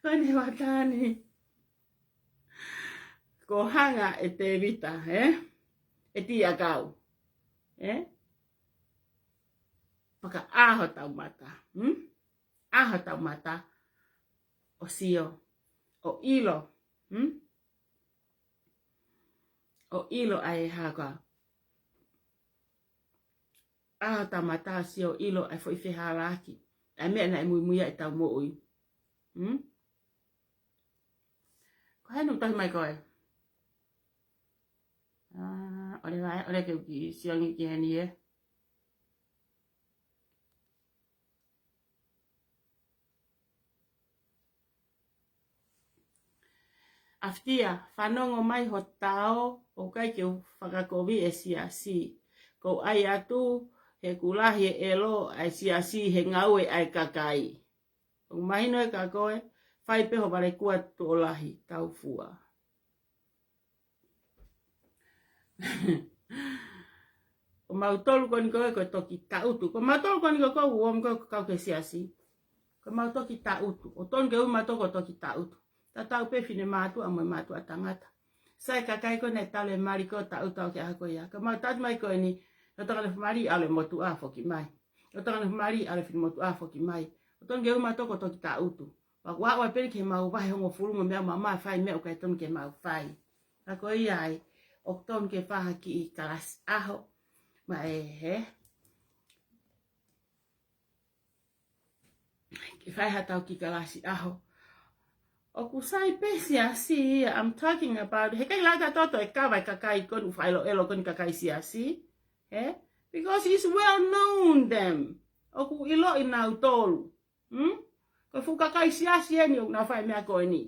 Ko eni hoʻatā ni. Ko hanga ʻe Tēvita, ē? ʻE tiakau. Ē? Pea ka ʻā hotau mata. Hmm? ʻĀ hotau mata. ʻO sio. ʻO ʻilo. Hmm? ʻO ʻilo ʻa e hā koā. ʻĀ hotau mata ʻo sio ʻilo ʻa e foʻi fehālaaki. ʻA e meʻa naʻe muimui ai ʻetau moʻui. Hmm? Ko hai nu tahi mai koe. Ah, ʻoua ʻe, ʻoua ʻe ke u kiʻi sio ange ki heni ē. Aftia, fanongo mai ho tao, ʻoku ʻikai ke u fakakovi e siasi. Ko e ʻai atu, he ʻoku lahi e ʻelo ʻa e siasi he ngāue ʻa e kakai. ʻOku mahino ē kia koe, fai pē ho valekua tuʻo lahi, tau fua. Ko mautolu ko eni ko e, ko e toki taʻutu. Ko mautolu ko eni ko e, ko e uom ko e kau ki he siasi. Ko mau toki taʻutu. ʻOku tonu ke ui mautolu ko e toki taʻutu. Tatau pē finemātuʻa mo e mātuʻa tangata. Sai, kakai ko ē naʻe tale mali ko e taʻutu au ki he ʻaho ko ia. Ko mau taʻutu mai ko eni, ʻo tokanga fai mali ʻalu e motuʻa foki mai. ʻO tokanga fai mali ʻalu e finemotuʻa foki mai. ʻOku tonu ke ui mautolu ko e toki taʻutu. Pea ʻoku aʻu ai pē eni ki he mau vahe hongofulu mo e meʻa mama fai meʻa ʻoku ʻikai tonu ke mau fai. Ka ko ia ai, ʻoku tonu ke fai ha kiʻi kalasi ʻaho. Maʻe, hē? Ke fai ha tau kiʻi kalasi ʻaho. ʻOku sai pē siasi, I'm talking about, he ʻikai lava ke tau toe kava e kakai ko eni ʻoku fai ʻeloʻelo ko eni kakai siasi. Hē? Because it's well known them. ʻOku ʻiloʻi nautolu. Hmm? Ko e fuʻu kakai siasi eni ʻoku nau fai e meʻa ko eni.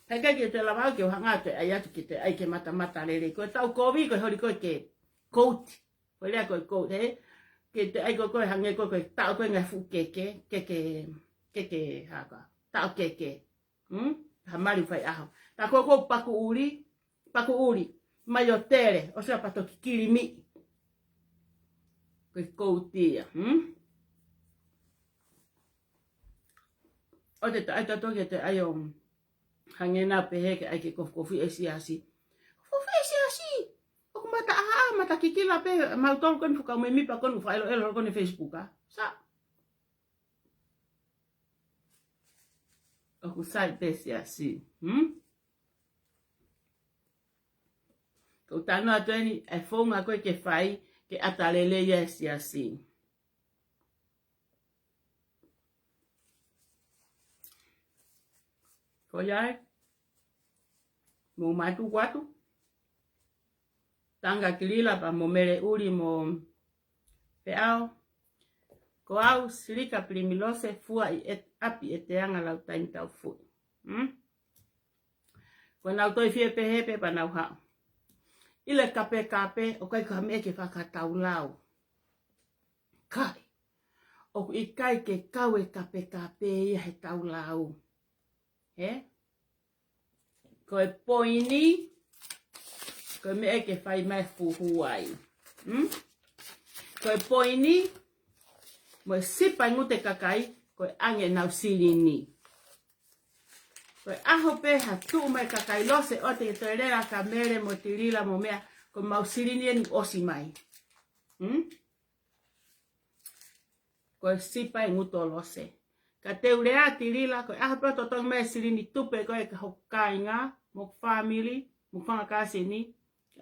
He ʻikai ke te lava ke u hanga atu ʻai atu ke te ʻai ke matamatalelei. Ko e tau kovi ko e holi ko e ke kouti. Ko e lea ko e kouti, hē? Ke te ʻai ko e ko e hangē ko e ko e taʻo ko e ngaahi fuʻu keke, keke, keke haka. Taʻo keke. Hmm? Ha mali fai ʻaho. Tā ko e ko e paku ʻuli, paku ʻuli. Mai ʻo tele, ʻosi ia pea toki kilimiʻi. Ko e kouti ia, hmm? ʻO te taʻai tato ke te ʻai ʻo hangē naʻa pehē ke ʻai ke kofukofu e siasi. Kofukofu e siasi. ʻOku mata ʻaʻa, mata kikila pē, mautolu ko eni fuʻu kau mēmipa ko eni ʻoku fai ʻeloʻelo ko eni Facebook, ā? Sa. ʻOku sai pē siasi. Hmm? Ko u tanu atu eni, e founga ko e ke fai, ke ʻata lelei e siasi. Ko ia ai, mou mātuku atu. Tanga Kilila pea mo Mele ʻUli mo Peʻao. Ko au, Silika Pilimilose, fua ʻi ʻApi ʻEteanga Lautaimi Taufuʻi. Hmm? Ko ʻenau toe fie pehē pē pea nau haʻu. ʻIlo e kapekape, ʻoku ʻikai ko ha meʻa ke fakataulau. ʻIkai. ʻOku ʻikai ke kau e kapekape ia he taulau. Hē? Ko e poini, ko e meʻa ke fai mai fuhu ai. Hmm? Ko e poini, mo e sipa e ngutu e kakai, ko e ʻange ʻenau silini. Ko e ʻaho pē ha tuʻu mai kakai Lose ʻo te ke toe lea kia Mele mo Tilila mo meʻa, ko e mau silini eni ʻosi mai. Hmm? Ko e sipa e ngutu ʻo Lose. Ka te u lea Tilila, ko e ʻaho pē ʻoku totongi mai e silini tupe ko ē ki hoku kāinga, mo hoku fāmili, mo hoku fanga kāsini,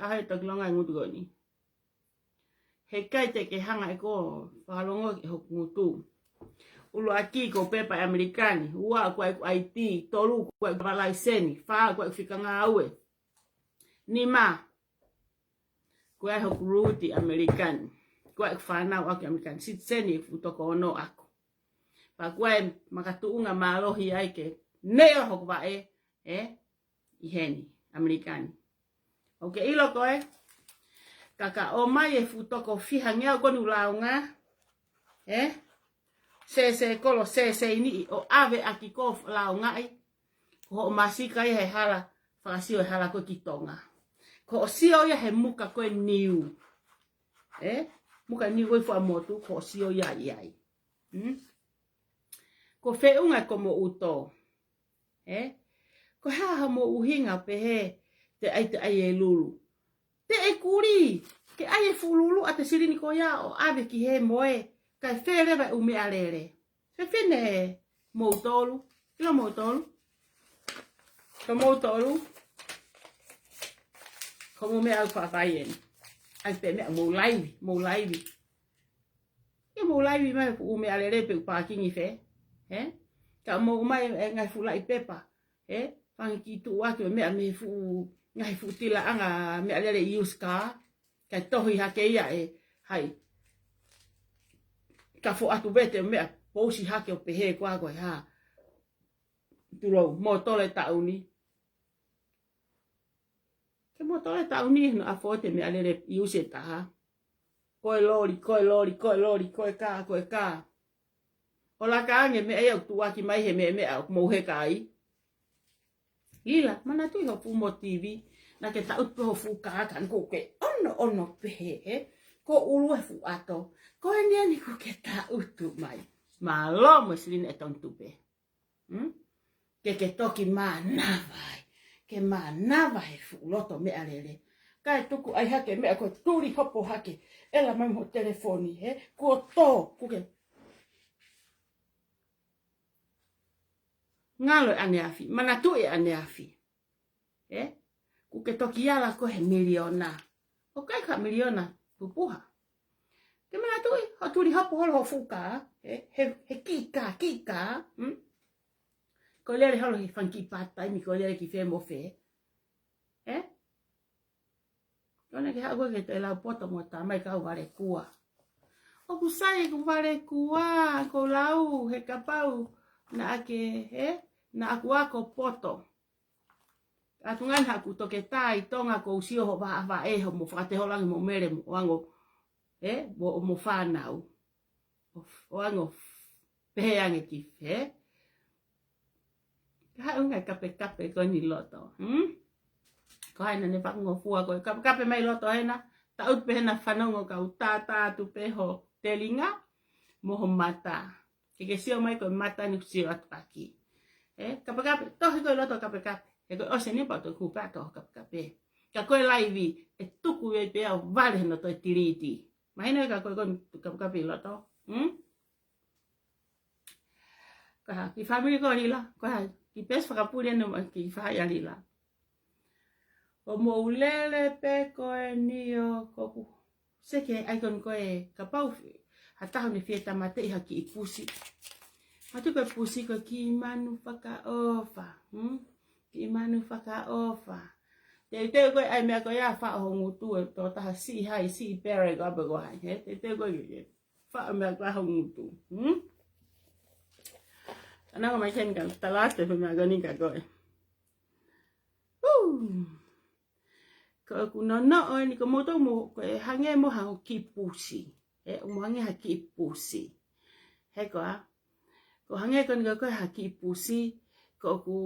ʻaho ē toki longa e ngutu ko eni. He ʻikai te ke hanga ʻe koe ʻo fakalongo ki hoku ngutu. ʻUluaki ko e pepa ʻAmelika ni, ua ko ʻeku ʻAiti, tolu ko ʻeku laiseni, fā ko ʻeku fika ngāue. Nima, ko e hoku lūti ʻAmelika ni, ko ʻeku fānau ʻaʻaku ʻAmelika ni, sitiseni ʻeku fuʻu toko ono ʻaʻaku. Pea ko e makatuʻunga mālohi ai ke neʻi ʻo hoku vaʻe, ē, ʻi heni, ʻAmelika ni. ʻOku ke ʻilo koe, ka ka ʻomai e fuʻu toko fiha ngeau ko eni ʻoku lāunga, ē? Sēsē kolo, sēsē iniʻi ʻo ʻave ʻaki koe ʻo lāungaʻi, ko hoʻo masika ia he hala, fakasio he hala ko ē ki Tonga. Ko hoʻo sio ia he muka ko ē niu. Ē? Muka niu ko ē fuamotu, ko hoʻo sio ia ʻi ai. Hmm? Ko e feʻunga ko mo uto. Ē? Ko e hā haʻamo ʻuhinga pehē te ʻai te ʻai e lulu. Te ʻe kuli, ke ʻai e fuʻu lulu ʻa e silini ko ia ʻo ʻave ki he moe, kae fele vai ʻū meʻalele. Fefine moutolu, ʻilo moutolu. Ko moutolu. Ko mo meʻa ʻoku fai eni. ʻAi pē meʻa mou laivi, mou laivi. ʻIa mou laivi mai ʻū meʻalele pe ʻū pākingi fē. Hē? Ka mou ʻomai e ngaahi fuʻu laʻi pepa. Hē? Fanga kiʻi tuʻuaki meʻa mei he fuʻu, ngaahi fuʻu tilaʻanga meʻalele i used car. Kae tohi hake ia ē, hai. Ka fo atu vete meʻa pousi hake ʻo pehē ko e hā. Tulou, mo tole taʻu ni. He motole taʻu ni, no afo te meʻalele ʻi use taha. Ko e loli, ko e loli, ko e loli, ko e kā, ko e kā. ʻO laka ange meʻa ia ʻoku tuʻuaki mai he meʻa, meʻa ʻoku mou heka ai. Lila, manatuʻi ho fuʻu mo TV, naʻa ke taʻutu pē ho fuʻu kā, ka ʻoku ke ono ono pehē, he? Ko ʻulu e fuʻu ʻato. Ko eni eni ʻoku ke taʻutu mai. Mālō mo e silini ʻe Tongitupe. Hmm? Ke ke toki mānava ai. Ke mānava he fuʻu loto meʻalele. Kae tuku ai hake meʻa ko e tuli hopo hake. ʻEla mai mo e telefoni, he? Kuo tō, ʻoku ke ngalo ʻaneafi, manatuʻi ʻaneafi. He? ʻOku ke toki ala ko e miliona. ʻOku ʻikai ko ha miliona pupuha. Ke manatuʻi, ho tuli hopo holo ho fuʻu kā, he, he, he kiʻi kā, kiʻi kā, hmm? Ko e lele holo he fanga kiʻi part-time, ko e lele ki fē mo fē. He? Ko ena ke haʻu koe ke toe lau poto mo tamai kau vale kua. ʻOku sai ʻeku vale kua, ko lau he kapau naʻa ke, he? Naʻa ku ako poto. ʻAtu ngana haku toketā ʻi Tonga ko u sio ho vaʻavaʻe hoʻomo fakateholangi mo Mele mo ʻOango, he? Mo, mo fānau. ʻO, ʻOango pehē ange ki, he? Ka haʻu ngaahi kapekape ko eni loto. Hmm? Ko hai naʻa ne fakangofua ko e kapekape mai loto hena, taʻutu pē hena fanongo kau tātā atu pē ho telinga, mo ho mata. Ke ke sio mai ko e mata ni ʻoku sio atu ʻaki. He, kapekape, tohi ko e loto kapekape. He ko e ʻosi eni pea u toe kū pē ʻo tohi kapekape. Ka ko e laivi, ʻe tuku ai pē ʻo vale hena toe tiliti. Mahino ka ko e ko e kapekape ʻi loto. Hmm? Ko hai, kiʻi fāmili ko Lila, ko hai, kiʻi peesi fakapuli eni mo e kiʻi faʻahi ʻa Lila. ʻOku mou lele pē ko eni ʻo ko ʻeku seke ai ko eni ko e kapau fi-, ha taha ʻoku ne fie tāmateʻi ha kiʻi pusi. Matu ko e pusi ko e kiʻi manu fakaʻofa, hmm? Kiʻi manu fakaʻofa. Teuteu ko e ʻai meʻa ko ia faʻo ho ngutu ʻe tō taha siʻi hai, siʻi pere ko ape ko hai, he? Teuteu ko e ke faʻo meʻa ko ia ho ngutu. Hmm? Ana ko mai ken ka talate pe meʻa ko eni ka ko e. Uh. Ko ʻeku nonoʻo eni ko moutolu mo ko e hangē mo ha kiʻi pusi. He ʻoku mo hangē ha kiʻi pusi. He ko a. Ko hangē ko eni ko e ha kiʻi pusi. Ko ʻeku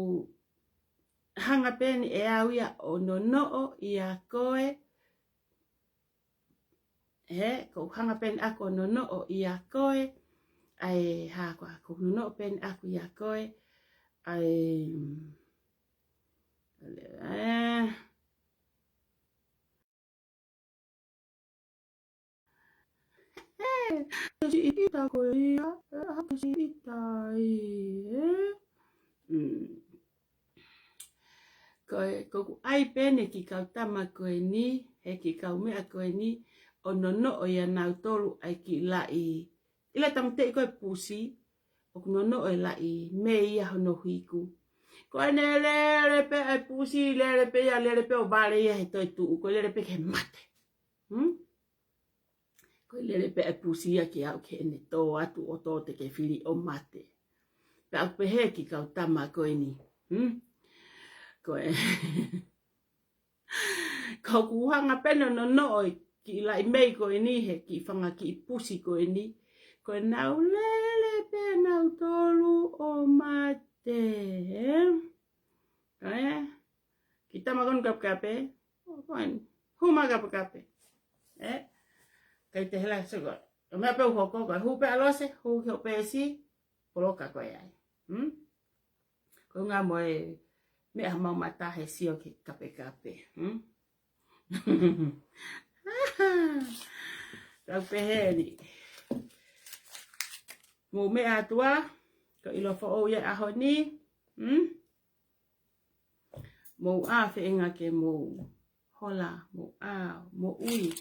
hanga pē eni ʻe au ia ʻo nonoʻo ʻia koe. He, ko u hanga pē eni ʻaku ʻo nonoʻo ʻia koe, ʻai, ha ko a, ko u nonoʻo pē eni ʻaku ʻia koe, ʻai, ē, ē, siʻi ʻita ko ia, ē, ha siʻi ʻita ē, mm. Ko e, ko ʻeku ʻai pē eni kiʻi kau tama ko eni, he kiʻi kau meʻa ko eni, ʻo nonoʻo ʻia nautolu ʻa e kiʻi laʻi. ʻIla tāmateʻi ko e pusi, ʻoku nonoʻo e laʻi, mei ia hono hiku. Ko ʻene lele pē ʻa e pusi, lele pē ia, lele pē ʻo vale ia he toe tuʻu, ko e lele pē ke mate. Hmm? Ko e lele pē ʻa e pusi ia ke aʻu ki heʻene tō atu ʻo tō te ke fili ʻo mate. Pea ʻoku pehē kiʻi kau tama ko eni. Hmm? Ko e. Ko ʻeku hanga pē eni ʻo nonoʻo e kiʻi laʻi mei ko eni he kiʻi fanga kiʻi pusi ko eni. Ko ʻenau lele pē nautolu ʻo mate. Ē? Kiʻi tama ko eni kapekape. Ko eni. Hū mai kapekape. Ē? Kai te hela soko. ʻO meʻa pē u hoko ko e hū pē ʻa Lose, hū ki ho peesi, poloka ko e ai. Hmm? Ko e ngā mo e meʻa mau mata he sio ki kapekape. Hmm? Kau pehē ni. Mou meʻa atu ā, ko e ʻilo foʻou ia ʻaho ni. Hmm? Mou ʻā feinga ke mou hola, mou ʻā, moʻui.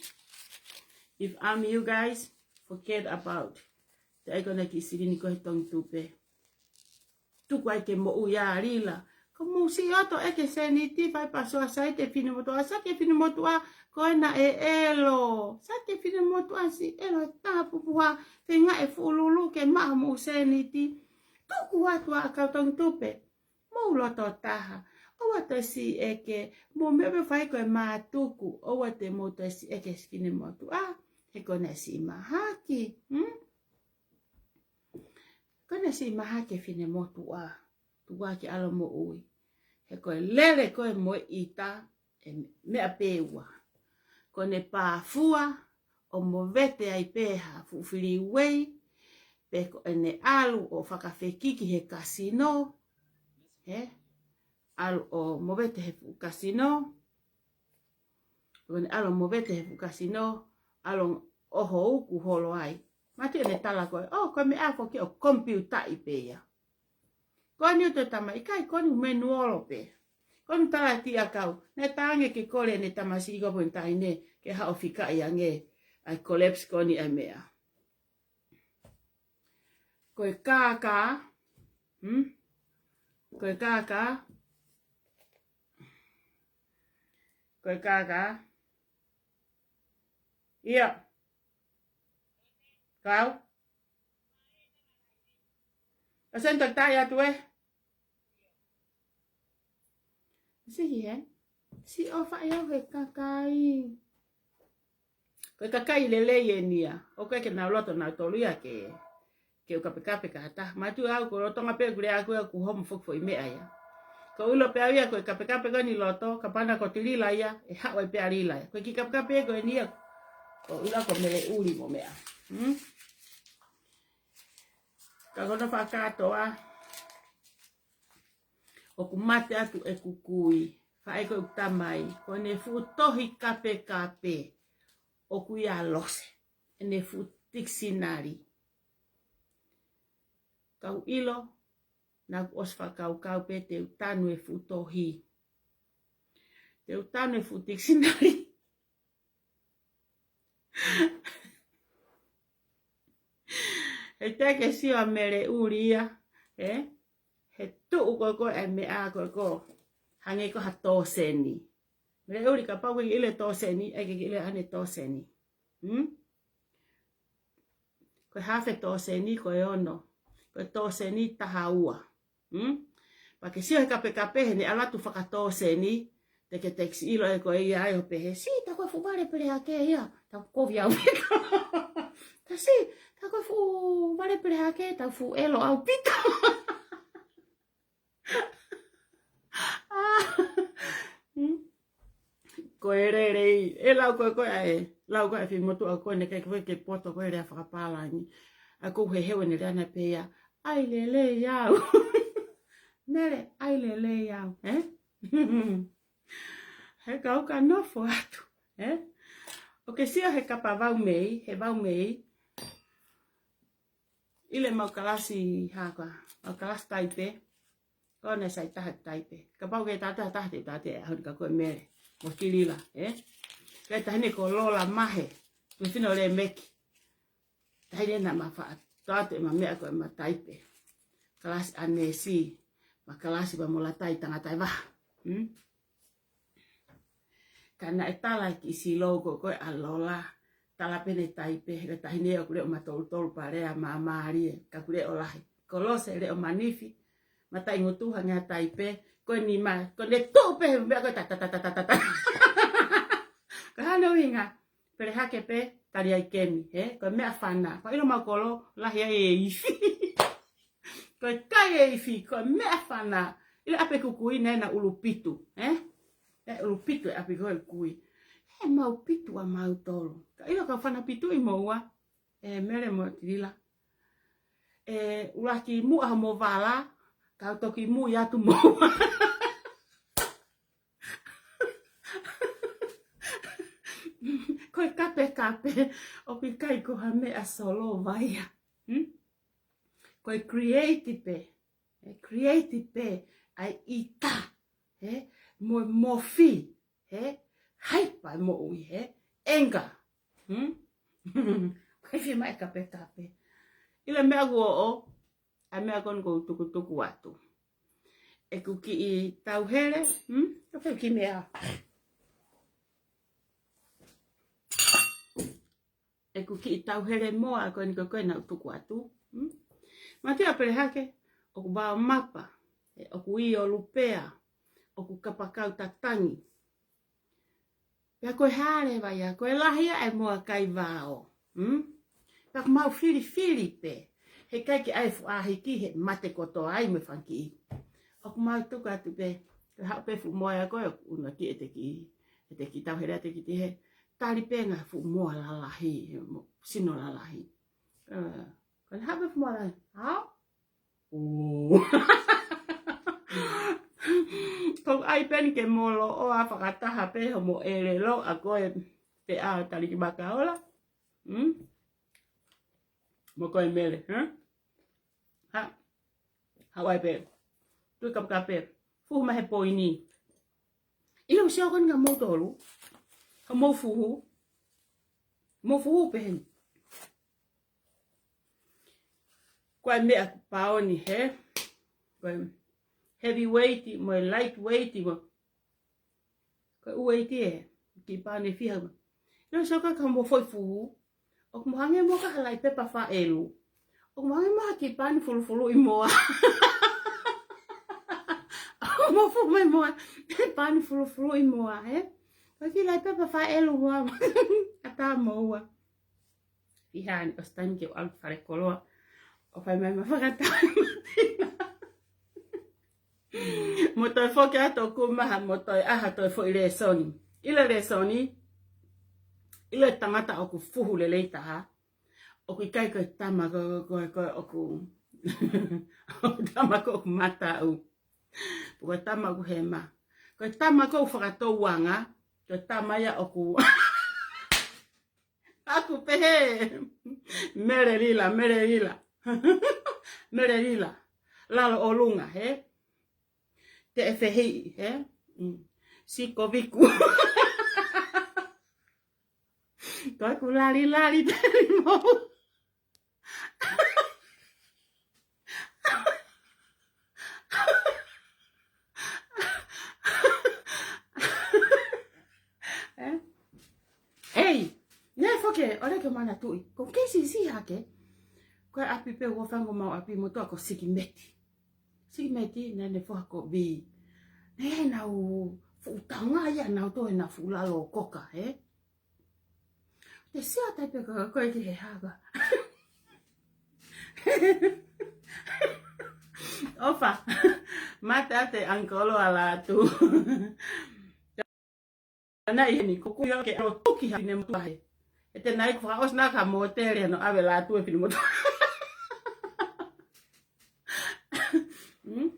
If I'm you guys, forget about. Te ai kona kiʻi silini ko e Tongitupe. Tuku ai ke moʻui ā Lila. Ko mou siʻi ʻoto ʻeke sēniti, fai pē soa sai te finemotuʻa, sai ke finemotuʻa, ko ena ʻe ʻelo. Sai ke finemotuʻa siʻi ʻelo, taha pupuha, feinga ʻe fuʻu lulu ke maʻa mou sēniti. Tuku atu ā kau Tongitupe. Mou loto taha. ʻOua te siʻi ʻeke, mo meʻa pē fai ko e mātuku, ʻoua te mou toe siʻi ʻeke siʻi finemotuʻa, he ko ʻene siʻi mahaki, hmm? Ko ʻene siʻi mahaki e finemotuʻa, tuku ā ke ʻalu ʻo moʻui. He ko e lele ko ē mo e ʻita, ʻe meʻa pē ua. Ko ʻene pāfua, ʻo movete ai pē ha fuʻu filiuei, pe ko ʻene ʻalu ʻo fakafekiki he kasino, he? ʻAlu ʻo movete he fuʻu kasino, ko ʻene ʻalu ʻo movete he fuʻu kasino, ʻalu ʻo ʻoho uku holo ai. Mātuʻa ʻene tala ko ē, ʻo, ko e meʻa foki ʻoku komipiutaʻi pē ia. Ko eni ʻoku te tama, ʻikai ko eni menuolo pē. Ko eni tala ʻe Tiʻakau, naʻe tange ke kole ʻene tamasiʻi ko ē pe ʻene taʻahine, ke haʻu ʻo fikaʻi ange, ʻa e collapse ko eni ʻa e meʻa. Ko e kākā, hmm? Ko e kākā, ko e kākā, ʻio. Kau? ʻA sen tak tai atu ē. Siʻi he? Siʻi ʻofa ʻi au he kakai. Ko e kakai lelei eni ia. ʻOku ʻikai ke nau loto nautolu ia ke, ke u kapekape ki ha taha. Mātuʻa au ko e lolotonga pē ʻeku lea ʻaʻaku ia ʻoku homo foki foʻi meʻa ia. Ko e ʻilo pē au ia ko e kapekape ko eni loto, kapau naʻe ko Tilila ia, ʻe haʻu ai pē ʻa Lila ia. Ko e kiʻi kapekape ko eni ia, ko e ʻilo ko Mele ʻuli mo meʻa. Hmm? Ka ko hono fakakātoa, ʻoku mate atu ʻeku kui, faʻē ko ʻeku tamai, ko ʻene fuʻu tohi kapekape, ʻoku ʻi ai ʻa Lose, ʻene fuʻu tikisinali. Kau ʻilo, naʻá ku ʻosi fakakaukau pē te u tanu e fuʻu tohi. Te u tanu e fuʻu tikisinali. He te ke sio ʻa Mele ʻuli ia, ē? He tuʻu ko ē ko e meʻa ko ē ko hangē ko ha tōseni. Mele ʻuli kapau ʻoku ke ʻilo e tōseni, ʻai ke ke ʻilo ʻene tōseni. Hmm? Ko e hafe tōseni, ko e ono. Ko e tōseni taha ua. Hmm? Pea ke sio he kapekape he ne ʻalu atu fakatōseni, te ke text ʻilo ʻe koe ia ai ʻo pehē, siʻi, tā ko e fuʻu vale pele hake ia, tau kovi au pito. Tā siʻi, tā ko e fuʻu vale pele hake, tau fuʻu ʻelo au pito. Hmm? Ko e lelei, ʻe lau ko ē ko ē ʻa e, lau ko ē ʻa e finemotuʻa ko ē naʻe ʻikai ke poto ko e lea fakapālangi. ʻA ko he heu ʻene lea naʻe pehē ia, ʻai lelei au. Mele, ʻai lelei au, ē? He kau ka nofo atu, ē? ʻOku ke sio he kapa vau mei, he vau mei, ʻi heʻemau kalasi hā koā, ʻemau kalasi taipe, ko ʻene sai taha taipe. Kapau ʻoku ke taʻe taha te u taʻe ʻaho ni ka ko e Mele mo Tilila, ē? Ko e taʻahine ko Lola Mahe, ko e fino le meki. Taʻahine naʻá ma faʻa toʻa atu ʻema meʻa ko ʻema taipe. Kalasi ʻanesi, ma kalasi pea mo Latai tangata e vaha. Hmm? Ka naʻe tala e kiʻi silo ko ē ko ē ʻa Lola, tala pē ʻene taipe, he ko e taʻahine ʻoku leʻo matolutolu pea lea māmālie, ka ʻoku leʻo lahi. Ko Lose leʻo manifi, mataʻingutu hangē ha taipe, ko e nima, ko ʻene tuʻu pē he meʻa ko ē ta, ta, ta. Ko hono ʻuhinga, pele hake pē, tali ai kemi, ē? Ko e meʻafana, pea ʻilo mau kolo, lahi ai e ifi. Ko e kai e ifi, ko e meʻafana. ʻIlo ʻa e ʻapi ʻeku kui naʻe ʻi ai ʻena ʻulupitu, ē? ʻE ʻulupitu e ʻapi ko ē ʻeku kui. He mau pitu ʻa mautolu. Ka ʻilo ka fana pitu ʻi moua, ē Mele mo Tilila. ʻE ʻuluaki muʻa mo vala, kau toki mui atu moua. Ko e kapekape, ʻoku ʻikai ko ha meʻa solova ia. Hmm? Ko e create pē, ē, create pē ʻa e ʻita, ē, mo e mofi, ē, haipa e moʻui, ē, anger. Hmm? Ko e fiemaʻu e kapekape. ʻIlo e meʻa ʻoku ʻoʻou, ʻa e meʻa ko eni ʻoku ou tukutuku atu. ʻEku kiʻi tauhele, hmm? Ka pē kiʻi meʻa. ʻEku kiʻi tauhele moa ko eni ko ē naʻá ku tuku atu. Hmm? Mātuʻa pele hake, ʻoku vao mapa, ē, ʻoku ʻi ʻolupea, ʻoku kapakau tatangi. Pea ko e hā leva ia, ko e lahi ʻa e moa kai vao. Hmm? Pea ʻoku mau filifili pē. He ʻikai ke ʻai fuʻu ʻaho hiki he mate kotoa ai mo e fanga kiʻi. ʻOku mau tuku atu pē. Ko e haʻu pē fuʻu moa ia ko ē ʻoku ʻunu ki ʻete kiʻi, ʻete kiʻi tau hele ʻete kiʻi he. Tali pē ngaahi fuʻu moa lalahi, he mo-, sino lalahi. Eh, ko e haʻu pē fuʻu moa lalahi. Hao? ʻOo. Ko e ʻai pē ni ke moloʻoa fakataha pē hoʻomo ʻelelo ʻa koe pē ʻa Taliki Makaola. Hmm? Mo koe Mele, huh? Ha? Haʻu ai pē. Tui kapekape. Fuhu mai he poini. ʻIlo sio ko eni kia moutolu. Ka mou fuhu. Mou fuhu pē heni. Ko e meʻa ʻoku paoni he. Ko e heavyweight mo e lightweight mo. Ko e ueiti ē, kiʻi paani fiha. ʻIlo sio ko ē ka mo foʻi fuhu. ʻOku mo hangē mo ka ha laʻi pepa faʻelu. ʻOku mo hangē mo ha kiʻi paani fulufuluʻi moa. ʻOku mo fuhu mai moa. Paani fulufuluʻi moa, ē? Ko e kiʻi laʻi pepa faʻelu moa. ʻAtā moua. Fiha ni, ʻosi taimi ke u ʻalu ki fale koloa. ʻO fai mai ma fakataha. Mo toe foki atu ʻoku maha, mo toe ʻai ha toe foʻi lēsoni. ʻIlo e lēsoni, ʻilo e tangata ʻoku fuhu lelei taha. ʻOku ʻikai ko e tama ko, ko, ko, ʻoku, ʻoku tama ko ʻoku mataʻu. Ko e tama ʻoku hema. Ko e tama ko ʻoku fakatouanga. Ko e tama ia ʻoku ʻoku pehē. Mele Lila, Mele Lila. Mele Lila. Lalo ʻolunga, he? Te e fehiʻi, he? Mm. Siko viku. Ko ʻeku lali lali peli mou. Eh? Ei, ne foke, ʻoua ke manatuʻi. Ko e kei siʻisiʻi hake. Ko e ʻapi pē ua fango mau ʻapi motuʻa ko Sikimeti. Sikimeti, naʻa ne foha ko Bi. Naʻe ʻi ai ʻenau fuʻu taonga ia, nau toe ʻenau fuʻu lalo koka, eh? Te sio atu pē ko, ko e ki he haka. ʻOfa. Mate ate ankolo ala atu. Ana ʻi heni, ko kui ke alo tuki ha fine motuʻa he. ʻE te nai ko fakaʻosi na ka mōtele no ʻave la atu e fine motuʻa. Hmm?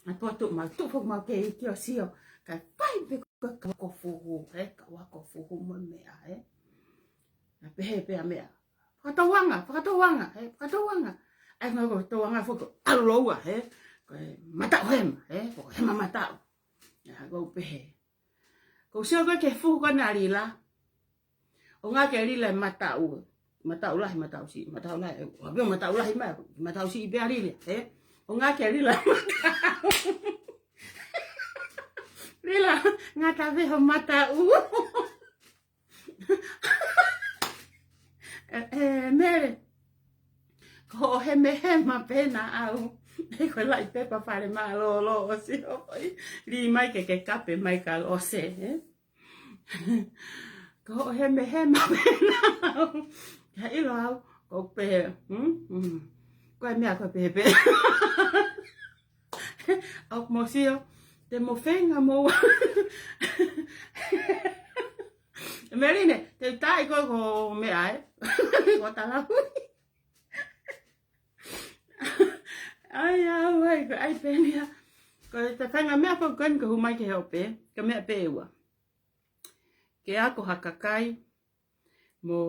ʻA tuʻu atu mau, tuʻu foki mau ke iki ʻo sio. Kae fai pē ko e kau ako fuhu, he, kau ako fuhu mo e meʻa, he. Na pehē pē ʻa meʻa. Fakatouanga, fakatouanga, he, fakatouanga. ʻAi ko e fakatouanga foki ʻalu loua, he. Ko e mataʻu hema, he, ko e hema mataʻu. ʻA ko pehē. Ko sio ko e ke fuhu ko ena Lila. ʻO ngā ke Lila e mataʻu. Mataʻu lahi, mataʻu siʻi, mataʻu lahi. ʻE, ʻo pē mataʻu lahi mai, mataʻu siʻi pē ʻa Lila, ē? ʻO ngā ke Lila e mataʻu. Lila, ngā ta veho mataʻu. ʻE, ʻe, Mele. Ko hoʻo hemehema pē naʻa au. ʻE ko e laʻi pepa fale mālōlō ʻo sio foʻi. Lī mai ke ke kape mai ka ʻosi, ē? Ko hoʻo hemehema pē naʻa au. Ka ʻilo au, ko pē, hmm? Hmm. Ko e meʻa ko pē pē. ʻOku mo sio, te mo feinga mo. Meline, te tai ko ko meʻa, ē? Ko talau. ʻAi, ʻai, ʻai, ko e ʻai pē meʻa. Ko e ta feinga meʻa ko eni ko humai ke hope, ka meʻa pē ua. Ke ako ha kakai, mo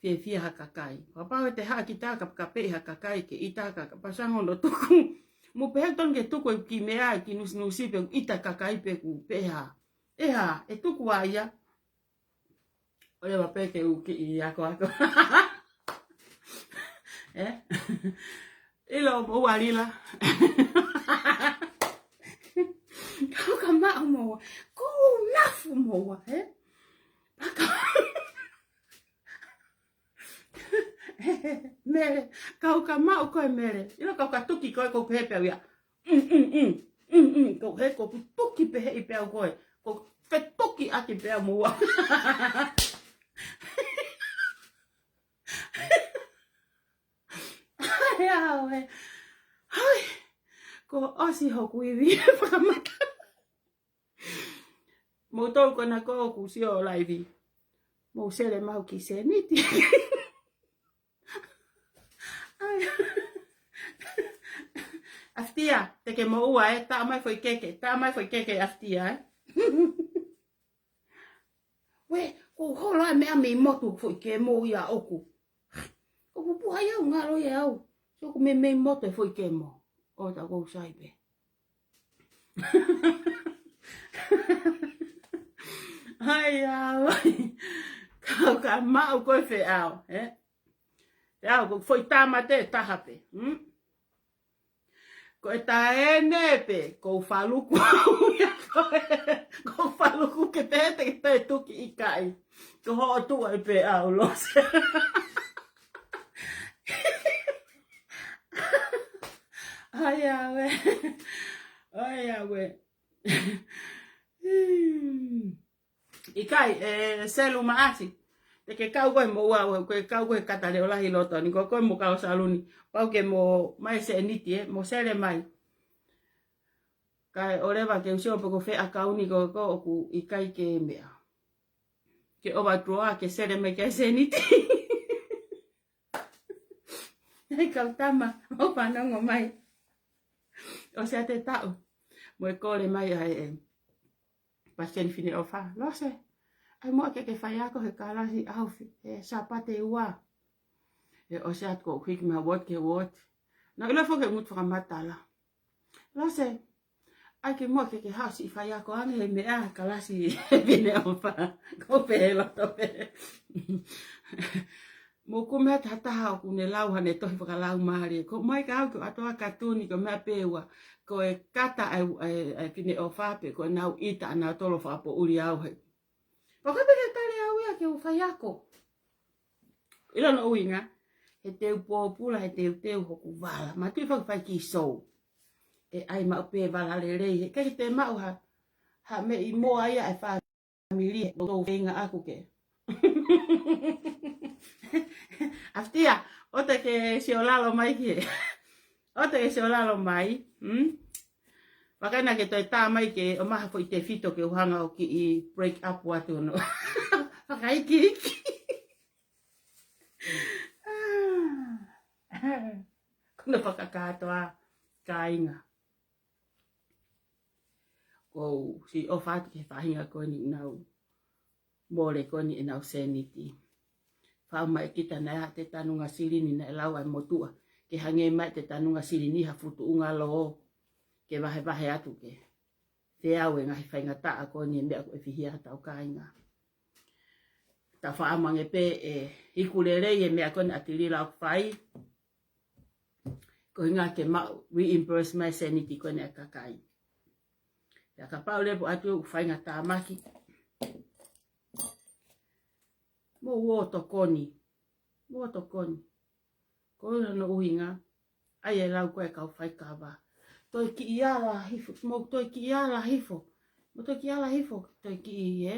fiefia ha kakai. Kapau ʻe te haʻa kita ka, ka pē ha kakai ke ʻita ka, ka pasango no tuku. Mo pehē tonu ke tuku e kiʻi meʻa, kiʻi nusinusi pē ʻita kakai pē ku pē ha. ʻE ha, ʻe tuku ai ia. ʻOleva pē ke u kiʻi ako ako. Ē? ʻIlo mo ua Lila. Kau ka maʻu mo ua. Ko nafu mo ua, ē? Paka. Mele, kau ka maʻu ko e Mele. ʻIlo kau ka tuki ko e ko pehē pē au ia. Mm, mm, mm. Mm, mm, ko he ko ku tuki pehē ʻi pea ko e. Ko fetuki ʻaki pea mo ua. Ai, au ē. Hai. Ko ʻosi hoku ivi fakamata. Mou tau kona ko ʻoku sio laivi. Mou sele mau ki seniti. Ai. ʻAftia, te ke moʻua ē, tā mai foʻi keke, tā mai foʻi keke ʻAftia ē. Ue, ko hola me a mei motu foʻi ke mo ia ʻoku. ʻOku puha ia u ngalo ia au. So ku me mei motu e foʻi ke mo. ʻO ta kou sai pē. Ai, au ai. Kau ka maʻu ko e feʻao, ē? Feʻao, ko foʻi tāmate taha pē, mm? Ko e taʻene pē, ko faluku au ia ko e, ko faluku ke pē te ke pē tuki ʻikai. Ko hoʻo tuʻa e pē au lose. Ai, au ē. Ai, au ē. Hmm. ʻIkai, ē, Selu Maʻasi. Te ke kau koe mo ua, ua, ke kau koe kata leʻo lahi loto, ni ko koe mo kau saluni. Pau ke mo mai seniti, ē, mo sele mai. Kae ʻoleva ke u sio pe ko fē ʻakauni ko, ko ʻoku ʻikai ke meʻa. Ke overdraw, ke sele mai ke seniti. Hei kau tama, ʻo fanongo mai. ʻOsi ʻa e taʻu. Mo e kole mai ai e. Paseni Fineʻofa, Lose. ʻAi muʻa ke ke faiako he kalasi ʻaho fi-, he Sāpate ua. ʻE ʻosi atu ko hiki mai ward ke ward. Na ila foke mutu fakamatala. Lose. ʻAi ke muʻa ke ke haʻu siʻi faiako ange he meʻa kalasi Fineʻofa. Ko pē loto pē. Mo ku mea tahataha ʻoku ne lau hane tohi fakalaumālie. Ko mai ka au ke ʻatoa katuni ko mea pē ua. Ko e kata ai, ai, ai Fineʻofa pē, ko e nau ʻita ana tolo fakapoʻuli au he. Paka pē ke tali au ia ke u faiako. ʻIlo no uinga, he teu pōpula, he teu teu hoku vala. Ma tui fai fai ki sou. ʻE ʻai maʻu pē vala lelei, he kei te maʻu ha, ha meʻi moa ia e fa- Mili, ʻo tō feinga aku ke. ʻAftia, ʻo te ke sio lalo mai ke. ʻO te ke sio lalo mai, hmm? Wakaina ke toe tā mai ke, ʻo maha foʻi tefito ke u hanga ʻo kiʻi break up watu no. Wakaiki. Ko na fakakātoa, kāinga. Ko u siʻi ʻofa atu ki he faʻahinga ko eni ʻenau mole ko eni ʻenau seniti. Fau mai kita naʻe ʻa te tanunga silini naʻe lau ai motuʻa. Ke hangē mai te tanunga silini ha futuʻunga lō. Ke vahevahe atu ke. Te au e ngaahi faingataʻa ko eni e meʻa ko e fihia ha tau kāinga. Ta faʻamange pē e hiku lelei e meʻa ko eni ʻa Tilila ʻoku fai. Ko hinga ke maʻu reimburse mai seniti ko eni ʻa e kakai. Pea kapau lepo atu ʻoku faingatāmaki. Mo uo tokoni. Mo tokoni. Ko ʻuhi no uhinga. ʻAi e lau ko e kau faikava. Toe kiʻi ala hifo. Mo toe kiʻi ala hifo. Mo toe kiʻi ala hifo. Toe kiʻi ē.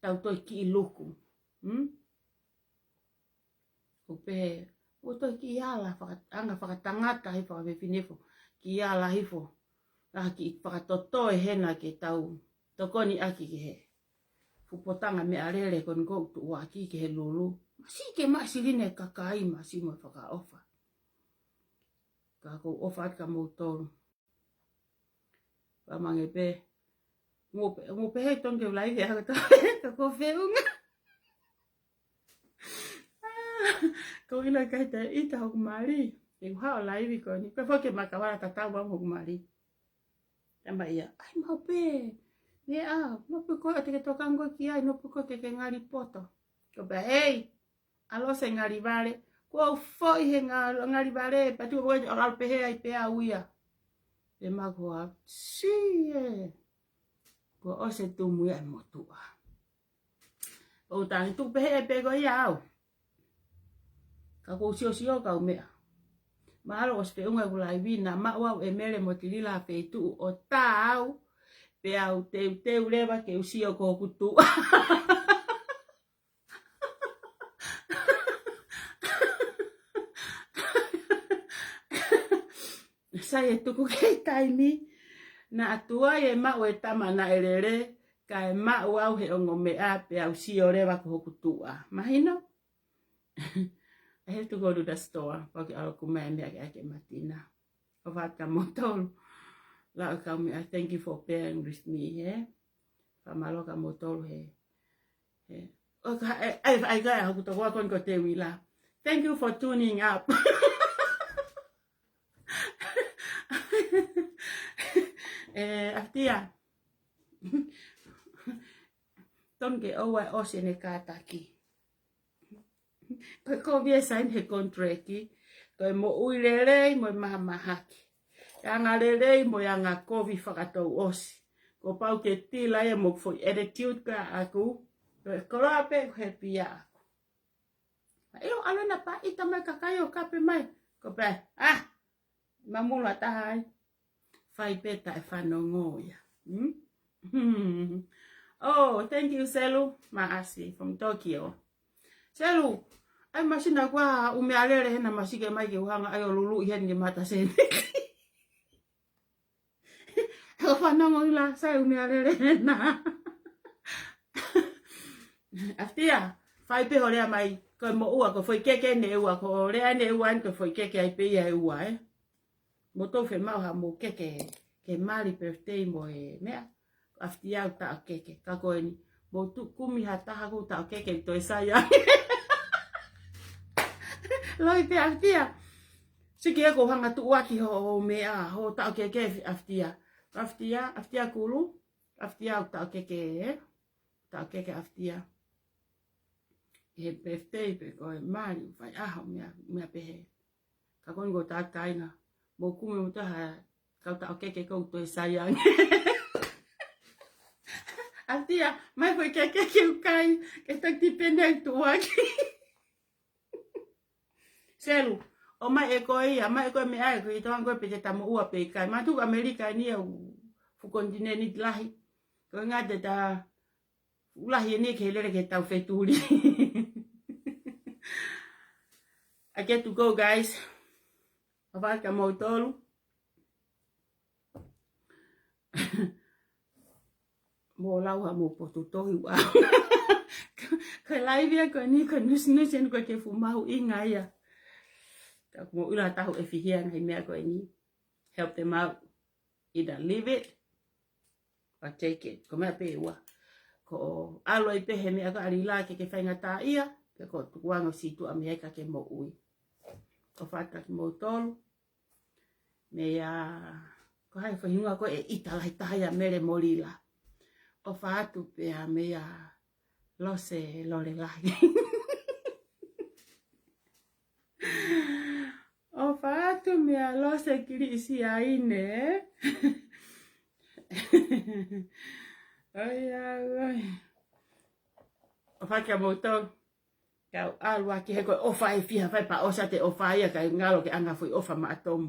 Tau toe kiʻi luku. Hmm? Ko pē, ʻo toe kiʻi ala, faka-, anga fakatangata hifo, fefine hifo, kiʻi ala hifo. Lahi kiʻi fakatotoe hena ke tau tokoni ʻaki ki he. Fuʻu potanga meʻalele ko eni ko u tuʻuaki ki he lulu. Masi ke masi line kakai, masi mo fakaʻofa. Ka ko u ʻofa atu ka mou tolu. Faʻamange pē. Mo pē, mo pē he tonu ke u laivi ʻa e ako tau ka ko feʻunga. Ko ʻilo ʻikai te ʻita hoku mali. Ke u haʻu laivi ko eni. Pea foki ke makawala tatau au hoku mali. Tama ia. ʻAi mau pē. Meʻa, mau pē ko e te ke tokango ki ai, mau pē ko e ke ke ngali poto. Ko pē, hei. ʻAlo se ngali vale. Ko u foʻi he nga-, ngali vale. Patu ko e ʻalu pehē ai pē au ia. Pē ma ko a. Si e. Ko ʻosi e tumu ia e motuʻa. ʻO tangi tuku pehē e pē ko ia au. Ka ko u siosio kau meʻa. Mahalo ʻosi feʻunga ʻeku laivi, naʻe maʻu au ʻe Mele mo Tilila ha feituʻu ʻo tā au, pea u teuteu leva ke u sio ki hoku tuʻa. Sai e tuku kei taimi, naʻa tuai e maʻu e tama naʻe lele, kae maʻu au he ongo meʻa pea u sio leva ki hoku tuʻa. Mahino? I have to go to the store. Pau ke ʻalu ʻo kumi e meʻa ke ʻai ke Matina. ʻOfa atu kia moutolu. Lau e kau meʻa, thank you for bearing with me, he. Fakamālō kia moutolu, he. He. ʻO ka, e, ai, ai, ka, hoku tokoua ko eni ko Teuila. Thank you for tuning up. E, ʻAfitia. Tonu ke ʻoua ʻe ʻosi ʻene kātaki. Ko e kovi e saini he konituleki, ko e moʻui lelei mo e mahamahaki. E anga lelei mo e anga kovi fakatouʻosi. Kuo pau ke tila ia mo e foʻi attitude ko ia ʻaʻaku. Ko e koloa pē ʻoku happy ʻaʻaku. ʻIo, ʻalu ʻena pā ʻita mai kakai ʻo kape mai. Ko pē, ah, mamula taha ai. Fai pē taʻe fanongo ia. Hmm? Oh, thank you, Selu Maasi from Tokyo. Selu, ʻai masina kuo ʻumealele hena masike mai ke u hanga ʻai ʻo luluʻi heni ke mata seni. Ko fanongo ila, sai ʻumealele hena. ʻAfitia, fai pē hoʻo lea mai, ko e moʻua, ko e foʻi keke ʻeni ʻe ua, ko e lea ʻeni ʻe ua, ʻeni ko e foʻi keke ai pē ia ʻe ua, ē. Mou toe fiemaʻu ha mou keke, ke mali birthday mo e meʻa. ʻAfitia ʻoku taʻokeke, ka ko eni. Mou tuʻu kumi ha taha ʻoku taʻokeke ʻoku toe sai ange. Loi pē ʻAfitia. Siki ē ʻoku ou hanga tuʻuaki hoʻo meʻa, hoʻo taʻokeke ʻAfitia. ʻAfitia, ʻAfitia Kulu, ʻAfitia ʻoku taʻokeke, ē? Taʻokeke ʻAfitia. He birthday pē ko e mali, fai ʻaho meʻa, meʻa pehē. Ka ko eni ko e taʻu kāinga, mou kumi mo taha, kau taʻokeke ʻoku toe sai ange. ʻAfitia, mai foʻi keke ke u kai, ke taki tipene ai tuʻuaki. Selu, ʻomai ʻe koe ia, mai ʻe koe meʻa ʻe koe, ʻi he taimi ko ē pē te ta moʻua pē ʻikai. Mātuʻaki ʻAmelika ʻeni ʻoku fuʻu konitinēniti lahi. Ko e ʻuhinga te ta fuʻu lahi ʻeni ke lele ke tau fetuli. I get to go, guys. ʻOfa atu kia moutolu. Mou lau ha mou potu tohi ua. Ko e laivi ia ko eni ko e nusinusi ʻeni ko e ke fuʻu mahuʻinga ia. Ka mou ʻilo ha taha ʻoku ʻefihia he ngaahi meʻa ko eni. Help them out. Either leave it or take it. Ko e meʻa pē ʻe ua. Ko e ʻalu ai pē he meʻa ko e ʻalila ke ke faingataʻaʻia, pe ko e tukuange ʻo sītuʻa mei ai ka ke moʻui. ʻOfa atu kia moutolu. Meʻa, ko hai foʻi hingoa ko ē ʻe ʻita lahi taha ia, Mele mo Lila. ʻOfa atu pē ia meia Lose Lolelahi. ʻOfa atu meia Lose Kiliʻisiaine. ʻOiauē. ʻOfa kia moutolu. Kau ʻalu ʻaki he ko e ʻofa ʻe fiha fai pea ʻosi ʻete ʻofa ia kae ngalo ke ʻanga foʻi ʻofa maʻa Tomu.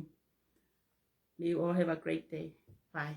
May you all have a great day. Bye.